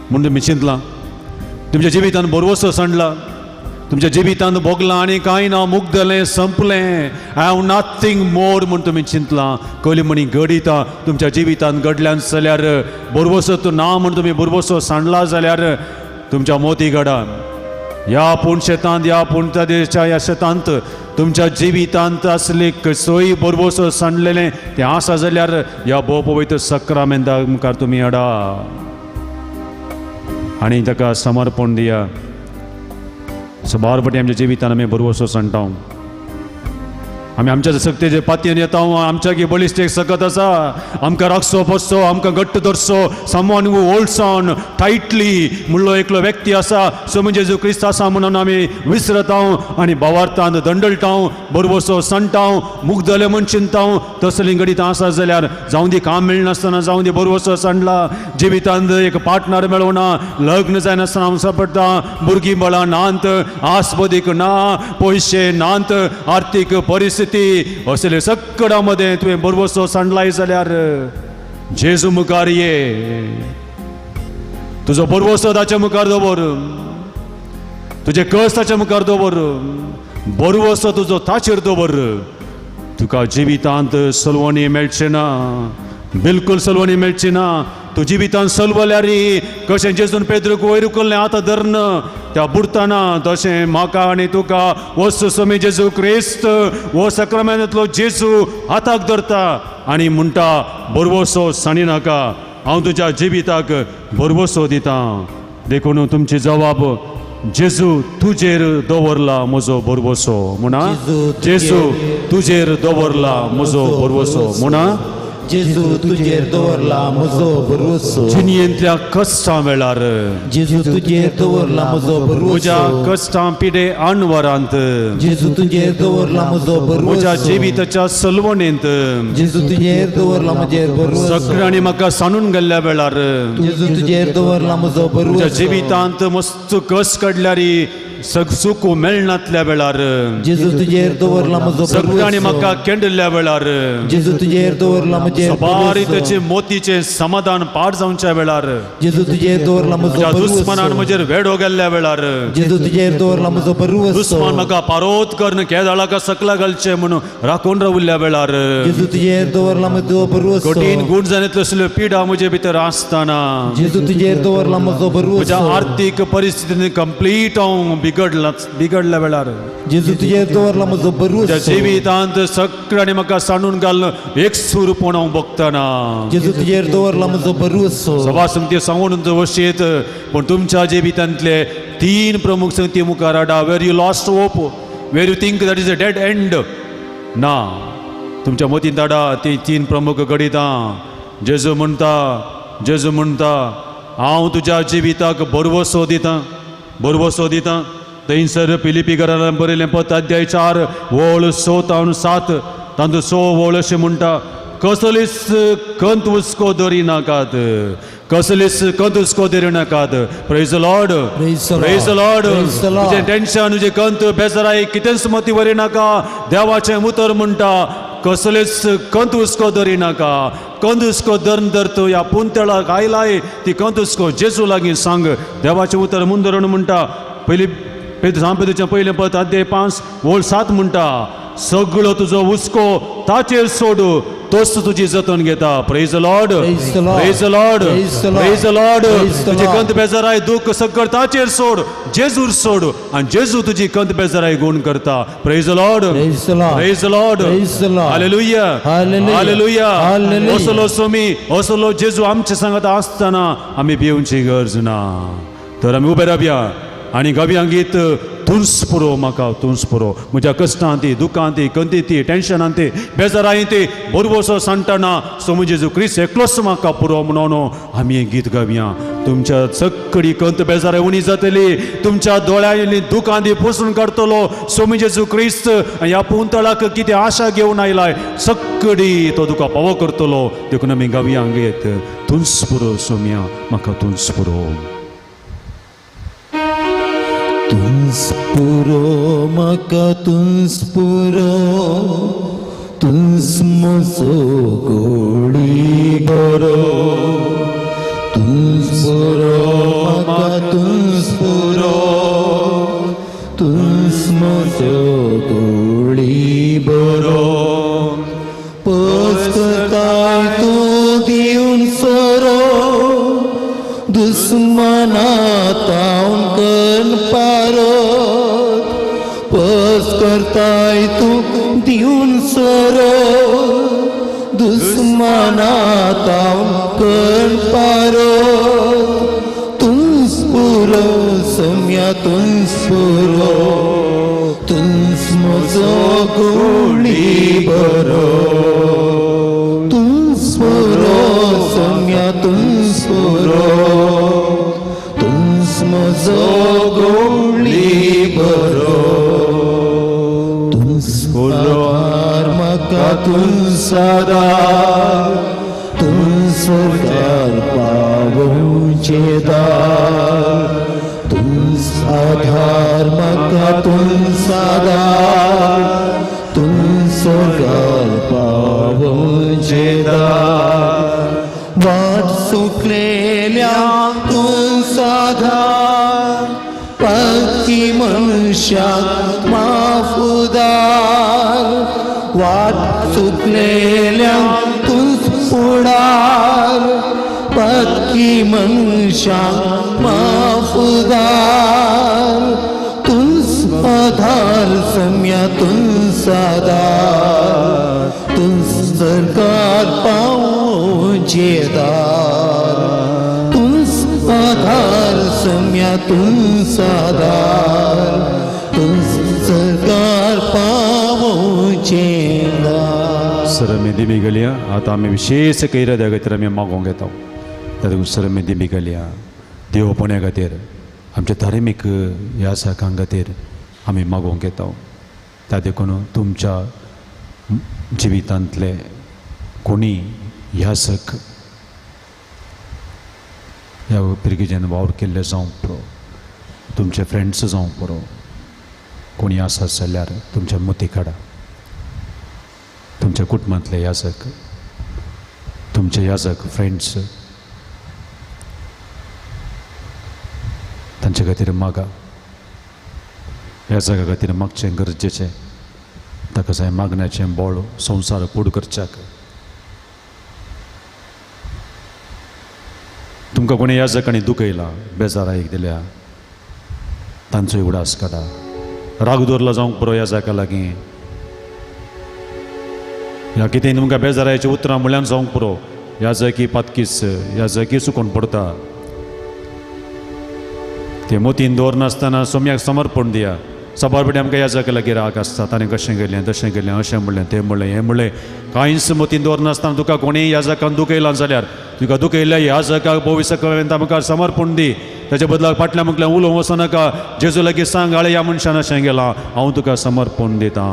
म्हूण तुमी चिंतलां, तुमच्या जिवितांत बरवसो सांडला, तुमच्या जिवितांत भोगलां आनी कांय ना, मुगदलें, संपलें, I have nothing more म्हूण तुमी चिंतलां. कली म्हणी घडिता तुमच्या जिवितांत घडल्यान जाल्यार, बरवसो तूं ना म्हूण तुमी बरवसो सांडला जाल्यार तुमच्या मोती घडा. ह्या पूण शेतांत, ह्या पूण देशा ह्या शेतांत तुमच्या जिवितांत आसले कसोय बरवसो सांडलेलें तें आसा जाल्यार ह्या भोव पवित्र सक्रामेंता मुखार तुमी हाडा आनी ताका समर्पण दिया. सबार पटी आमच्या जिवितान आमी बरवसो सांडटा. आमी आमच्या सक्तेचे पातयेन येता, आमच्या की बळिश्ट एक सकत आसा, आमकां राखचो पोसचो, आमकां घट्ट धरचो, someone who holds on tightly म्हणलो एकलो व्यक्ती आसा, सो म्हणजे जेजू क्रिस्त आसा म्हणून आमी विसरता आनी भावार्थान दंडळटा, बरवसो सांडटा, मुगदले म्हूण चिंता. तसलीं घडीत आसा जाल्यार जावं दी काम मेळनासतना, जावं दी बरवसो सांडला, जिवितांत एक पार्टनर मेळना, लग्न जायनासतना हांव सापडटा, भुरगीं बळां नात, आसबदीक ना, पयशे नात, आर्थीक परिस्थिती असले सगळ्या मदें तुवें बरवसो सांडलाय जाल्यार जेजू मुखार ये, तुजो बरवसो ताच्या मुखार दवर, तुजें कस ताच्या मुखार दवर, बरवसो तुजो ताचेर दवर. तुका जिवितांत सलवणी मेळचें ना, बिलकुल सलवणी मेळची ना. तूं जिवितांत सलवल्यार कशें जेजून पेद्रूक वयर उखल्लें आतां धरून त्या बुडतना, तशें म्हाका आनी तुका वस्तू समी जेजू क्रिस्त हो सक्रामेंतांतलो जेजू हाताक धरता आनी म्हणटा, बरवसो सांडी नाका, हांव तुज्या जिविताक बरवसो दितां. देखून तुमची जवाब जेजू तुजेर दवरला म्हजो बरवसो म्हणा, जेजू तुजेर दवरला म्हजो बरवसो म्हणा, जेजू तुजेर दवरला म्हजो भरवसो. जिणेंतल्या कश्टां वेळार जेजू तुजेर दवरला म्हजो भरवसो. म्हज्या कश्टां पिडे अणवरांत जेजू तुजेर दवरला म्हजो भरवसो. म्हज्या जिविताच्या सलवणेंत जेजू तुजेर दवरला म्हजेर भरवसो. सगळ्यांनी म्हाका सांडून गेल्ल्या वेळार जेजू तुजेर दवरला म्हजो भरवसो. म्हज्या जिवितांत मस्त कस काडल्यार सुख मेळनातल्या वेळार जेजू तुजेर दवरला म्हजो भरवसो. सगळ्यांनी म्हाका केंडल्या वेळार जेजू तुजेर दवरला म्हजेर सबारी ताचे मोतीचें समाधान पाड जावच्या वेळार जेजू तुजेर दवरला म्हजो भरवसो. दुस्मनान म्हजेर वेडो गेल्ल्या वेळार जेजू तुजेर दवरला म्हजो भरवसो. दुस्मान म्हाका पारोत करून केदाळाका सकला घालचें म्हणून राखून राविल्ल्या वेळार जेजू तुजेर दवरला म्हजो भरवसो. कठीण गूण जाण्यातल्यो असल्यो पिडा म्हजे भितर आसतना जेजू तुजेर दवरला म्हजो भरवसो. म्हज्या आर्थीक परिस्थितीन कंप्लीट हांव बिगडल्या वेळार जेजू तुजेर दवरला म्हजो भरवसो. जिवितांत सगळ्यांनी म्हाका सांडून घालून एक सुरपण हांव बघतना जेजू तुजेर दवरला म्हजो भरवसो. सभा संगती सांगून वशेत, पूण तुमच्या जिवितांतले तीन प्रमुख संगती मुखार हाडा. Where you lost hope, where you think that is a dead end ना, तुमच्या मतींत हाडा ती तीन प्रमुख घडितां. जेजू म्हणटा, जेजू म्हणटा, हांव तुज्या जिविताक भरवसो दितां, भरवसो दितां. थंयसर फिलिपी घरान बरयलें पत्र अध्याय 4 वळ 6 तावन 7 तांतूं 6 वळ अशें म्हणटा, कसलीच कंत हुस्को दरी नाकात, कसलीच कंत हुस्को दरी नाकात. Praise the Lord, praise the Lord. तुजें टेन्शन, तुजें कंत, बेजाराय कितेंच मती व्हरी नाका. देवाचें उतर म्हणटा, कसलेच कंत हुस्को धरी नाका. कंत हुस्को धरून धर तूं ह्या पुंतळाक आयलाय ती कंत हुस्को जेजू लागीं सांग. देवाचें उतर मुंदरून म्हणटा, पयली सांपेदूचें पयलें पद अध्याय 5 ओळ 7 म्हणटा, सगळो तुजो हुस्को ताचेर सोड, तोच तुजी जतन घेता. Praise the Lord, praise the Lord, praise the Lord. तुजी कंत बेजाराय दुःख सगळं ताचेर सोड, जेजूर सोड, आनी जेजू तुजी कंत बेजाराय गुण करता. Praise the Lord, praise the Lord. Hallelujah, hallelujah. असलो सोमी, असलो जेजू आमचे सांगत आसतना आमी भिवची गरज ना. तर आमी उबे रावया आनी गावया गीत, तूंच पुरो म्हाका, तूंच पुरो म्हज्या कश्टांती, दुखांती, कंतीती, टेन्शनांती, बेजारांती बरवसो सांडटना सोमू जेजू क्रिस्त एकलोच म्हाका पुरो म्हणून आमी हें गीत गावया. तुमच्या सगळी कंत बेजाराय उणी जातली, तुमच्या दोळ्यांनी दुखांती पुसून काडटलो सोमू जेजू क्रिस्त. ह्या पुंतळाक कितें आशा घेवन आयलाय सगळी तो तुका पावो करतलो. देखून आमी गावया गीत, तूंच पुरो सोम्या म्हाका, तूंच पुरो. तूंच पुरो म्हाका, तूंच पुरो, तूंच म्हजो गोडी बरो. तूंच पुरो म्हाका, तूंच पुरो, तूंच म्हजो गोडी बरो. पस्ताय तूं दिवन सोरो, दुस्मना तावन कन पारत. पस करताय तूं दिवन सोरो, दुस्मना तावन कन पारत. तूंच पुरो सम्या, तूंच पुरो, तूंच म्हजो गोडी बरो. तूंच पुरो सम्या, तूंच पुरो, तूंच म्हजो गोडी बरो. तूंच आधार म्हाका, तूंच आधार, तूंच स्वर्गार पावोवचें दार. तूंच आधार म्हाका, तूंच आधार, तूंच स्वर्गार पावोवचें दार. वाट सुकलेल्या तूंच आधार, पक्की मनशाक माफ उदार. वाट सुकलेल्या तूंच फुडार, पक्की मनशाक माफ उदार. तूंच आधार सम्या, तूंच आधार, तूंच सरकार पावोवचें दार. तूंच आधार सम्या, तूंच आधार, तूंच सरकार पावोवचें दार. सर आमी दिमी गेल्या. आतां आमी विशेश कैराद्या खातीर आमी मागोवंक येता. तातूंत सर आमी दिमी गेल्या देवपण्या खातीर, आमच्या धार्मीक ह्या साकां खातीर आमी मागोवंक येता. त्या देखून तुमच्या जिवितांतले कोणी ह्या सक ह्या पिरगेजेन वावर केल्ले जावंक पुरो, तुमचे फ्रेंड्स जावंक पुरो, कोणी आसा जाल्यार तुमच्या मोती काडा. तुमच्या कुटुंबांतले याजक, तुमचे याजक फ्रेंड्स, तांचे खातीर मागा. याजका खातीर मागचें गरजेचें, ताका जाय मागण्याचें बळ संवसार फुड करच्याक. तुमकां कोणी याजकांनी दुखयला, बेजारायक दिल्या, तांचो उडास काडा. राग दवरला जावंक पुरो याजका लागीं, ह्या कितें तुमकां बेजारायची उतरां म्हणल्यान जावंक पुरो. याजकी पातकीस, याजकी चुकोन पडटा, ते मोतीन दवरनासतना सोम्याक समर्पण दिया. सबार पेटी आमकां याजका लागीं राग आसता, ताणें कशें केलें, तशें केलें, अशें म्हणलें, तें म्हणलें, हें म्हणलें. कांयच मोतीन दवरनासतना तुका कोणीय याजकान दुखयला जाल्यार तुका दुखयल्ल्या याजकाक भविश्य मुखार समर्पण दी. ताच्या बदलाक फाटल्या मुखल्यान उलोवंक वचनाका. जेजू लागीं सांग, आळे ह्या मनशान अशें गेलां, हांव तुका समर्पण दितां.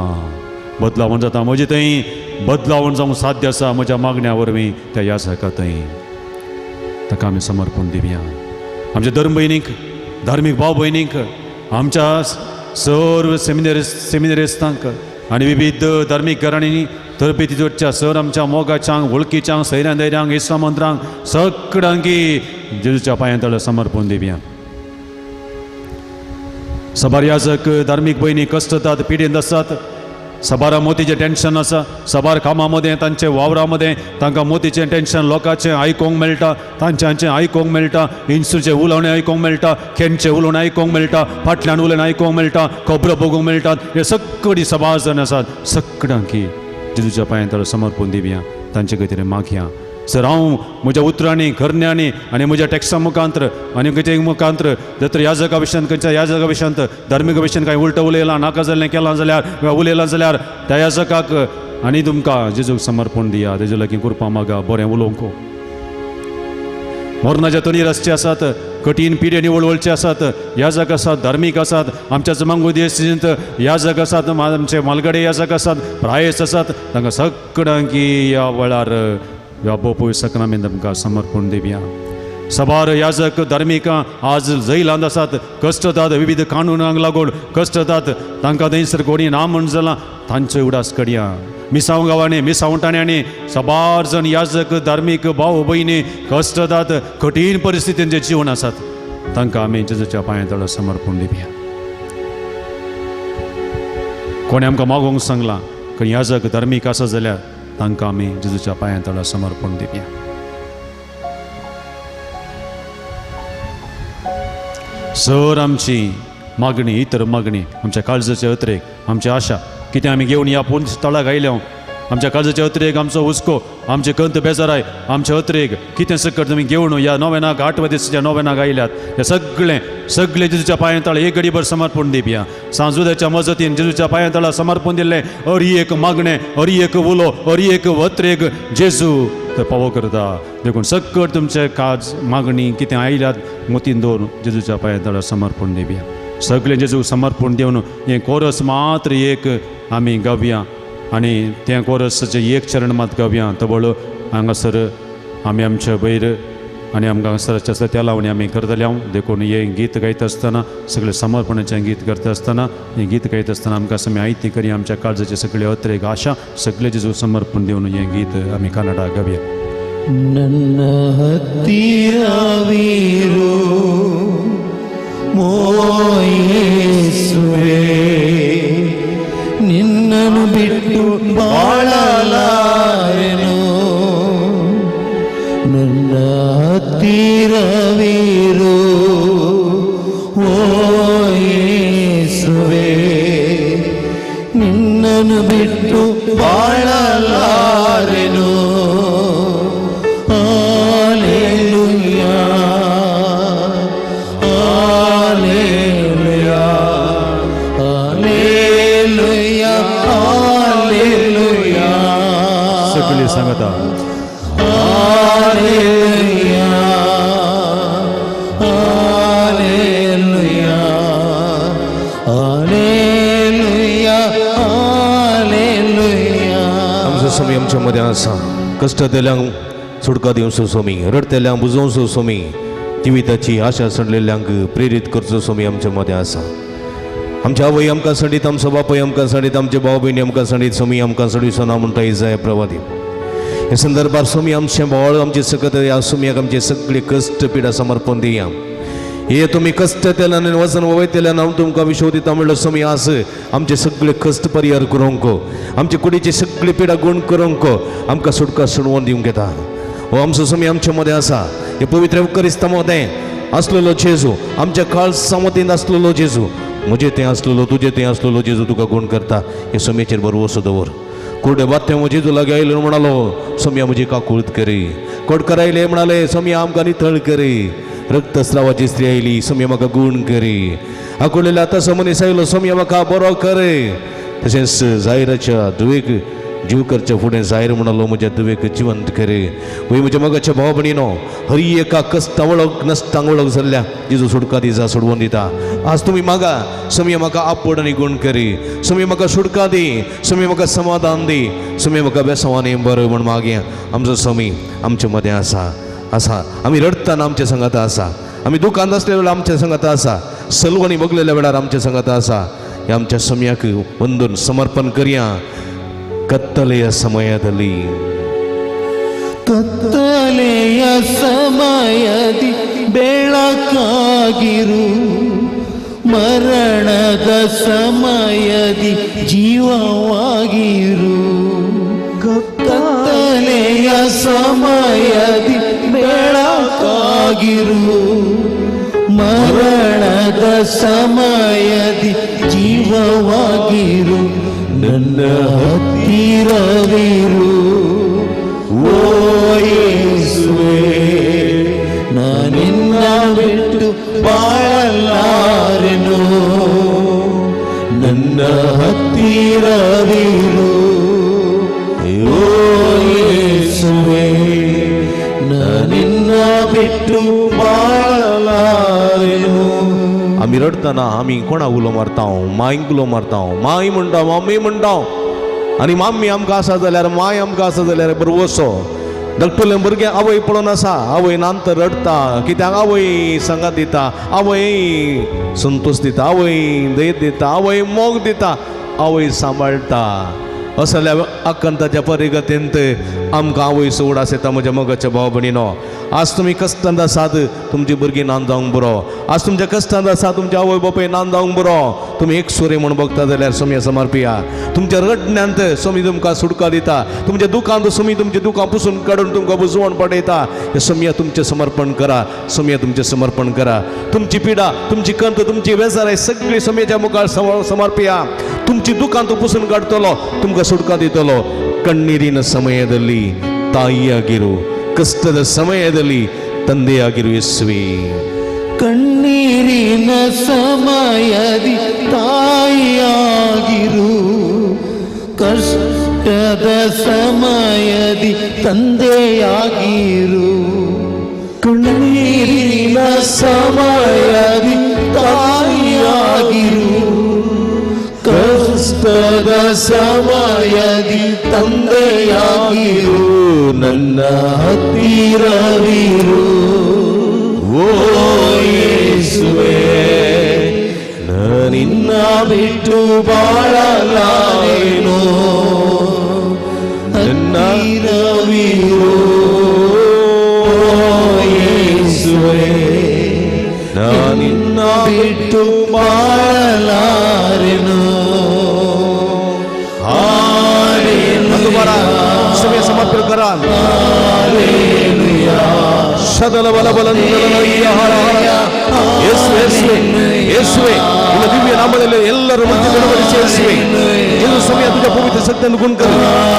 बदलावण जाता म्हजे थंय, बदलावण जावंक साध्य आसा म्हज्या मागण्या वरवीं त्या याजका थंय. ताका आमी समर्पण दिवया. आमच्या धर्म भयणीक, धार्मीक भाव भयणीक, आमच्या सर्व सेमिनेरिस्तांक, आनी विविध धार्मीक घरांनी तरबेती जोडच्या सर आमच्या मोगाच्यांक वळखीच्यांक सैऱ्यां दैऱ्यांक इस्लामंत्रांक सगळ्यांकी जेजूच्या पांयां तळ समर्पण दिवया. सबार याजक धार्मीक भयणी कश्टतात पिडेंत आसात, सबारा मोतीचें टेंशन आसा, सबार कामां मदें तांचे वावरा मदें तांकां मोतीचें टेंशन लोकांचें आयकूंक मेळटा, तांच्यांचें आयकूंक मेळटा, इन्सूचें उलोवणें आयकूंक मेळटा, खेंचें उलोवणें आयकूंक मेळटा, फाटल्यान उलोवणें आयकूंक मेळटा, खबरो बगूंक मेळटात. हे सगळीं सबार जाण आसात सगळ्यांकी जेजूच्या पांयां तळ समर्पण दिवया, तांचे खातीर मागया. सर हांव म्हज्या उतरांनी करण्यांनी आनी म्हज्या टॅक्सा मुखांत्र आनी खंयच्या मुखांत्र जर तर याजका विशयांत खंयच्या याजका विशयांत धार्मीक विशयांत कांय उलट उलयलां नाका जाल्लें केलां जाल्यार किंवा उलयलां जाल्यार त्या याजकाक आनी तुमकां जेजूक समर्पण दिया, तेजे लागीं कृपा मागा, बरें उलोवंक. मरणाच्या तणीर आसचे आसात, कठीण पिडेनी वळवळचे आसात, याजक आसात, धार्मीक आसात, आमच्या जमांगो देशींत याजक आसात, आमचे मालगडे याजक आसात, प्रायस आसात, तांकां सगळ्यांकी ह्या वेळार ह्या बोपूय सकनामेन तुमकां समर्पण दिवया. सबार याजक धार्मिकां आज जैलांत आसात, कश्टतात, विविध कानुनांक लागून कश्टतात, तांकां थंयसर कोणी ना म्हण जालां तांचो उडास करया. मिसांव गांवांनी मिसांवटाण्यांनी सबार जण याजक धार्मीक भाव भयणी कश्टतात, कठीण परिस्थितीन जे जीवन आसात तांकां आमी जेजूच्या पांयां तळ समर्पण दिवया. कोणें आमकां मागोवंक सांगलां खंय याजक धार्मीक आसा जाल्यार तांकां आमी जेजूच्या पांयां तळा समर्पण दिवया. सर आमची मागणी इतर मागणी आमच्या काळजाचे अत्रेक आमची आशा कितें आमी घेवन ह्या पूर्ण तळाक आयल्या, आमच्या काळजाचे अत्रेक आमचो हुस्को आमचे कंत बेजाराय आमचे अत्रेक कितें सकट तुमी घेवन ह्या नोवेनाक आठव्या दिसाच्या नोवेनाक आयल्यात हे सगळें सगळें जेजूच्या पांयां तळा एक घडीभर समर्पण दिवया. सांजुद्याच्या मजतीन जेजूच्या पांयां तळा समर्पण दिल्लें अरी एक मागणें अरी एक उलो अरी एक अत्रेक जेजू तर पावो करता. देखून सकट तुमचे काज मागणी कितें आयल्यात मोतीन दवरून जेजूच्या पांयां तळा समर्पण दिवया. सगळें जेजूक समर्पण दिवन हें कोरस मात्र एक आमी गावया आनी तें कोरसाचें एक चरण मात गावया. तबळ हांगासर आमी आमच्या वयर आनी आमकां हांगासर आसा त्या लावणी आमी करतले हांव. देखून हें गीत गायता आसतना सगळें समर्पणाचें गीत करता आसतना हें गीत गायता आसतना आमकां आमी आयती करी आमच्या काळजाचे सगळे अत्रेक आशा सगळें जेजू समर्पण दिवन हें गीत आमी कन्नडा गावया. ನನ್ನ ಹತ್ತಿರವಿರು ಮೋಯೇಸುವೇ, ನಿನ್ನನ್ನು ಬಿಟ್ಟು ಬಾಳಲಾರೆನು, ನನ್ನ ಹತ್ತಿರವಿರು ಓ ಯೇಸುವೇ, ನಿನ್ನನ್ನು ಬಿಟ್ಟು ಬಾಳಲಾರೆನು. Hallelujah, hallelujah, hallelujah, hallelujah. सगळी सांगता हालेलुया, हालेलुया, हालेलुया, हालेलुया. आमचो स्वामी आमच्या मदें आसा, कश्ट दिल्यांक सुटका दिवचो स्वामी, रडतेल्यांक बुजोवचो स्वामी, जिविताची आशा सडलेल्यांक प्रेरीत करचो स्वामी आमच्या मदें आसा. आमच्या आवय आमकां सडीत, आमचो बापूय आमकां सडीत, आमचे भाव भयणी आमकां सडीत, स्वामी आमकां सडीचो ना म्हणटा जाय प्रवादी. हे संदर्भार स्वामी आमचें बोवाळ आमचे सकत ह्या स्वामयाक आमचे सगळे कश्ट पिडा समर्पण दिया. हे तुमी कश्ट केल्यान आनी वजन वयतल्यान हांव तुमकां विश्व दिता म्हणलो स्वामी आस आमचे सगळे कश्ट परिहार करूंक, आमचे कुडीचे सगळे पिडा गुण करूंक आमकां सुटका सुणवून दिवंक येता. हो आमचो स्वामी आमचे मदें आसा. हे पवित्र क्रिस्ता मदें आसलेलो जेजू, आमच्या काळसा मतींत आसलेलो जेजू, म्हजे थंय आसलेलो तुजे थंय आसलेलो जेजू तुका गुण करता. हे स्वामीचेर भरवसो दवर. कुर्डे बात्ते जेजू लागीं आयलो म्हणालो स्वामी म्हजी काकूळत करी. कोटकर आयले म्हणाले स्वामी आमकां नितळ करी. रक्तस्रावाची स्त्री आयली स्वामी म्हाका गुण करी. आकुळलेल्या आतां मनीस आयलो स्वामी म्हाका बरो करे. तशेंच जायराच्या धुवेक जीव करच्या फुडें जायर म्हणालो म्हज्या धुवेक जिवंत करे. वय म्हज्या मोगाच्या भाव भयणीनो, हरी एका कश्टां वळख नश्टांक वळख जाल्ल्या जेजू सुटका दिता सोडवून दिता. आज तुमी मागा स्वामी म्हाका आपोड आनी गुण करी, स्वामी म्हाका सुटका दी, स्वामी म्हाका समाधान दी, स्वामी म्हाका बेसवानी बरो म्हण मागया. आमचो स्वामी आमचे मदें आसा आसा. आमी रडटना आमच्या संगाता आसा, आमी दुकान आसल्या वेळार आमच्या संगाता आसा, सलवणी बगलेल्या वेळार आमच्या संगाता आसा. ह्या आमच्या समयाक वंदून समर्पण करया. ಕತ್ತಲೆಯ ಸಮಯದಲ್ಲಿ, ಕತ್ತಲೆಯ ಸಮಯದಿ ಬೆಳಕಾಗಿರು, ಮರಣದ ಸಮಯದಿ ಜೀವವಾಗಿರು. ಕತ್ತಲೆಯ ಸಮಯದಿ ಬೆಳಕಾಗಿರು, ಮರಣದ ಸಮಯದಿ ಜೀವವಾಗಿರು. ನನ್ನ ಹತ್ತಿರವಿರು ಓ ಯೇಸುವೇ, ನಾನಿನ್ನ ಬಿಟ್ಟು ಬಾಳಲಾರೆನು. ನನ್ನ ಹತ್ತಿರವಿರು ಓ ಯೇಸುವೇ, ನಾನಿನ್ನ ಬಿಟ್ಟು ಬಾಳಲಾರೆನು. आमी रडटना आमी कोणाक उलो मारता? मांयक उलो मारता. माय म्हणटा, मम्मी म्हणटा. आनी माम्मी आमकां आसा जाल्यार, माय आमकां आसा जाल्यार बरो वसो. धाकटुलें भुरगें आवय पळोवन आसा, आवय नांतर रडटा. कित्याक? आवय सांगात दिता, आवय संतोश दिता, आवय दयेत दिता, आवय मोग दिता, आवय सांबाळटा. असल्या आकांताच्या परिगतींत आमकां आवय सोड आसा. म्हज्या मोगाच्या भाव भयणीनो, आज तुमी कश्टांत आसात, तुमची भुरगीं नान जावंक बरो. आज तुमच्या कश्टांत आसा, तुमच्या आवय बापूय नान जावंक बरो. तुमी एक सुरे म्हूण बघता जाल्यार सोमया समर्पिया. तुमच्या रडण्यांत सोमी तुमकां सुटका दिता. तुमच्या दुखांत सोमी तुमच्या दुखां पुसून काडून तुमकां बुजवण पडयता. हे सोमया तुमचें समर्पण करा, सोमया तुमचें समर्पण करा. तुमची पिडा, तुमची कंत, तुमची बेजाराय सगळी सोमयेच्या मुखार समर्पिया. तुमची दुखां तो पुसून काडटलो, तुमकां सुटका दितलो. ಕಣ್ಣೀರಿನ ಸಮಯದಲ್ಲಿ ತಾಯಿಯಾಗಿರು, ಕಷ್ಟದ ಸಮಯದಲ್ಲಿ ತಂದೆಯಾಗಿರು ಯೇಸುವೆ. ಕಣ್ಣೀರಿನ ಸಮಯದಿ ತಾಯಿಯಾಗಿರು, ಕಷ್ಟದ ಸಮಯದಿ ತಂದೆಯಾಗಿರು. ಕಣ್ಣೀರಿನ ಸಮಯದಿ ತಾಯಿಯಾಗಿರು, ಕಷ್ಟದ ಸಮಯದಿ ತಂದೆಯಾಗಿರು. ನನ್ನ ಹತ್ತಿರವಿರು ಓ ಯೇಸುವೇ, ನಿನ್ನ ಬಿಟ್ಟು ಬಾಳಲಾರೆನು. ನನ್ನ ಹತ್ತಿರವಿರು ಓ ಯೇಸುವೇ, ನಿನ್ನ ಬಿಟ್ಟು ಬಾಳಲಾರೆನು. दोबारा समय समर्पण करा. ಸದಲ ಬಲ ಬಲ ಹರ ಹರ. ಯೇಸುವೆ, ಯೇಸುವೆ, ಯೇಸುವೆ, ನಿಮ್ಮ ದಿವ್ಯ ನಾಮದಲ್ಲಿ ಎಲ್ಲರೂ ಮಧ್ಯೆ ಗುಣಪಡಿಸಿ ಯೇಸುವೆ. जेजू समय तुझ्या पवित्र सत्यानं गुण कर.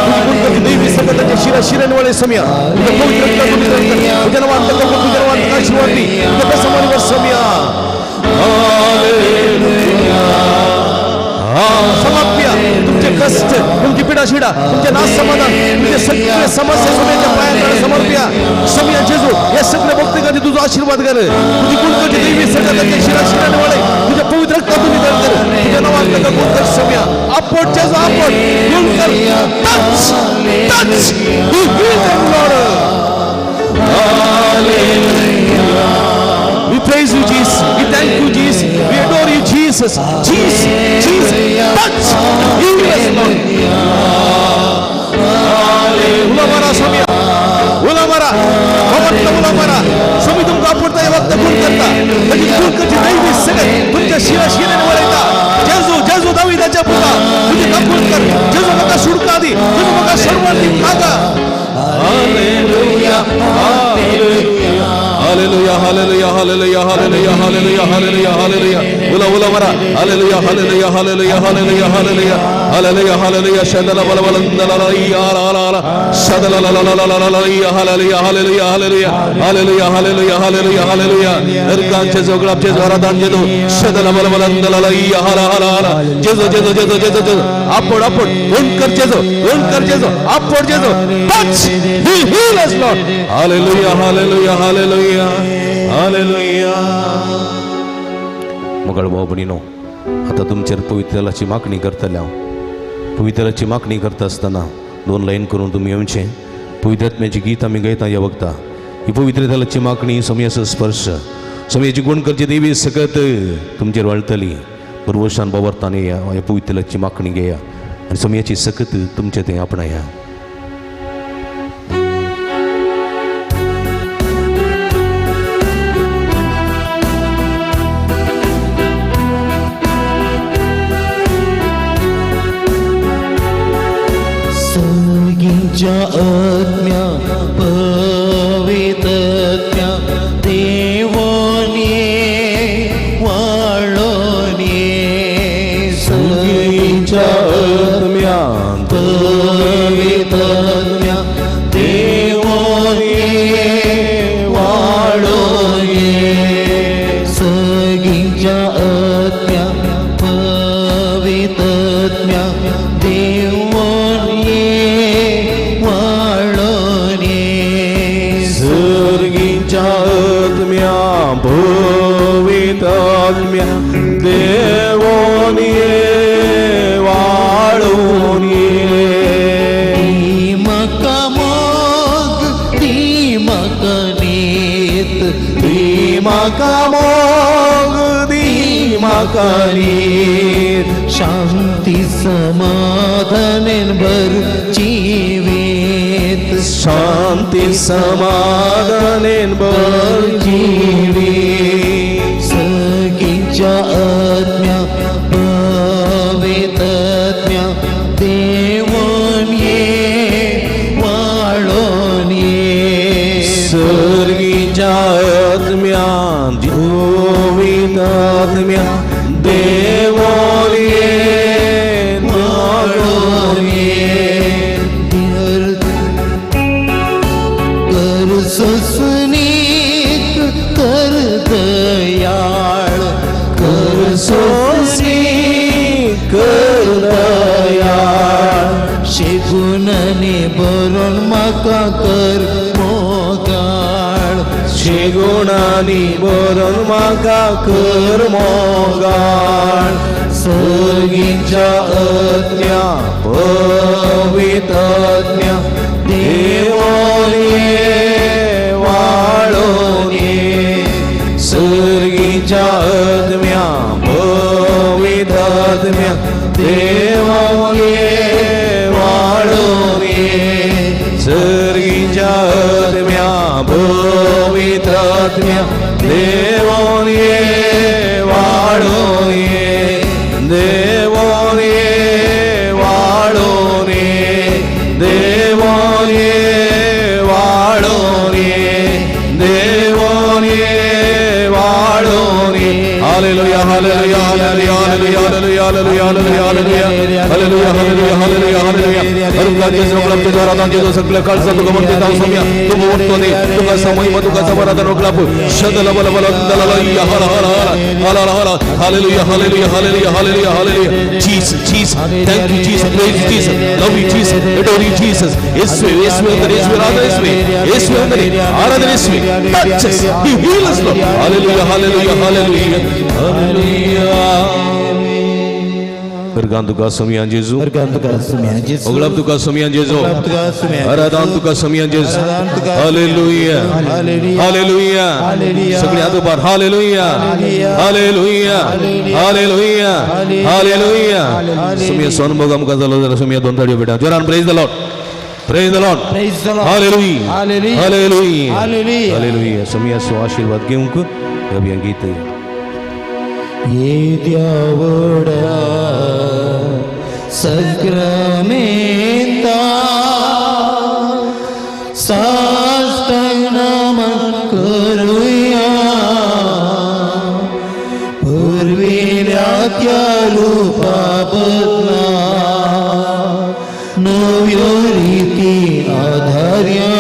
तुझी गुण कर दैवी सगळ्याच्या शिरा शिराने वळे समय. तुझ्या पवित्र रक्तातून वितरण कर. तुझ्या नावात कर, तुझ्या नावात आशीर्वाद दे. तुझ्या प्रसन्नावर समय. हालेलुया. समाप्य तुमचे कष्ट, तुमची पिडा शिडा, तुमचे नाश समाधान, तुमचे सगळे समस्या सोम्याच्या पायांकडे समर्प्या. समिया जेजू या सगळ्या भक्तिकांनी तुझा आशीर्वाद कर. तुझी गुणकरची दैवी सगळ्याच्या शिरा शिराने वळे. तुझ्या पवित्र रक्तातून वितरण कर. तुझ्या नावात गुण कर समिया. आपट जेजू, आपट गुण कर. Touch, touch. He heal them, Lord. Hallelujah. We praise you, Jesus. We thank you, Jesus. We adore you, Jesus. Jesus, Jesus, touch. Heal us, Lord. उलामारा स्वामी, उलामारा भगवंत, उलामारा स्वामी. तुमका आवडता या वक्त गुण करता. त्याची गुण करची दैवी सगळे तुमच्या शिरा शिराने वळयता. जेजू, जेजू, दाविदाच्या पुता, तुझे काकूळ कर. जेजू, म्हाका सुटका दी. जेजू, म्हाका सर्वांनी दी मागा. Hallelujah, hallelujah, hallelujah, hallelujah, hallelujah, hallelujah, hallelujah, hallelujah. उला उला मरा. Hallelujah, hallelujah, hallelujah, hallelujah, hallelujah, hallelujah, hallelujah. शदला बल बल ला या ला ला ला शदला ला ला ला ला ला या. Hallelujah, hallelujah, hallelujah, hallelujah, hallelujah, hallelujah, hallelujah. नरकांचे जोगळापचे आराधन जेजू. शदला बल बल ला या हाला हाला हाला. जेजू, जेजू, जेजू, जेजू, जेजू. आपड आपड गुण कर जेजू, गुण कर जेजू, आपड जेजू. Touch. He heal us, Lord. Hallelujah, hallelujah, hallelujah, hallelujah. मोगाळ भाव भयणीनो, आतां तुमचेर पवित्रलाची मागणी करतले हांव. पवित्राची मागणी करता आसतना दोन लायन करून तुमी येवचें. पवित्र आत्म्याची गीत आमी गायता ह्या वखता. ही पवित्र दलाची मागणी, समयाचो स्पर्श, समयाची गुण करची देवी सकत तुमचेर वाळटली. पुर्वशान बावरतानी ह्या पवित्रची मागणी घेया आनी समयाची सकत तुमचे थंय आपणाया. सगींच्या आत्म्या पवित्रत्या देवाने वाळोने सगींच्या आत्म्या पवित्रत्या देवाने वाळोने सगींच्या आत्म्या पवित्रत्या देवाने वाळोने सर्गीच्या आत्म्या पवित्रात्म्या देवोनी वाळूनी म्हाका मोग दी म्हाका नीत दी म्हाका मोग दी म्हाका नीत शांती समाधानेन भर जिवीत शांती समाधानेन भर जिवीत सगींच्या आत्म्या पवित्रत्म्या देवान ये वाळोन ये सर्गीच्या आत्म्या पवित्रात्म्या देवोनी वाळून ये कर सोसनीक कर दयाळ कर सोसनीक कर दयाळ शेगुणाने बरोवन म्हाका कर मोगाळ शेगुणांनी बरोवन म्हाका कर मोगाळ सर्गीच्या आत्म्या पवित्रात्म्या Deoni वाळोनी सर्गीच्या आत्म्या पवित्रात्म्या Deoni वाळोनी सर्गीच्या आत्म्या पवित्रात्म्या Deoni वाळोनी Deoni वाळोनी Deoni वाळोनी Deoni वाळोनी. Hallelujah hallelujah hallelujah hallelujah hallelujah hallelujah hallelujah hallelujah hallelujah hallelujah. अरुणाचे उपलब्ध द्वारा जेजू सगळे काळजा तुका म्हणते ताव सम्या तुका उठतो दे तुका समय तुका समराधन उपलब्ध शदल बल बल दल या हर हर हर हर हर hallelujah hallelujah hallelujah hallelujah hallelujah. Jesus Jesus thank you Jesus praise Jesus love you Jesus adore you Jesus. येसुवे येसुवे वंदने येसुवे आराधना येसुवे येसुवे वंदने आराधना येसुवे. Touch us, he heal us Lord. Hallelujah hallelujah hallelujah hallelujah. Organ तुका समियान जेजू अर्गान तुका समियान जेजू ओगलाब तुका समियान जेजू आराधन तुका समियान जेजू. Hallelujah hallelujah. सगळे हात उबार. Hallelujah hallelujah hallelujah hallelujah. समिया सोनभोग आमकां जालो जाल्यार समिया दोन ताळयो बेटा जोरान praise the Lord praise the Lord praise the Lord. Hallelujah hallelujah hallelujah hallelujah. समिया सो आशीर्वाद घेवंक अभियान गीत येद्या व्हडा सक्रमेंता साष्टांग नमन करुया पुर्विल्या त्या रूपा बदला नव्यो रिती आधार्या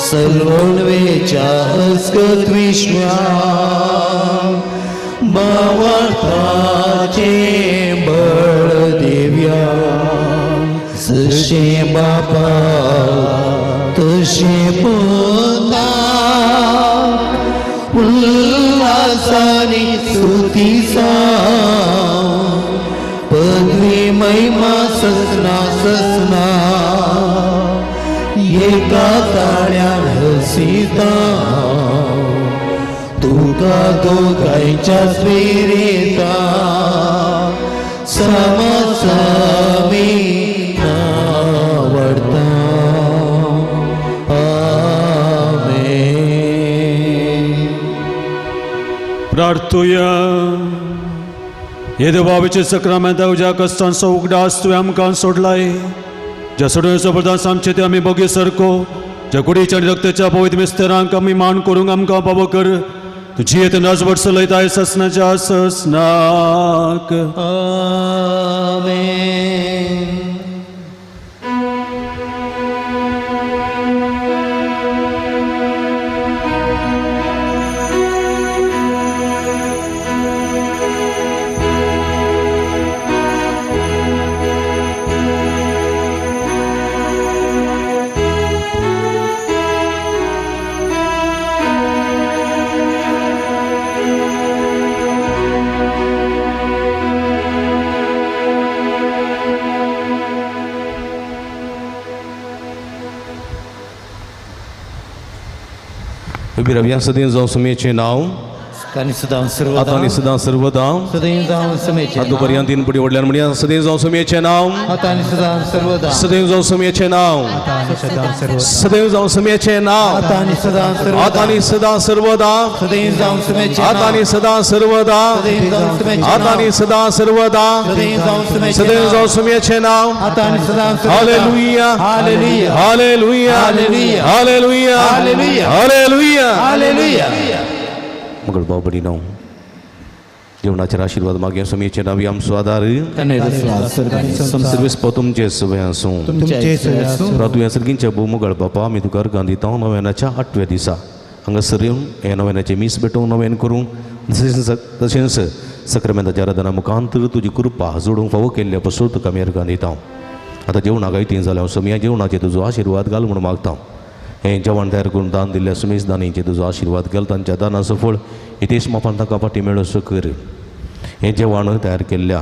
सलवणवेच्या अस्कत विश्वा बावळताचे बळ देव्या जशें बापा तशें पुता उल्हासानी स्तुतीसा पदवी महिमा ससना ससना एका ताळ्यान हसीता तू तुका दोगांयच्या स्पिरिता समसमी आवडता. आमेन. प्रार्थुया. हे देवाचे सक्रामेंता उज्या कश्टांचो उगडास तुवें आमकां सोडलाय, ज्या सोडण्याचो प्रदास आमचे ते आमी बोगे सारको, ज्या कुडीच्या आनी रक्ताच्या पवित्र मिस्तरांक आमी मान करूंक आमकां पावो कर. तूं जियेत राजवट चलयताय ससनाच्या ससनाक. आमेन. उबी रावया. सदैव जावं सुमेचें नांव आनी सदां सर्वदा, आतां आनी सदां सर्वदा, सदैव जावं सुमेचें आतां पर्यंत तीन पटी व्हडल्यान म्हणया. सदैव जावं सुमेचें नांव, आतां आनी सदां सर्वदा, सदैव जावं सुमेचें नांव, सदैव जावं सुमेचें नांव, आतां आनी सदां सर्वदा, आतां आनी सदां सर्वदा, सदैव जावं सुमेचें नांव, आतां आनी सदां सर्वदा, सदैव जावं सुमेचें नांव, आतां आनी सदां सर्वदा, सदैव जावं सुमेचें सदैव नांव, जावं सुमेचें नांव. आतां आनी सदां सर्वदा. Hallelujah, hallelujah, hallelujah, hallelujah, hallelujah, hallelujah, hallelujah, hallelujah. मगळ बाबडी नाव जेवणाचेर आशिर्वाद मागया. सुमेचें नांव आमचो आदार सर्वेस्पर तुमचे सवय आसूं. प्रातुया सर्गींच्या भोव मुगळ बापा, आमी तुका अर्गां दिता नव्यानाच्या 8व्या दिसा हांगासर येवन हे नव्यानाचें मीस भेटोवंक नव्यान करूंक तशेंच सक्रामेंताच्या आराधना मुखांतर तुजी कृपा जोडूंक फावो केल्ल्या पसून तुका आमी अर्गां दिता. आतां जेवणाक आयतीं जाल्यार सुमया जेवणाचेर तुजो आशिर्वाद घाल म्हूण मागता. हें जेवण तयार करून दान दिल्ल्या सुमेश दानीचेर तुजो आशिर्वाद घाल. तांच्या दानाचो फळ हितेश मापान तांकां फाटी मेळोसो कर. हें जेवण तयार केल्ल्या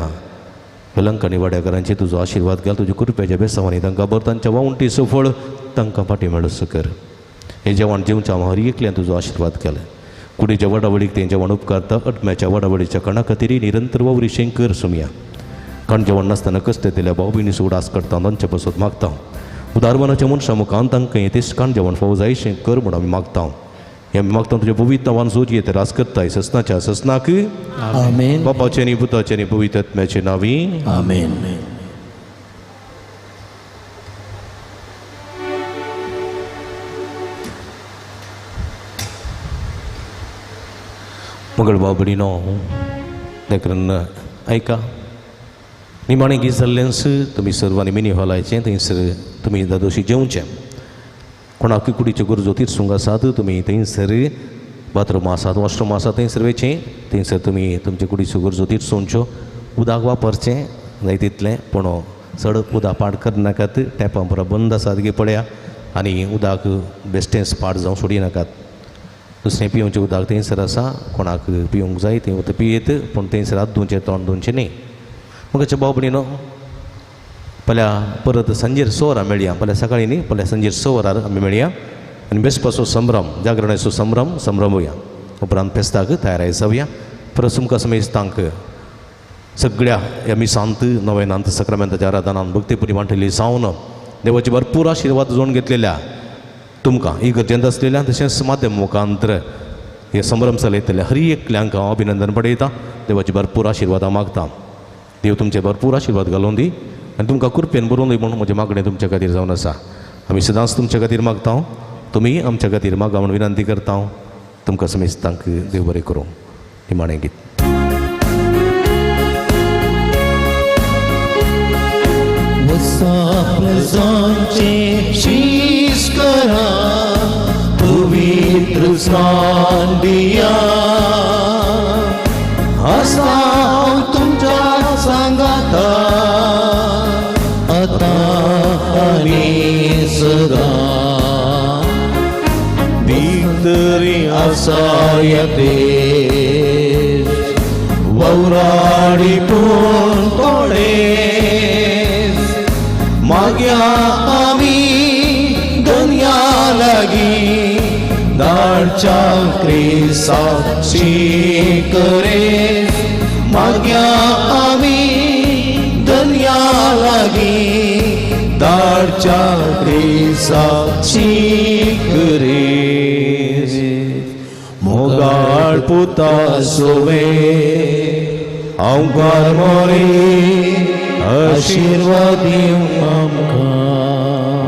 कलंक आनी वाड्याकारांचेर तुजो आशिर्वाद घाल. तुज्या कृपेच्या बेसांवांनी तांकां भर. तांच्या वावंटीचो फळ तांकां फाटी मेळोसो कर. हें जेवण जेवच्या हर एकल्यान तुजो आशिर्वाद घाल. कुडीच्या वाडावडीक तें जेवण उपकारता. अटम्याच्या वाडावडीच्या कणा खातीर निरंतर वावरी कर सुमया. कारण जेवण नासतना कश्ट दिल्या भाव भयणी उडास करता तांचे पसत मागता. उदारमनाच्या मनशां मुखान तांकां तेच काण जेवण फावो जायशें कर म्हूण आमी मागता. हें आमी मागता तुज्या पवित्र नांवान जोत येत रास करताय ससनाच्या ससनाक. आमेन. बापाचें आनी पुताचें आनी पवित्र आत्म्याचें नांवी. आमेन. मगळ बाबडीनो देखून आयका निमाणें गीत जाल्लेंच तुमी सर्वांनी मिनी हॉलाचें थंयसर तुमी दादोशी जेवचें. कोणाक कुडीच्यो गरजो तिरसूंक आसात तुमी थंयसर बाथरूम आसात वॉशरूम आसात थंयसर वयचें. थंयसर तुमी तुमचे कुडीच्यो गरजो तिरसोवच्यो. उदक वापरचें जाय तितलें, पूण चड उदक पाड करनाकात. टॅपां पुरो बंद आसात गे पळया आनी उदक बेश्टेंच पाड जावं सोडी नाकात. दुसरें पिवचें उदक थंयसर आसा, कोणाक पिवंक जाय तें उदक पियेत, पूण थंयसर हात धुवचें तोंड धुवचें न्ही. मगाच्या भाव भयणीनो पल्या परत सांजेर 6 वरां मेळया. पल्या सकाळीं न्ही, पल्या सांजेर 6 वरार आमी मेळया आनी बेसपाचो संभ्रम जागरणाचो संभ्रम संभ्रमया. उपरांत फेस्ताक तयाराय जावया. परत तुमकां समेस्तांक सगळ्या ह्या मिसांत नवेनांत सक्रामेंताच्या आराधनान भक्तीपुरी वांटली जावन देवाची भरपूर आशिर्वाद जोडून घेतलेल्या तुमकां इगर्जेंत आसलेल्या तशेंच माध्यम मुखांतर हे संभ्रम चलयतल्या हर एकल्यांक हांव अभिनंदन पडयता. देवाची भरपूर आशिर्वादां मागता. देव तुमचे भरपूर आशिर्वाद घालून दी आनी तुमकां कृपेन बरोवन दी म्हूण म्हजें मागणें तुमच्या खातीर जावन आसा. आमी सदांच तुमच्या खातीर मागता, तुमी आमच्या खातीर मागा म्हूण विनंती करता. तुमकां समेस्तांक देव बरें करूं. निमाणें गीत. शीश करा पवित्र स्थान दिया आसा तुमच्या सांगाता आता आनी सदा भितरी आसा येते वौराडी पूण थोडे माग्या आमी दुनिया लागी धाडचे. धाडच्या क्रिसा शिकरे माग्या आमी दर्या लागीं धाडच्या क्रिसा शिकरे मोगाळ पुता सोवे अवकार मोरे आशीर्वाद दिवं आमकां.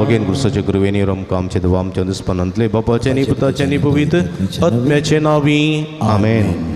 अगेन गुरुसाचे गुरुवेनी रमका आमचे देवा आमच्या दुस्पनांतले बापाचे आनी पुताचे आनी पवित्र आत्म्याचे नावी आमेन.